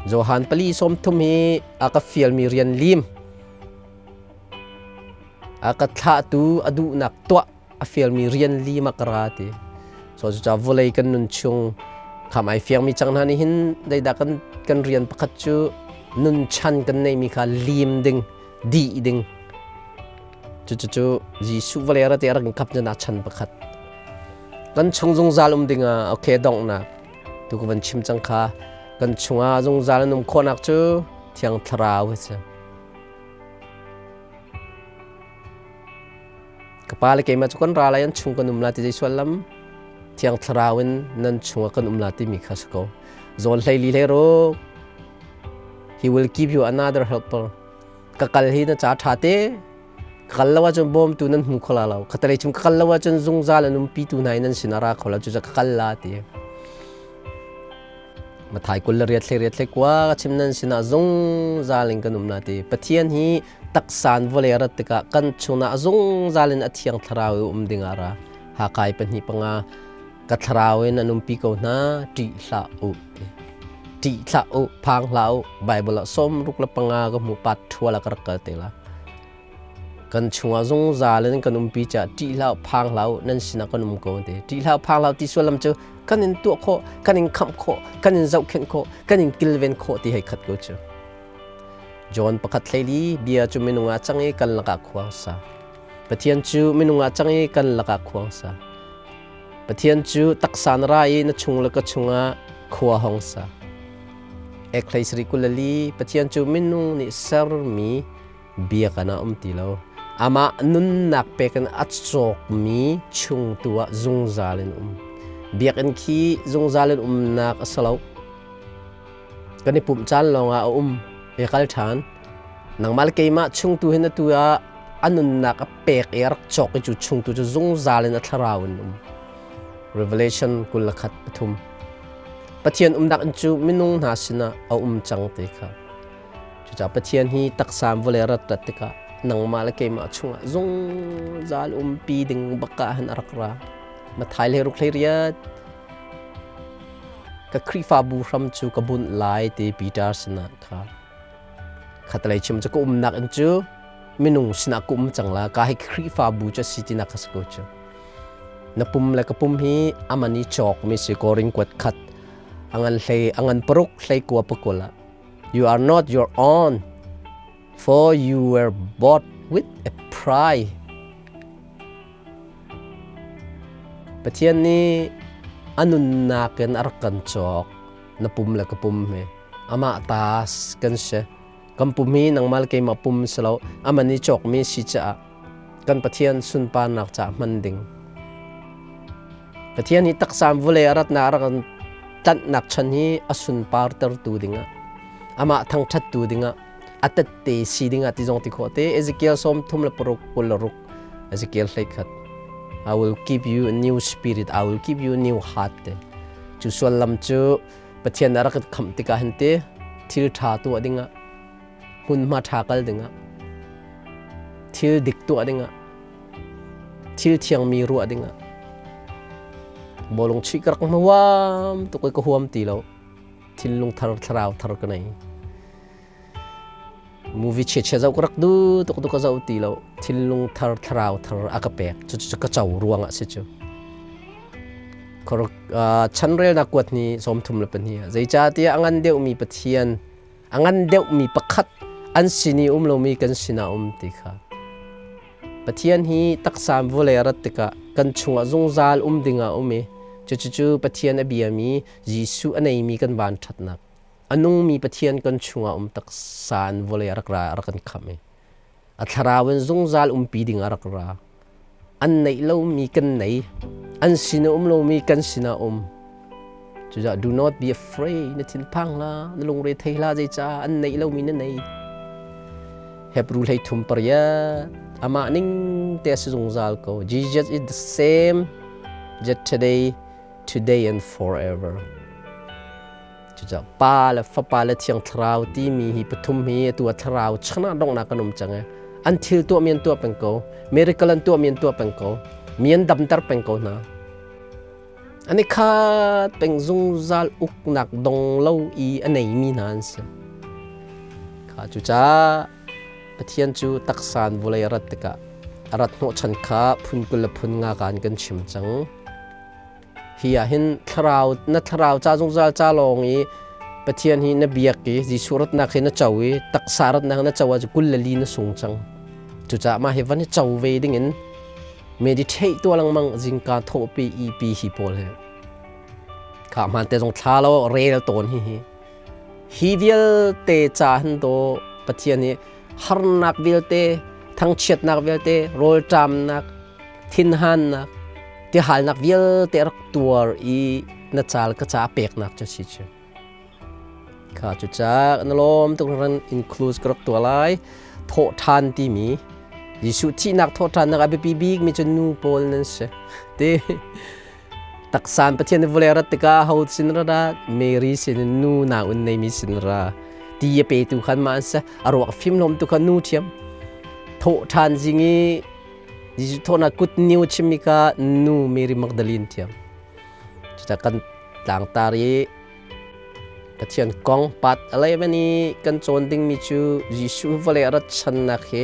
Speaker 1: Johan pali sawm thum hi a ka fialmi rian lim. A ka thlahtu a duhnak tuah a fialmi rian lima ka ra ti. So cucaah vawlei kan nun chung kham ai fiangmi cang hna nih hin zeidah kan kan rian pakhat cu nun chan kan neimi kha lim ding, dih ding. Cucu Jesuh vawlei ra te rak kap na chan pakhat. Kan chung zungzal um dingah okay donghnak tu ka van chim cang kha kan chungah zungzal an um khawhnak cu Thiang Thlarau hi si. Ka pa le keimah cu kan ra lai an chung kan um la ti zei suallam Thiang Thlarau in nan chungah kan um la timi kha si ko. Zawn hlei li hlei ruk. He will give you another helper. Ka kal hi na ca ṭha te. Ka kal lo ahcun bawmtu nan hmu kho la lo. Khatalei chung ka kal lo ahcun zungzal an umpi tu hna in nan sin a ra kho lo. Cucaah ka kal la ti. Mathai 28 hlei 8 hlei kua ka chim nan sinah zungzal in kan um la ti. Pathian hi taksan vawlei a rat tikah kan chungah zungzal in a thiang thlarau i um ding ah ra. Hakai pahnih panga ka thlarau in an umpi ko hna ṭih hlah u ti. Ṭih hlah u, phang hlah u. Bible ah 65 ka hmu pat ṭhual ah ka rak kal te la. Kan chungah zungzal in kan umpi caah ṭih hlah u, phang hlah u, nan sinah kan um ko ti. Ṭih hlah u, phang hlah u ti sullam cu kan in tuah khawh, kan in khamh khawh, kan in zohkhenh khawh, kan in kilven khawh ti hei khat ko cu. John pakhat hleili bia cu minung ah cang i kan lakah khuang sa. Pathian cu minung ah cang i kan lakah khuang sa. Pathian cu taksa na ra i na chung le ka chungah khua hong sa. Ek hlei sarih 24 Pathian cu minung nih sermi biakinn ah um ti lo. Amah nunnak pek in a cawkmi chung tu ah zungzal in um. Biakinn khi zungzal in umnak a si lo. Kan i pumh caan lawngah a um i kal ṭhan. Nangmah le keimah chung tu hin atu ah a nunnak a pek i a rak cawk i cu chung tu cu zungzal in a thlarau in um. Revelation 21 pathum. Pathian umnak in cu minung hna sinah a um cang ti kha. Cucaah Pathian hi taksa vawlei rat rat tikah nangmah le keimah chungah zungzal umpi ding bak ah hin a rak ra. Mathai hlei ruk hlei riat ka Khrihfabu hram cu ka bunh lai ti Peter sinah kha. Khatalei chim cu ka umnak in cu minung sinah ka um cang la ka hi Khrihfabu cu si tinak ka si ko cu. Na pum le ka pum hi aman i cawk mi si korin kuat khat angan hlei angan paruk hlei kua pakul ah You are not your own, for you were bought with a price. Pathian nih a nunnak in a rak kan cawk. Na pum le ka pum hi amah ta kan si. Kan pum hi nangmah le keimah pum si lo. Aman i cawkmi si caah kan Pathian sunparnak caah hman ding. Pathian hi taksa vawlei a ratnak a rak kan tlanhnak chan hi a sunpartertu dingah amah thangṭhattu dingah a tette si dingah ti zong ti khawh te Ezekiel 36 26 Ezekiel 21 I will give you a new spirit I will give you a new heart te cu suallam cu Pathian a rak khamh tikah hin te thil ṭha tuah dingah hmunhma ṭha kal dingah thil dik tuah dingah thil thiangmi ruah dingah bawlung chuih ka rak huam tuk i ka huam ti lo thinlung thar thlarau thar ka nei movie chia chia zoh ka rak du tuk tu ka zoh ti lo thinlung thar thlarau thar a ka pek cu cu ka co ruangah si cu chanrelnak kuat ni 32 zeicahtiah a ngan deuhmi Pathian a ngan deuhmi pakhat an sin i um lomi kan sinah um ti kha Pathian hi taksa vawlei a rat tikah kan chungah zungzal um dingah um i Cucu Pathian a biami Jesuh a neimi kan van ṭhatnak. A nungmi Pathian kan chungah um taksa in vawlei a rak ra a rak kan khamh i a thlarau in zungzal umpi ding a rak ra. An neih lomi kan nei, an sin a um lomi kan sinah um. Cucaah do not be afraid, na thinphang hlah, na lungre thei hlah, zeicah an neih lomi na nei. Hebrew 33 amah ning te a si zungzal ko. Jesus is the same yesterday, today and forever. Cucaah Pa le Fapa le Thiang Thlarau timi hi pathum hi atu ah thlarau chan ah donghnak kan um cang i an thil tuahmi an tuah peng ko. Miracle an tuahmi an tuah peng ko. Mi an damter peng ko hna. An i khat peng zungzal uknak dong lo i a neimi hna an si. Kha cucaah Pathian cu taksa in vawlei a rat tikah a rat hnawhchan kha phun 20 le phun nga ka in kan chim cang. Hi ah hin thlarau na thlarau ca zungzal ca lawng i Pathian hi na biak i Jesuh ratnak hi na co i taksa ratnak na co ahcun 24 na sung cang. Cucaah mah hi van i co ve ding in meditate tuah lengmang zingka thawhpi EP hi pawl hi kha hmaan te zong thla lo rel tawn hi hi hi vialte ca hin do Pathian hi harnak vialte thangchiatnak vialte rawlṭamnak thinhannak tihalnak vialte rak tuar i na cal ka ca peknak cu si cu kha cu ca na lawm tuk ran include ka rak tuah lai thawh ṭhan timi Jesuh thihnak thawh ṭhannak a biapi bik mi cu nu pawl nan si ti taksan Pathian nih vawlei rat tikah ho sin ra Mary sin nu na un nei mi sin ra ti a petu khan ma an si a ruak fim hlawm tu kha nu thiam thawh ṭhan zing i Jesuh thawhnak kut niu chimmi kha nu Mary Magdalene thiam. Cucaah kan tlangtar i Pathian kong part 11 i kan cawn dingmi cu Jesuh vawlei a rat channak hi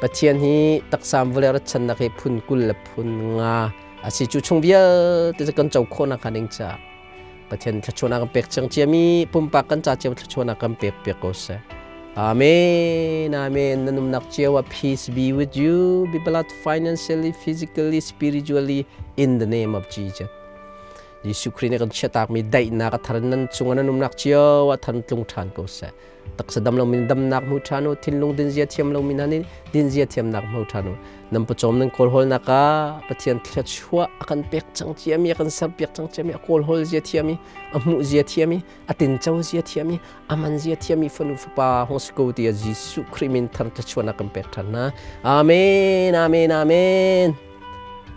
Speaker 1: Pathian hi taksa vawlei a rat channak hi phun 20 le phun nga a si cu chung vialte cu kan co khawhnak hnga ding caah Pathian thluachuahnak kan pek cang ciami pumpak kan ca cio thluachuahnak kan pek piak ko seh. Amen. Amen. Na numnak cio ah peace be with you. Be blessed financially, physically, spiritually in the name of Jesus. Jesuh Khrih nih kan chiatakmi daihnak a thar nan cungah nan umnak cio ah than tlung ṭhan ko seh. Taksa dam lomi damnak hmu ṭhan u, thinlung dinzia thiam lomi hna nih dinzia thiamnak hmu ṭhan u. Nan pawcawm nan kawlhawlnak ah Pathian thluachuah a kan pek cang ciami, a kan serpiak cang ciami, a kawlhawl zia thiami, a hmuh zia thiami, a tinco zia thiami, a man zia thiami fanu fapa hong si ko tiah Jesuh Khrih min thar thluachuahnak kan pek ṭhan hna. Amen, amen, amen.